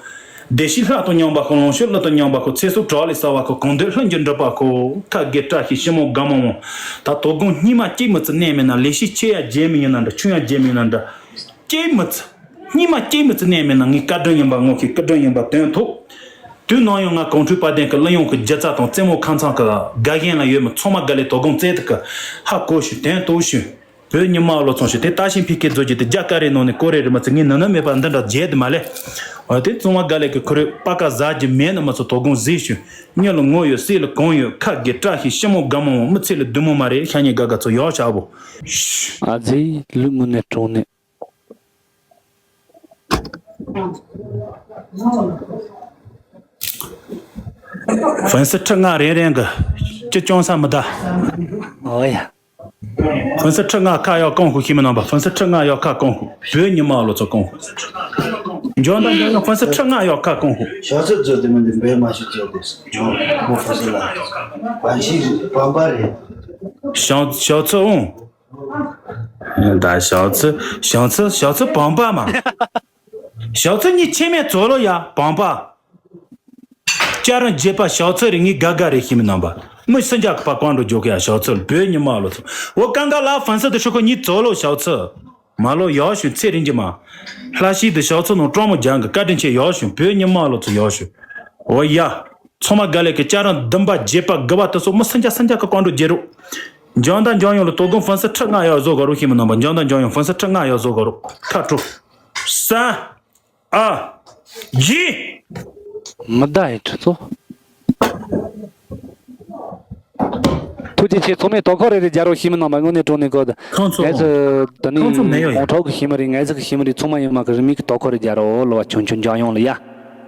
བདེ་སྐྱིད་ལྷ་དང་མཉམ་པར་ཤོག་ལོངས་སྤྱོད་ལ་དང་མཉམ་པར་ཤོག་ཚེ་སྲོག་བྲག་ལས་གསལ་བར་ཤོག་གང་འདོད་ལྷུན་གྱིས་འགྲུབ་པར་ཤོག་ཁ་དགེ་བཀྲ་ཤིས་ཤི་མོ་དགའ་མོ་མོ། ད་དོ་དགོང་སྙིགས་མ་སྐྱེད་མི་ཚུ་གནས་མེད་ན་ལས་ཤིག་ཆེ་ཡ་རྒྱལ་མི་ཉན་ན་འདྲ་ཆུང་ཡ་རྒྱལ་མི་ཉན་ན་འདྲ། སྐྱེད་མི་ཚུ། སྙིགས་མ་སྐྱེད་མི་ཚུ་གནས་མེད་ན་ངས་བཀའ་དྲིན་ཡིན་པ་ངོ་ཤེས་བཀའ་དྲིན་ཡིན་པ་དོན་ཐོག་དུས་ནམ་ཡང་ང་གོང་ཁྲོས་དཔལ་ལྡན་གྱི་གླུ་དབྱངས་ཀྱི་སྒྱུ་རྩལ་དང་རྩེད་མོ་ཁང་ཚང་གི་དགའ་ཞེན་ལ་ཡོད་མི་ཚང་མ་དགའ་ལས་དོ་དགོང་རྩེད་དུ་གི་ཧ་གོ་ཞུ་དོན་རྟོགས་ཞུ། བོད་ཉི་མ་བློ་ཚོང་ཞུ་དེ་ལྟ་ཞིང་ཕི་ཁེ་རྫོགས་ཀྱི་དེ་རྒྱ་གར་རེ་ནང་ནས་ཀོ་རེ་རི་མ་ཚུ་ངས་ནི་ནི་མེད་པ་འདི་འདྲ་བརྗེད་དུ་མ་ལས། འོ་དེ་ཚང་མ་དགའ་ལས་ཀྱི་ཁོ་རེ་པ་ཀ་ཟ་རྒྱུ་མེད་ནི་མ་ཚོ་དོ་དགོང་གཟིགས་ཞུ། མྱི་ལ་ངོ་ཡོད་སྲིད་ལ་གོང་ཡོད་ཁ་དགེ་བཀྲ་ཤིས་ཤི་མོ་དགའ་མོ་མོ་མི་ཚེ་ལ་བདེ་མོ་མ་རེད་ཤ་ཉེ་དགའ་དགའ་ཚོ་ཡོག་བྱ་བོ། ཨ་ཙི་ལུས་ངུ་ནས་གྲོངས་ནས། ཧྥན་སི་ཁྲི་ལྔ་རེ་རེ་གི་ཅི་ཅོང་ས་མི་ད། ཨོ་ཡ། ཧྥན་སི་ཁྲི་ལྔ་ཁ་ཡོག་གོང་ཧུ་ཤི་མི་ནང་པ་ཧྥན་སི་ཁྲི་ལྔ་ཡོག་ཁ་གོང་ཧུ་བོད་ཉི་མ་ལོ་ཚོ་གོང་ཧུ། འཇོན་ད་འཇོན་ཡོང་ཧྥན་སི་ཁྲི་ལྔ་ཡོག་ཁ་གོང་ཧུ། ཞག་ཚོད་རྫོད་དེ་མི་འདུག་འབད་མ་ཤི་རྫོད་དེ་འཇོན་མོ་ཧྥན་སི་ལ་བན་ཤི་བམ་པ་རེད། ཞག་ཞག་ཚོད་འོང་། ད་ཞག་ཚི་ཞག་ཚི་ཞག་ཚི་བམ་པ་མ། ཞག་ཚི་གཉིས་ཆེ་མེད་ཙོ་ལོ་ཡ་བམ་པ། ཅ་རང་རྗེས་པ་ཞག་ཚི་རེ་ངའི་དགའ་དགའ་རེ་ཤི་མི་ནང་པ། མི་སུ་འཇག་པ་གང་འགྲོ་འཇོག་གི་ཡ་ཞག་ཚི་བོད་ཉི་མ་ལོ་ཚོ། འོ་ཀང་ཀ་ལ་ཧྥན་སི་དུ་ཧྲི་ཁོ་གཉིས་ཙོ་ལོ་ཞག་ཚི། མ་ལོ་ཡག་ཞུ་ཚེ་རིང་གི་མ། ལྷ་ཤི་དུ་ཞག་ཚི་ནང་ཀྲོང་མོ་ལྗང་གི་བཀའ་དྲིན་ཆེ་ཡག་ཞུ་བོད་ཉི་མ་ལོ་ཚོ་ཡག་ཞུ། འོ་ཡ། ཚང་མ་དགའ་ལས་ཀྱི་ཅ་རང་བདུན་པ་བརྒྱད་པ་དགུ་པ་དུ་སོགས་མི་སུ་འཇག་སུ་འཇག་གི་གང་འགྲོ་རྒྱལ་རོགས། འཇང་དང་འཇང་ཡོང་ལ་དོ་དགོང་ཧྥན་སི་ཁྲི་ལྔ་ཡག་བཟོ་ག་རོགས་ཤེས་མི་ནང་པ་འཇང་དང་འཇང་ཡོང་ཧྥན་སི་ཁྲི་ལྔ་ཡག་བཟོ་ག་རོགས་ཁ་དྲོ། ས། ཨ། ཡི། མི་ད་ཡི་ཁྲི་ཚོ། ཐུགས་རྗེ་ཆེ། ཚང་མས་དོ་ཁོ་རེ་རེ་རྒྱ་རོགས་ཤེས་མི་ནང་པ་དངོས་གནས་དྲང་གནས་གོ་ད། ཁོང་ཚོ་ངས་ཚོ་ད་ནི་ཁོང་ཚོ་མེད་ཡོ་ཡ། གོང་ཁྲོག་གི་ཤེས་མི་རེད། ངས་ཚོ་གི་ཤེས་མི་རེད། ཚང་མ་ཡོད་མ་གི་རི་མིག་གི་དོ་ཁོ་རེ་རྒྱ་རོགས་ལོ་བ་ཆུང་ཆུང་འཇང་ཡོང་ལ་ཡ།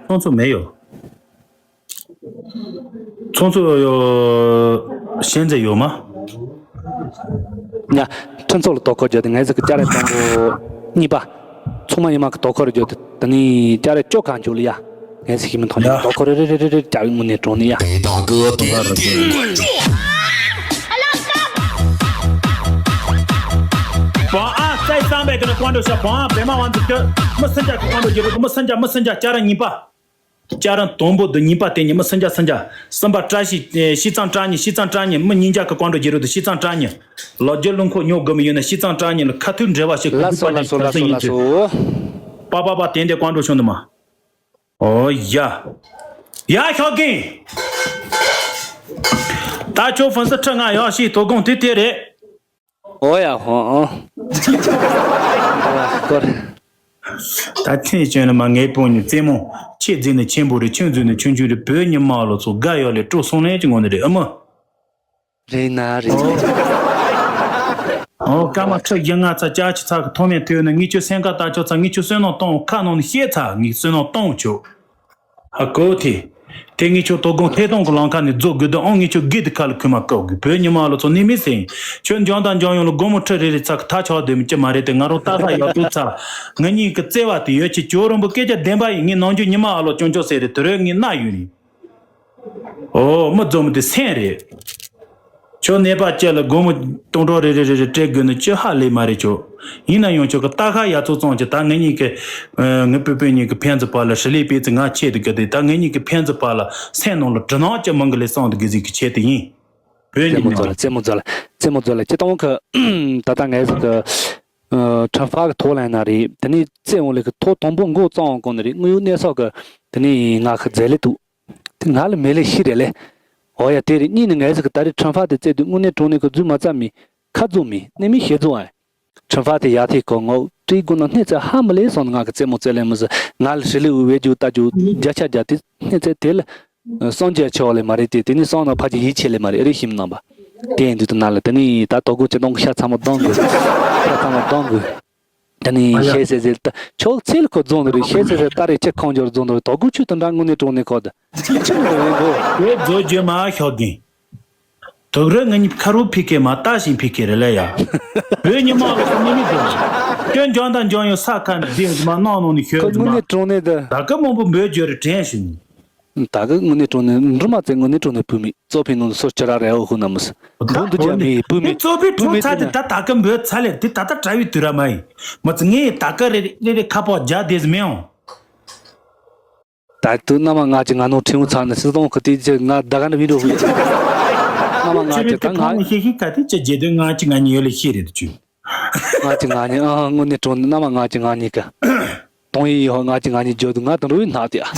ཁོང་ཚོ་མེད་ཡོ། ཚོང་ཚོགས་ཡོ་ཞན་ཙེ་ཡོད་མ། ཉ། ཁྲིམས་ཚོགས་ལ་དོ་ཁུར་བརྒྱབ་སྟེ་ངས་ཟིག་གི་སྐྱ་རེངས་དང་པོ་གཉིས་པ། ཚང་མ་ཡིན་མ་གི་དོ་ཁུར་བརྒྱབ་སྟེ་དེ་ནས་སྐྱ་རེངས་བཅོ་ཁ་འཇུག་ལ་ཡ། ངས་ཟིག་ཞིག་མི་མཐོང་ཡ། དོ་ཁུར་རེ་རེ་རེ་རེ་རྒྱབ་དངོས་གནས་དྲང་གནས་ཡ། དེ་དག་གི་དེ་དེ་བང་ཨ་ཙའི་གཙང་པའི་དེ་ནས་ཀོང་ཀྲོ་ཤ་བང་ཨ་བེ་མ་བང་ཙི་ཀྱི་མི་སུན་ཅ་གི་ཀོང་ཀྲོ་རྒྱལ་པོ་མི་སུན་ཅ་མི་སུན་ཅ་སྐྱ་རེངས་གཉིས་པ། སྐྱ་རེངས་དང་པོ་དང་གཉིས་པ་དེ་གཉིས་མི་སུན་ཅ་སུན་ཅ། གསུམ་པ་བཀྲ་ཤིས་ཤིས་གཙང་བཀྲ་ཉི་ཤིས་གཙང་བཀྲ་ཉི་མི་གཉིས་ཀྱ་གི་ཀོང་ཀྲོ་རྒྱལ་པོ་དང་ཤིས་གཙང་བཀྲ་ཉི། ལོ་རྒྱུས་ལུང་ཁོག་ཉོ་དགོས་མི་ཡོད་ན་ཤིས་གཙང་བཀྲ་ཉི་ལ་ཁ་ཐུག་འབྲེལ་བ་བྱེད་དགོས་ལ་སོ་ལ་སོ་ལ་སོ། པ་པ་པ་དེ་འདྲའི་ཀོང་ཀྲོ་བྱུང་འདུག་མ། ཨོ་ཡ། ཡ་ཤོག་གིན། ད་ཁྱོད་ཧྥན་སི་ཁྲི་ང་ཡག་ཤི་དོ་དགོང་དེ་དེ་རེད། ཨོ་ཡ་ཧོ་ཨོ། ཨོ་ཡ་སྐོར། ད་ཐེངས་ཅན་ལ་མ་ངའི་སྤུན་ཉི་རྩེད་མོ་ཆེ་རྫི་ནི་ཆེན་པོ་རེད། ཆུང་རྫི་ནི་ཆུང་ཆུང་རེད། བོད་ཉི་མ་ལོ་ཚོ་དགའ་ཡོད་ལེ་སྤྲོ་སོང་ལེ་ཅི་ངོ་ནི་རེད་ཨ་མ། རེད་ན་རེད། ཨོ་སྐར་མ་ཁྲི་བཞི་ལྔ་ཚ་ཅག་ཆི་ཚ་གི་ཐོག་མེད་ཐོས་ན་ངི་ཆོ་སེམས་ཁ་ལྟ་ཆོག་ཚ་ངི་ཆོ་བསོད་ནམས་གཏོང་ཁ་ནང་ནས་ཤེས་ཚ་ངི་བསོད་ནམས་གཏོང་ཆོག་ཧ་གོ་ཐེ། དེ་ངི་ཆོ་དོ་དགོང་ཐེ་གཏོང་གི་ལམ་ཁ་ནས་རྫོགས་དགོས་དུ་ཨང་ངི་ཆོ་དགེ་དུ་ཁ་ལ་ཁུ་མ་བཀག་དགོས་བོད་ཉི་མ་ལོ་ཚོ་ནི་མི་སེང་ཆོ་འཇང་དང་འཇང་ཡོང་ལ་སྒོར་མོ་ཁྲི་རེ་རེ་ཚ་གི་ཐ་ཆག་སྡོད་མི་ཅི་མ་རེད་དེ་ང་རང་ལྟ་ཁ་ཡག་པོ་ཚ་ངི་གཉིས་ཀྱི་བརྩེ་བ་དེ་ཡོད་ཆེ་ཇོ་རོན་པོ་སྐད་ཆ་བདེན་པ་ཡིན་ངི་ནང་ཆོ་ཉི་མ་ཨ་ལོ་ཅོང་ཅོ་ཟེར་རེད་དེ་རེད་ངི་ན་ཡོད་རེད། ཨོ་མི་འཛོམས་དེ་སེམས་རེད། ཁྱོད་ནད་པ་སྐྱེ་ལ་སྒོར་མོ་སྟོང་ཕྲག་རེ་རེ་རེ་རེ་སྤྲད་དགོས་ནི་ཅི་ཧ་ལས་མ་རེད་ཁྱོད། ཡིན་ན་ཡང་ཁྱོད་ཀྱི་རྟ་ཁ་ཡ་ཚོ་ཙང་ཅི་ད་ངེད་གཉིས་ཀྱི་ངའི་སྤུན་སྤུན་གཉིས་ཀྱི་ཕན་ཚུན་བར་ལ་ཧྲི་ལས་པས་ཙི་ང་ཆེད་དུ་གི་དེ་ད་ངེད་གཉིས་ཀྱི་ཕན་ཚུན་བར་ལ་སེམས་ནང་ལ་དྲི་སྣང་ཅི་མང་གི་ལས་སང་དུ་གི་ཟིག་གི་ཆེད་དུ་ཡིན། བོད་རྩེད་མོ་ཉིད་རྫོགས་ལ་རྩེད་མོ་རྫོགས་ལ་རྩེད་མོ་རྫོགས་ལ་སྤྱི་སྟོང་གི་ད་ལྟ་ངས་ཟིག་གི་ཁྲིམས་ཕག་གི་ཐོག་ལ་ཡིན་ན་རེད་དེ་ནས་རྩེད་འོང་ལས་ཀྱི་ཐོག་དང་པོ་འགོ་བཙོང་འོང་གོང་ནས་རེད་དངོས་ཡོད་གནས་ས་གི་དེ་ནས་ང་ཁི་རྫས་ལས་འདུག་དེ་ང་ལ་མེད་ལས་ཤི་རེད་ལེ། འོ་ཡ་དེ་རེད་གཉིས་ནི་ངས་ཟིག་གི་ད་རེས་ཁྲིམས་ཕག་དེ་བཙལ་དུས་དངོས་གནས་དྲང་གནས་ཀྱི་རྫུན་མ་རྩ་མེད་ཁ་རྫུན་མེད་གནས་མེད་ཤེས་རྫུན་ཨ། ཁྲིམས་ཕག་དེ་ཡར་ཐེག་གི་ངོ་སྤྲེལ་དགོན་ནང་སྣེ་ཚ་ཧ་མི་ལས་སོང་ནི་ང་གི་རྩེད་མོ་རྩེ་ལེ་མི་ཟི་ང་ལ་ཧྲི་ལི་འུ་བེ་རྒྱུ་ལྟ་རྒྱུ་བརྒྱ་ཆ་བརྒྱ་དེ་སྣེ་ཚ་དེ་ལ་སངས་རྒྱས་ཆེ་བ་ལས་མ་རེད་དེ་དེ་ནི་སང་ན་ཕ་གི་ཡིད་ཆེས་ལས་མ་རེད་ཨེ་རེད་ཤིམ་ནང་པ། དེ་ཡིན་དུས་དུ་ན་ལ་དེ་ནི་ད་དོ་གོ་ཅི་དང་གི་ཤ་ཚ་མོ་གདང་གི་ཤ་ཚ་མོ་གདང་གི་ད་ནི་ཨ་ཡ། ཤེས་ཟེར་ཟེར་ད་ཆོག་ཚེ་ལ་ཁོ་རྫོང་དུ་རེད་ཤེས་ཟེར་ཟེར་ད་རེ་ཆེ་ཁོང་འབྱོར་རྫོང་དུ་རེད་དོ་དགུ་ཆུ་དང་འདྲ་དངོས་གནས་དྲང་གནས་ཁོ་ད་ཆི་ཆི་མི་འདུག་རེད་འགོ། དེ་རྫོགས་རྗེས་མ་ཤོག་གིན། དུག་རེ་ང་གཉིས་ཁ་རུ་ཕི་ཁེ་མ་ལྟ་ཞིང་ཕི་ཁེ་རེ་ལེ་ཡ། བོད་ཉི་མ་ལོ་ཁོ་ཉི་མི་དུ་སྐྱོན་འཇོན་དང་འཇོན་ཡོད་ས་ཁ་ནས་བདེ་མ་གནང་ནང་ནས་ཤོད་ཁོ་དངོས་གནས་དྲང་གནས་ད། ད་ག་མང་པོ་འབོད་རྒྱུ་རེ་དྲན་ཞིང་། ད་གི་དངོས་གནས་དྲང་གནས་འབྲུ་མ་ཚད་དངོས་གནས་དྲང་གནས་བུད་མེད་གཙོ་ཕི་ནང་དུ་སོ་སྐྱ་ར་རེ་འོ་ཧུ་ན་མི་སི། འབུ་འདུ་ཅག་མི་བུད་མེད་གཙོ་ཕི་བུད་མེད་ཚ་དེ་ད་ད་གི་འབོད་ཚ་ལེ་དེ་ད་ད་དྲ་བའི་དུས་ར་མ་ཡིན། མ་ཚི་ངས་ད་གི་རེ་རེ་རེ་ཁ་པོ་རྒྱ་དེ་ཟི་མེ་འོང་། ད་དུ་ན་མ་ང་ཅི་ང་ནོ་ཁྲིམས་ཚ་ནི་སི་སྟོང་ཁི་དེ་ཅི་ང་ད་ག་ནི་བི་འགྲོ་ཧུ་ཅི། ན་མ་ང་ཅི་ད་ང་ཤེ་ཤེ་ཁ་དེ་ཅི་རྗེ་དོན་ང་ཅི་ང་ཉི་ཡོད་ལེ་ཤེ་རེད་དུ་ཅུ། ང་གཅིག་ང་གཉིས་ཨ་དངོས་གནས་དྲང་གནས་མནའ་མ་ང་གཅིག་ང་གཉིས་ཀ། གཏོང་ཡི་ཡོད་ང་གཅིག་ང་གཉིས་བརྗོད་དུ་ང་དང་རུས་ནག་དེ་ཨ།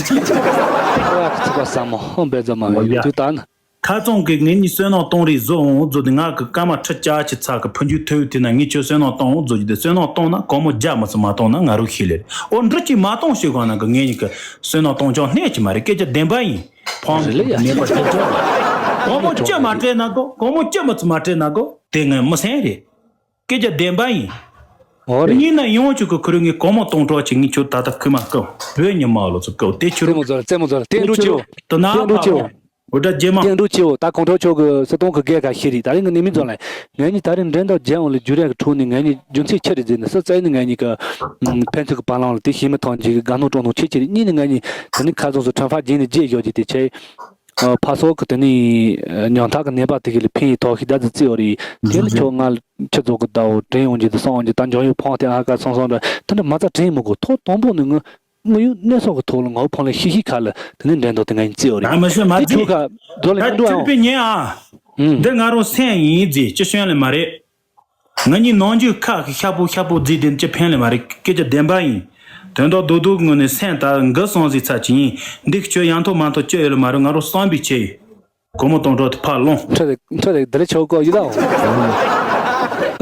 ཨ་ཁ་ཚིག་པ་ཟ་མོ་ཧོ་འབད་ཛ་མ་ཡོད་དུས་ད་ན། ཁ་ཚོང་གི་ངེད་གཉིས་བསོད་ནམས་གཏོང་རེས་བཟོ་འོང་བཟོ་དུས་ང་གི་སྐར་མ་ཁྲི་བཅུ་ཅི་ཚ་གི་ཕུ་འཇུག་ཐོས་དུས་ན་ངེད་ཆོས་བསོད་ནམས་གཏོང་འོང་བཟོ་རྒྱུ་དེ་བསོད་ནམས་གཏོང་ན་གོང་མོ་རྒྱ་མི་ཚུ་མ་གཏོང་ན་ང་རུ་ཤི་ལེ་ཨོ་འབྲུ་གཅིག་མ་གཏོང་ཞེས་གང་ན་གི་ངེད་གཉིས་ཀྱི་བསོད་ནམས་གཏོང་ཆོག་གནས་ཀྱི་མ་རེད་སྐད་ཆ་བདེན་པ་ཡིན་ཕོང་གི་ནད་པ་ཁྱེད་ཆོག་གོང་མོ་ཅི་མ་སྤྲད་ན་གོ་གོང་མོ་ཅི་མི་ཚུ་མ་སྤྲད་ན་གོ་དེ་ངའི་མི་སེམས་རེད། སྐད་ཆ་བདེན་པ་ཡིན། འོ་རེད། ཡིན་ན་ཡང་ཆུ་གི་ཁུ་རུ་ངས་གོང་མོ་གཏོང་གྲོགས་ཀྱི་ངས་ཁྱོད་ད་ལྟ་ཁུ་མ་བཀོད་བོད་ཉི་མ་ལོ་ཚོ་བཀོད་དེ་ཆུ་རུ། རྩེད་མོ་རྩེད་མོ་རྩེད་མོ་རྩེད་མོ་རྩེད་འགྲོ་ཆེའོ། དུ་ན་རྩེད་འགྲོ་ཆེའོ། འོ་ད་རྗེས་མ། རྩེད་འགྲོ་ཆེའོ་ད་གོང་གྲོགས་ཆོ་གི་སི་སྟོང་གི་སྒེར་ག་ཤི་རི་ད་རིང་གི་ནི་མི་ཚོ་ལ་ངས་ནི་ད་རིང་འགྲན་ཟླ་རྒྱལ་ཡོངས་ལ་རྒྱུ་རེ་གི་ཁྲོད་ནས་ངས་ནི་རྒྱུ་མཚན་ཆི་རེད་ཟེར་ནས་སི་རྩེད་ནི་ངས་ནི་གི་ཕན་ཚུན་གི་བར་ལང་ལ་དེ་ཤི་མི་ཐང་ཅིག་གི་དགའ་སྣང་སྤྲོ་སྣང་ཆེ་ཆེ་རེད་གཉིས་ནི་ངས་ནི་ད་ནི་ཁ་སང་སུ་ཁྲམ་ཕ་རྗེས་ནི་རྗེས་ཞོག་ཅིག་དེ་ཆེ། ཨ། ཕ་སོགས་ཀྱི་དེ་ནི་ཉམ་ཐག་གི་ནད་པ་དེ་གི་ལ་ཕན་ཡི་ཐོག་ཤི་ད་ཙི་ཙི་ཡོད་རེད། དེ་ལ་ཁྱོད་ང་ལ་ཁྱི་ཚོ་གི་ཟླ་བོ་དྲན་ཡོང་རྒྱུ་དེ་སོང་ཡོང་རྒྱུ་ད་འཇོན་ཡོད་ཕོངས་དེ་ཨ་ཀ་སོང་སོང་འདྲ་དེ་འདྲ་མ་རྩ་དྲན་མི་དགོས་ཐོག་དང་པོ་ནི་ངི་དངོས་ཡོད་གནས་སོགས་ཀྱི་ཐོག་ལ་ངའི་ཕོངས་ལ་ཤི་ཤི་ཁ་ལ་དེ་ནི་འགྲན་ཟླ་དེ་ང་ཡིན་ཙི་ཡོད་རེད། ད་མི་ཤེས་མ་དེ་ཁྱོད་ཁ་རྫོ་ལ་ད་ཡིན་འགྲོ་ཁྱོད་ཨང་། པའི་ཉན་ཨ། ཨུམ། འདི་ང་རང་སེམས་ཡིན་ཙི་ཅི་ཤོན་ལ་མ་རེད། ང་གཉིས་ནང་རྒྱུད་ཁ་གི་ཤ་པོ་ཤ་པོ་རྫིག་དེ་ཅི་ཕན་ལས་མ་རེད་སྐད་ཆ་བདེན་པ་ཡིན། དོན་དག་རྡོག་རྡོག་ངོས་ནས་སེམས་ད་འགི་སོང་ཟིག་ཚ་ཅི་ཡིན་འདི་གི་ཆོས་ཡང་ཐོག་མ་ཐོག་ཅི་ཡོད་ལ་མ་རེད་ང་རང་བསམ་པའི་ཆེ་ཡིན། གོ་མོ་གཏོང་གྲོགས་དེ་ཕར་ལོང་། འཕྲོ་དེ་འཕྲོ་དེ་འདི་ལས་ཆོག་གོ་ཡི་ད་འོ།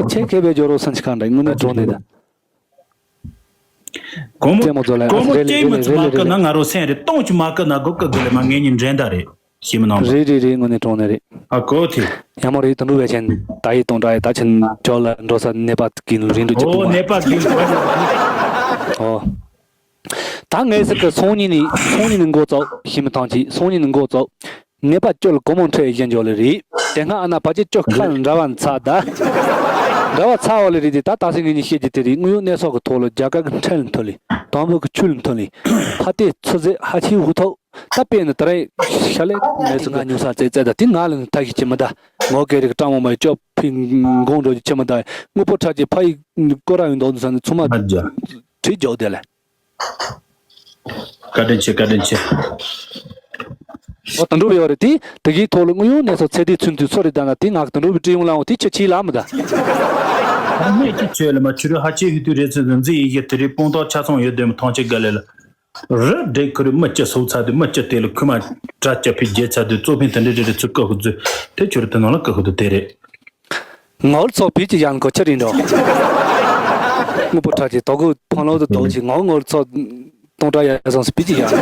ཆེ་ཁེ་བའི་ཇོ་རོ་སན་ཆི་ཁང་འདྲ་དངོས་གནས་གྲོང་ནས་ད། གོ་མོ་རྩེད་མོ་ཚོ་ལ་གོ་མོ་ཨ་ཟེར་ལེ་ཅི་ཡིན་ཟེར་ལེ་མི་ཚོ་ཟེར་མ་ལེ་ཀི་ན་ང་རང་སེམས་རེད་སྟོང་ཆུ་མ་ཀི་ན་གོ་ཀི་གི་ལས་མ་ངེད་གཉིས་འགྲན་ཟླ་རེད། ཤེས་མི་ནང་། རེད་རེད་རེད་དངོས་གནས་དྲང་གནས་རེད། ཨ་གོ་ཐི། ཡ་མོ་རེད་དུ་འགྲོ་བས་ཆེན་ད་ཡི་དང་འདྲ་ཡི་ད་ཆེན་ཇོ་ལ་འགྲོ་ས་ནེ་པ་གི་ནུ་རིན་དུ་ཅི་ཨོ་པུ་མ། ནེ་པ་གི་ཨོ། ད་ངས་ཟེར་གི་སང་ཉིན་ནི་སང་ཉིན་ནི་འགོ་བཙུགས་ཤེས་མི་ཐང་ཅི་སང་ཉིན་ནི་འགོ་བཙུགས། ངེས་པ་ཅོལ་གོ་མོ་འཕྲད་ཡིན་འཇོག་ལེ་རེད། དེ་སྔ་ཨ་ན་བ་ཅེ་ཅོ་ཁ་འདྲ་བ་ཚ་ད། འདྲ་བ་ཚ་བ་ལེ་རེད་དེ། ད་ད་སེ་ངེད་གཉིས་བཤད་རྒྱུ་དེ་རེད། དངོས་ཡོད་གནས་ཚུལ་གི་ཐོག་ལ་རྒྱ་གར་གི་ཁྲལ་མཐོ་ལེ། དང་པོ་གི་ཆུ་ལ་མཐོ་ལེ། ཕ་ཏེ་ཚོ་ཟེ་ཧ་ཆི་འུ་ཐོག་ད་དཔེ་ནི་ད་རེས་ཤ་ལེ་མེད་སུ་ང་ཉུང་ས་ཙེ་ཙེ་ད་དེ་ང་ལ་ནི་ད་ཤི་ཅི་མི་ད། ངོ་སྐད་རིགས་སྤྲང་མོ་མ་ཡི་ཅོ་ཕི་འགོང་འགྲོ་རྒྱུ་ཅི་མི་ད། དངོས་པོ་ཁྲ་ཅི་ཕ་ཡི་ཀོ་ར་ཡོད་འདོག་འདུག་ས་ནི་ཚུ་མ་ཨ་ཇ། བྲིས་འཇོག་དེ་ལེ། བཀའ་དྲིན་ཆེ། བཀའ་དྲིན་ཆེ། ཨོ་དུད་འགྲོ་བའི་ཡོད་རེད་དེ། དེ་གའི་ཐོག་ལ་དངོས་ཡོད་གནས་ཚུལ་ཚད་ལྡན་ཚུན་དུ་སོ་རེ་ད་ན་དེ་ང་གི་དུད་འགྲོ་བའི་སྤྲི་ཡོང་ལ་འོང་དེ་ཁྱོད་ཆེས་ལ་མི་ད། ཨ་མེད་ཀྱི་ཆོས་ལ་མ་ཆུ་རུ་ཧ་ཅེ་ཧི་དུ་རེ་ཚོད་འཛི་ཡི་གེ་དེ་རེ་སྤུངས་ཐག་ཆ་ཚང་ཡོད་དེ་མི་ཐང་ཆེ་ག་ལེ་ལ། རི་འདྲེ་ཁུ་རི་མི་སྐྱ་སོག་ཚ་དུ་མི་སྐྱ་དེ་ལ་ཁུ་མ་དྲ་སྐྱ་ཕི་རྒྱལ་ཚ་དུ་གཙོ་ཕན་དེ་འདྲེ་འདྲེ་རེ་ཚུ་ཀ་ཧུ་རྫུ། དེ་ཆུ་རུ་དེ་ནང་ལ་ཀ་ཧུ་དུ་དེ་རེད། ངའོར་ཚོགས་བེད་ཀྱི་ཡང་གོ་ཆ་རིན་འགྲོ། དངོས་པོ་ཁྲ་ཆེ་དོ་གུ་ཕང་ལོ་དུ་དོག་ཆེ་ངའོ་ངོར་ཚོགས་སྟོང་ཕྲག་ཡ་སོང་སི་བེད་ཀྱི་ཡང་།